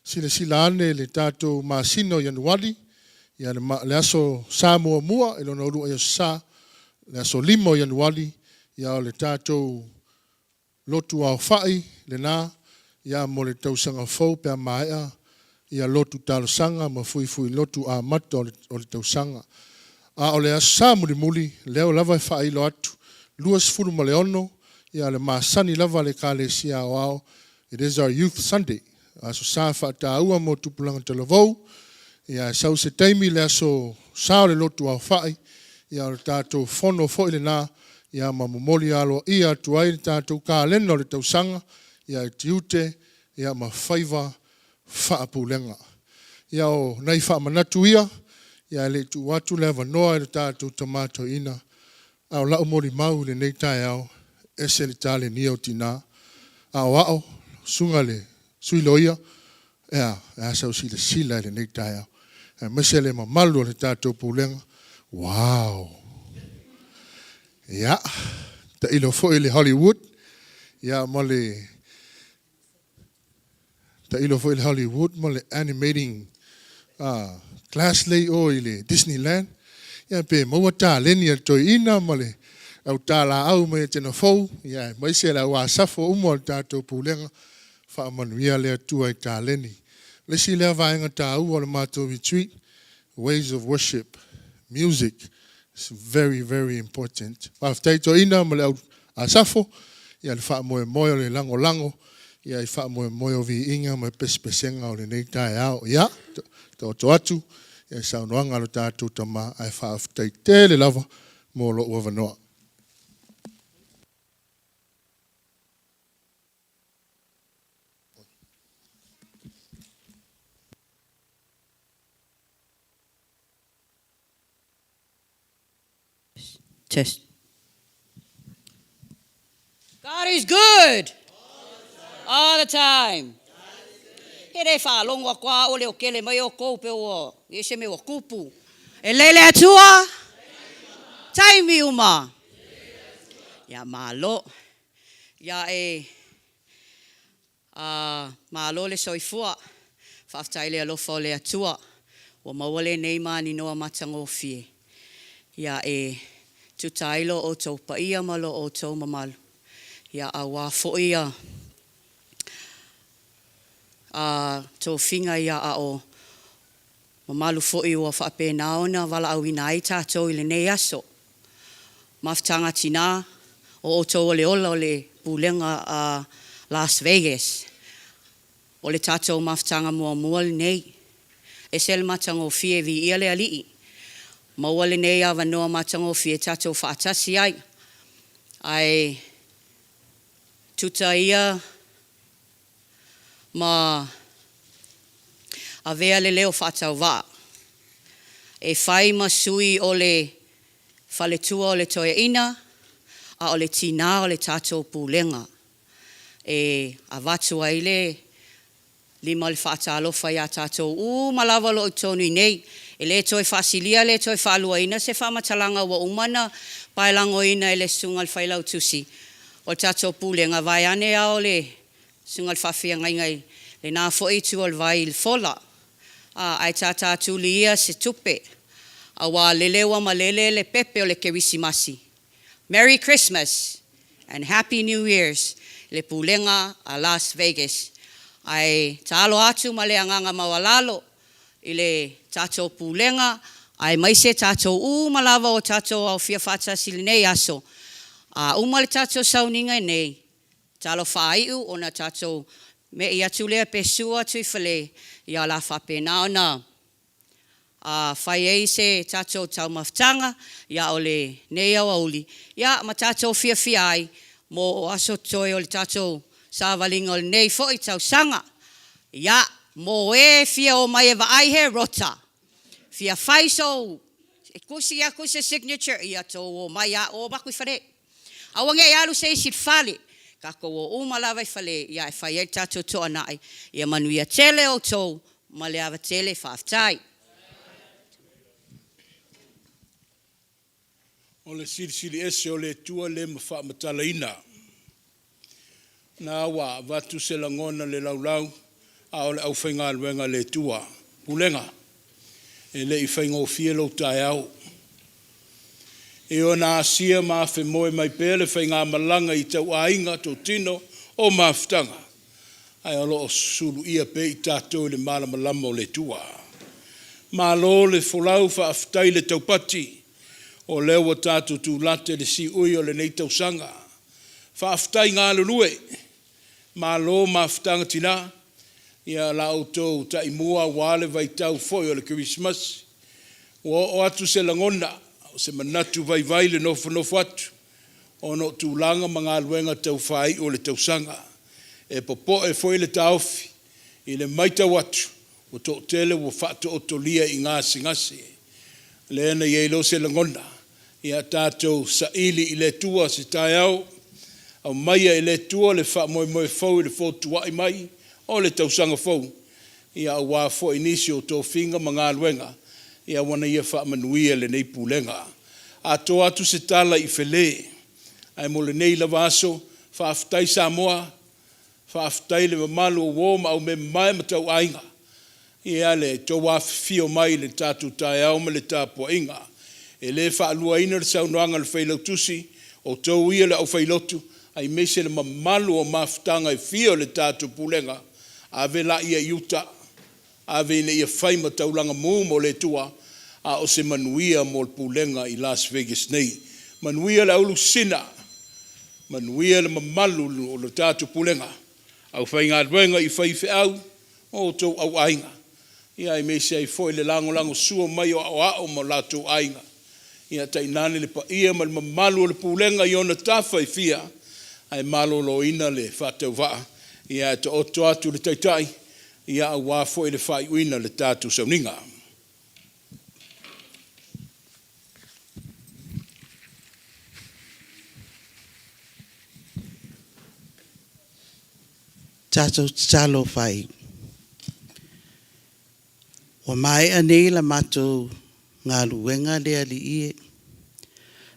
silasila ane i le tatou masina o Ianuari, ia, le, le aso Sa muamua i lona uluai aso Sa, le aso 5 o Ianuari, ia, o le tatou lotu aofai lena, ia, mo le tausaga fou pe a maea ia lotu talosaga ma fuifui lotu amata o le tausaga. A o le Aso Sa mulimuli, lea lava e faailo atu, 26, ia le masani lava a le Ekalesia Aoao, it is our Youth Sunday, Aso Sa faataua mo tupulaga talavou. Ia e sau se taimi le Aso Sa o le lotu aofai, ia o le tatou fono foi lena, ia ma momoli aloaia atu ai le tatou kalena o le tausaga, ia e tiute, ia ma faiva faapulega. Ia o nai faamanatu ia, ia ae le i tuu atu le avanoa i le tatou Tama Toeaina, a o lau molimau i lenei taeao, e ese le talenia o tina. Aoao, susuga i le Sui Loia, ea, e a sau silasila i lenei taeao, aemaise le mamalu o le tatou Pulega. Wow! Ia, tailo foi i le Hollywood, ia ma le tailo foi i le Hollywood ma le animating class lea i o i le Disneyland. Ia pe maua taleni a le toeaina ma le au talaau mai Atenafou, ia aemaise le au asafo uma o le tatou Pulega, faamanuia le Atua i taleni. O le isi lea vaega taua o le matou retreat, ways of worship, music is very, very important. Faafetai toeaina ma le au asafo, ia le faamoemoe o le lagolago, ia i faamoemoe o viiga ma pesepesega o lenei taeao. Ia, taoto atu ia saunoaga a lo tatou tama, ae faafetai tele lava mo lou avanoa. Test. God is good all the time. E le faalogo atu a o leo tele mai outou pe ua i ai se mea ua tupu. E lei le Atua taimi uma. Ia malo. Ia e A malo le soifua. Faafetai i le alofa o le Atua ua maua lenei maninoa matagofie ia e tuta ai lo outou paia ma lo outou mamalu ia aua foi ia a tofiga ia a o mamalu foi ua faapena ona valaauina ai tatou i lenei aso. Mafutaga Tina, o outou o le ola o le Pulega a Las Vegas. O le tatou mafutaga muamua lenei. Ese le matagofie, viia le Alii. Maua lenei avanoa matagofie tatou faatasi ai. Ae tuta ia ma avea le leo faatauvaa e fai ma sui o le faletua o le toeaina a o le tinā o le tatou pulega e avatu ai le lima o le faatalofa iā tatou uma lava o lo o i totonu i nei. E le toe faasilia le toe faaluaina se faamatalaga ua uma ona paelagoina e le Susuga i le Failautusi o le tatou Pulega vaeane ao le Susuga i le Faafeagaiga i lena foi itu o le vai i le fola, a, ae tātā tuli ia se tupe, auā lele ua malele le pepe o le Kerisimasi. Merry Christmas and Happy New Years i le Pulega a Las Vegas. Ae taalo atu ma le agaga maualalo i le tatou Pulega aemaise tatou uma lava ua tatou aofia faatasi i lenei aso. A uma le tatou sauniga nei, Talofa iu ona tatou me'i atu lea pe sua atu i fale, ia o le a faapena ona fai ai se tatou taumafataga, ia o lenei aoauli, ia ma tatou fiafia ai mo aso totoe o le tatou savaliga o lenei foi tausaga. Ia, mo e fia omai e vaai he rota, fia fai sou, e tusi atu se signature, ia tou omai lava, o atu i fale. Aua ne i alu se isi i le fale, tatou o uma lava i fale ia e fai ai le tatou toanai. Ia manuia tele outou ma le ava tele. Faafetai. O le Silisili Ese o le Atua le ma faamatalaina. Na ua avatu se lagona i le laulau a o le aufaigaluega a le Atua. Pulega, e le i faigofie lou taeao. E ona asia ma afemoe mai pea le faigamalaga i tauaiga, totino o mafutaga, ae o lo o suluia pea i tatou i le malamalama o le Atua. Malo le folau, faafetai le taupati, o lea ua tatou tulata i le siui o lenei tausaga. Faafetai galulue, malo mafutaga tina, ia la outou taimua aua le vaitau foi o le Kerisimasi. Ua oo atu se lagona, o se manatu vaivai le nofonofo atu ona o tulaga ma galuega tau faaiu o le tausaga. E popoe foi le taofi i le matau atu ua toatele ua faatootolia i gasegase. Lea na i ai loa se lagona, ia tatou saili i le Atua se taeao, aumaia e le Atua le faamoemoe fou i le fotuai mai o le tausaga fou, aua foi nisi o tofiga ma galuega ina ia faamanuia i lenei Pulega. Atoa atu se tala i Fale, ae mo lenei lava aso, faafetai Samoa, faafetai i le mamalu o uo ma aumeamamae ma tauaiga i le tou afifio mai i le tatou taeao ma le tapuaiga. E le faaluaina le saunoaga a le Failautusi, o outou ia o le aufailotu aemaise le mamalu o mafutaga e fia o le tatou Pulega, ave laia i uta, ave ina ia fai ma taulaga mu mo le Atua, a o se manuia mo le Pulega i Las Vegas nei. Manuia le aulu sisina, manuia le mamalu o le tatou Pulega, aufaigaluega i faifeau ma outou auaiga, aemaise ai foi le lagolagosua mai o aoao ma o latou aiga, ia tainane le paia ma le mamalu o le Pulega i ona tafa e fia, ae maloloina le faatauvaa ae taoto atu le Taitai aua foi le faaiuina o le tatou sauniga. Tatou tatalo fai. Ua maea nei la matou galuega le Alii e,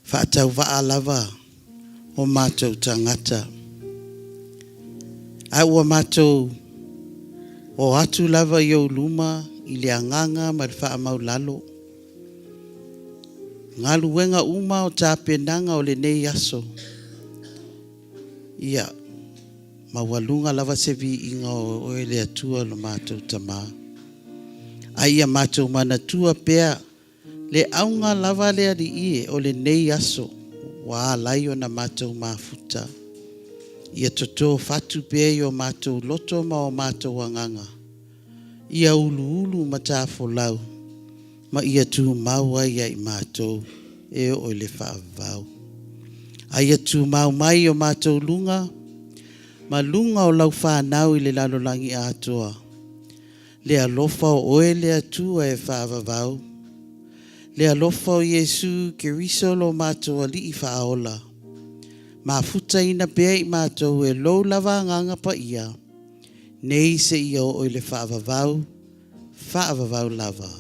faatauvaa lava o matou tagata. Ae ua matou o atu lava i ou luma i le agaga ma le faamaulalo. Galuega uma o tapenaga o lenei aso, ia maualuga lava se viiga o oe le Atua lo matou Tama. A ia matou manatua pea le auga lava le Alii e o lenei aso ua ala ai ona matou mafuta. Ia toto fatu pea i o matou loto ma o matou agaga, ia uluulu matafolau ma ia tumau ai ia i matou e oo i le faavavau. A ia tumau mai i o matou luga ma luga o lau fanau i le lalolagi atoa, le alofa o oe le Atua e faavavau, le alofa o Iesu Keriso lo matou Alii Faaola, mafutaina pea i matou e lou lava Agaga Paia, nei seia oo i le faavavau, faavavau lava.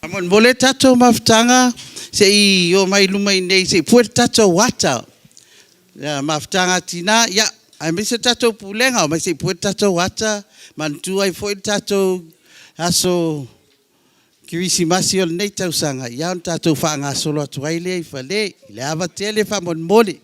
Faamolemole tatou mafutaga se i oo mai i luma i inei se i pue le tatou ata. Ia, mafutaga a tina, ia, aemaise le tatou pulega, omai se i pue le tatou ata, manatua ai foi le tatou aso Kerisimasi o lenei tausaga, ia ona tatou faagasolo atu ai lea i fale i le ava tele faamolemole.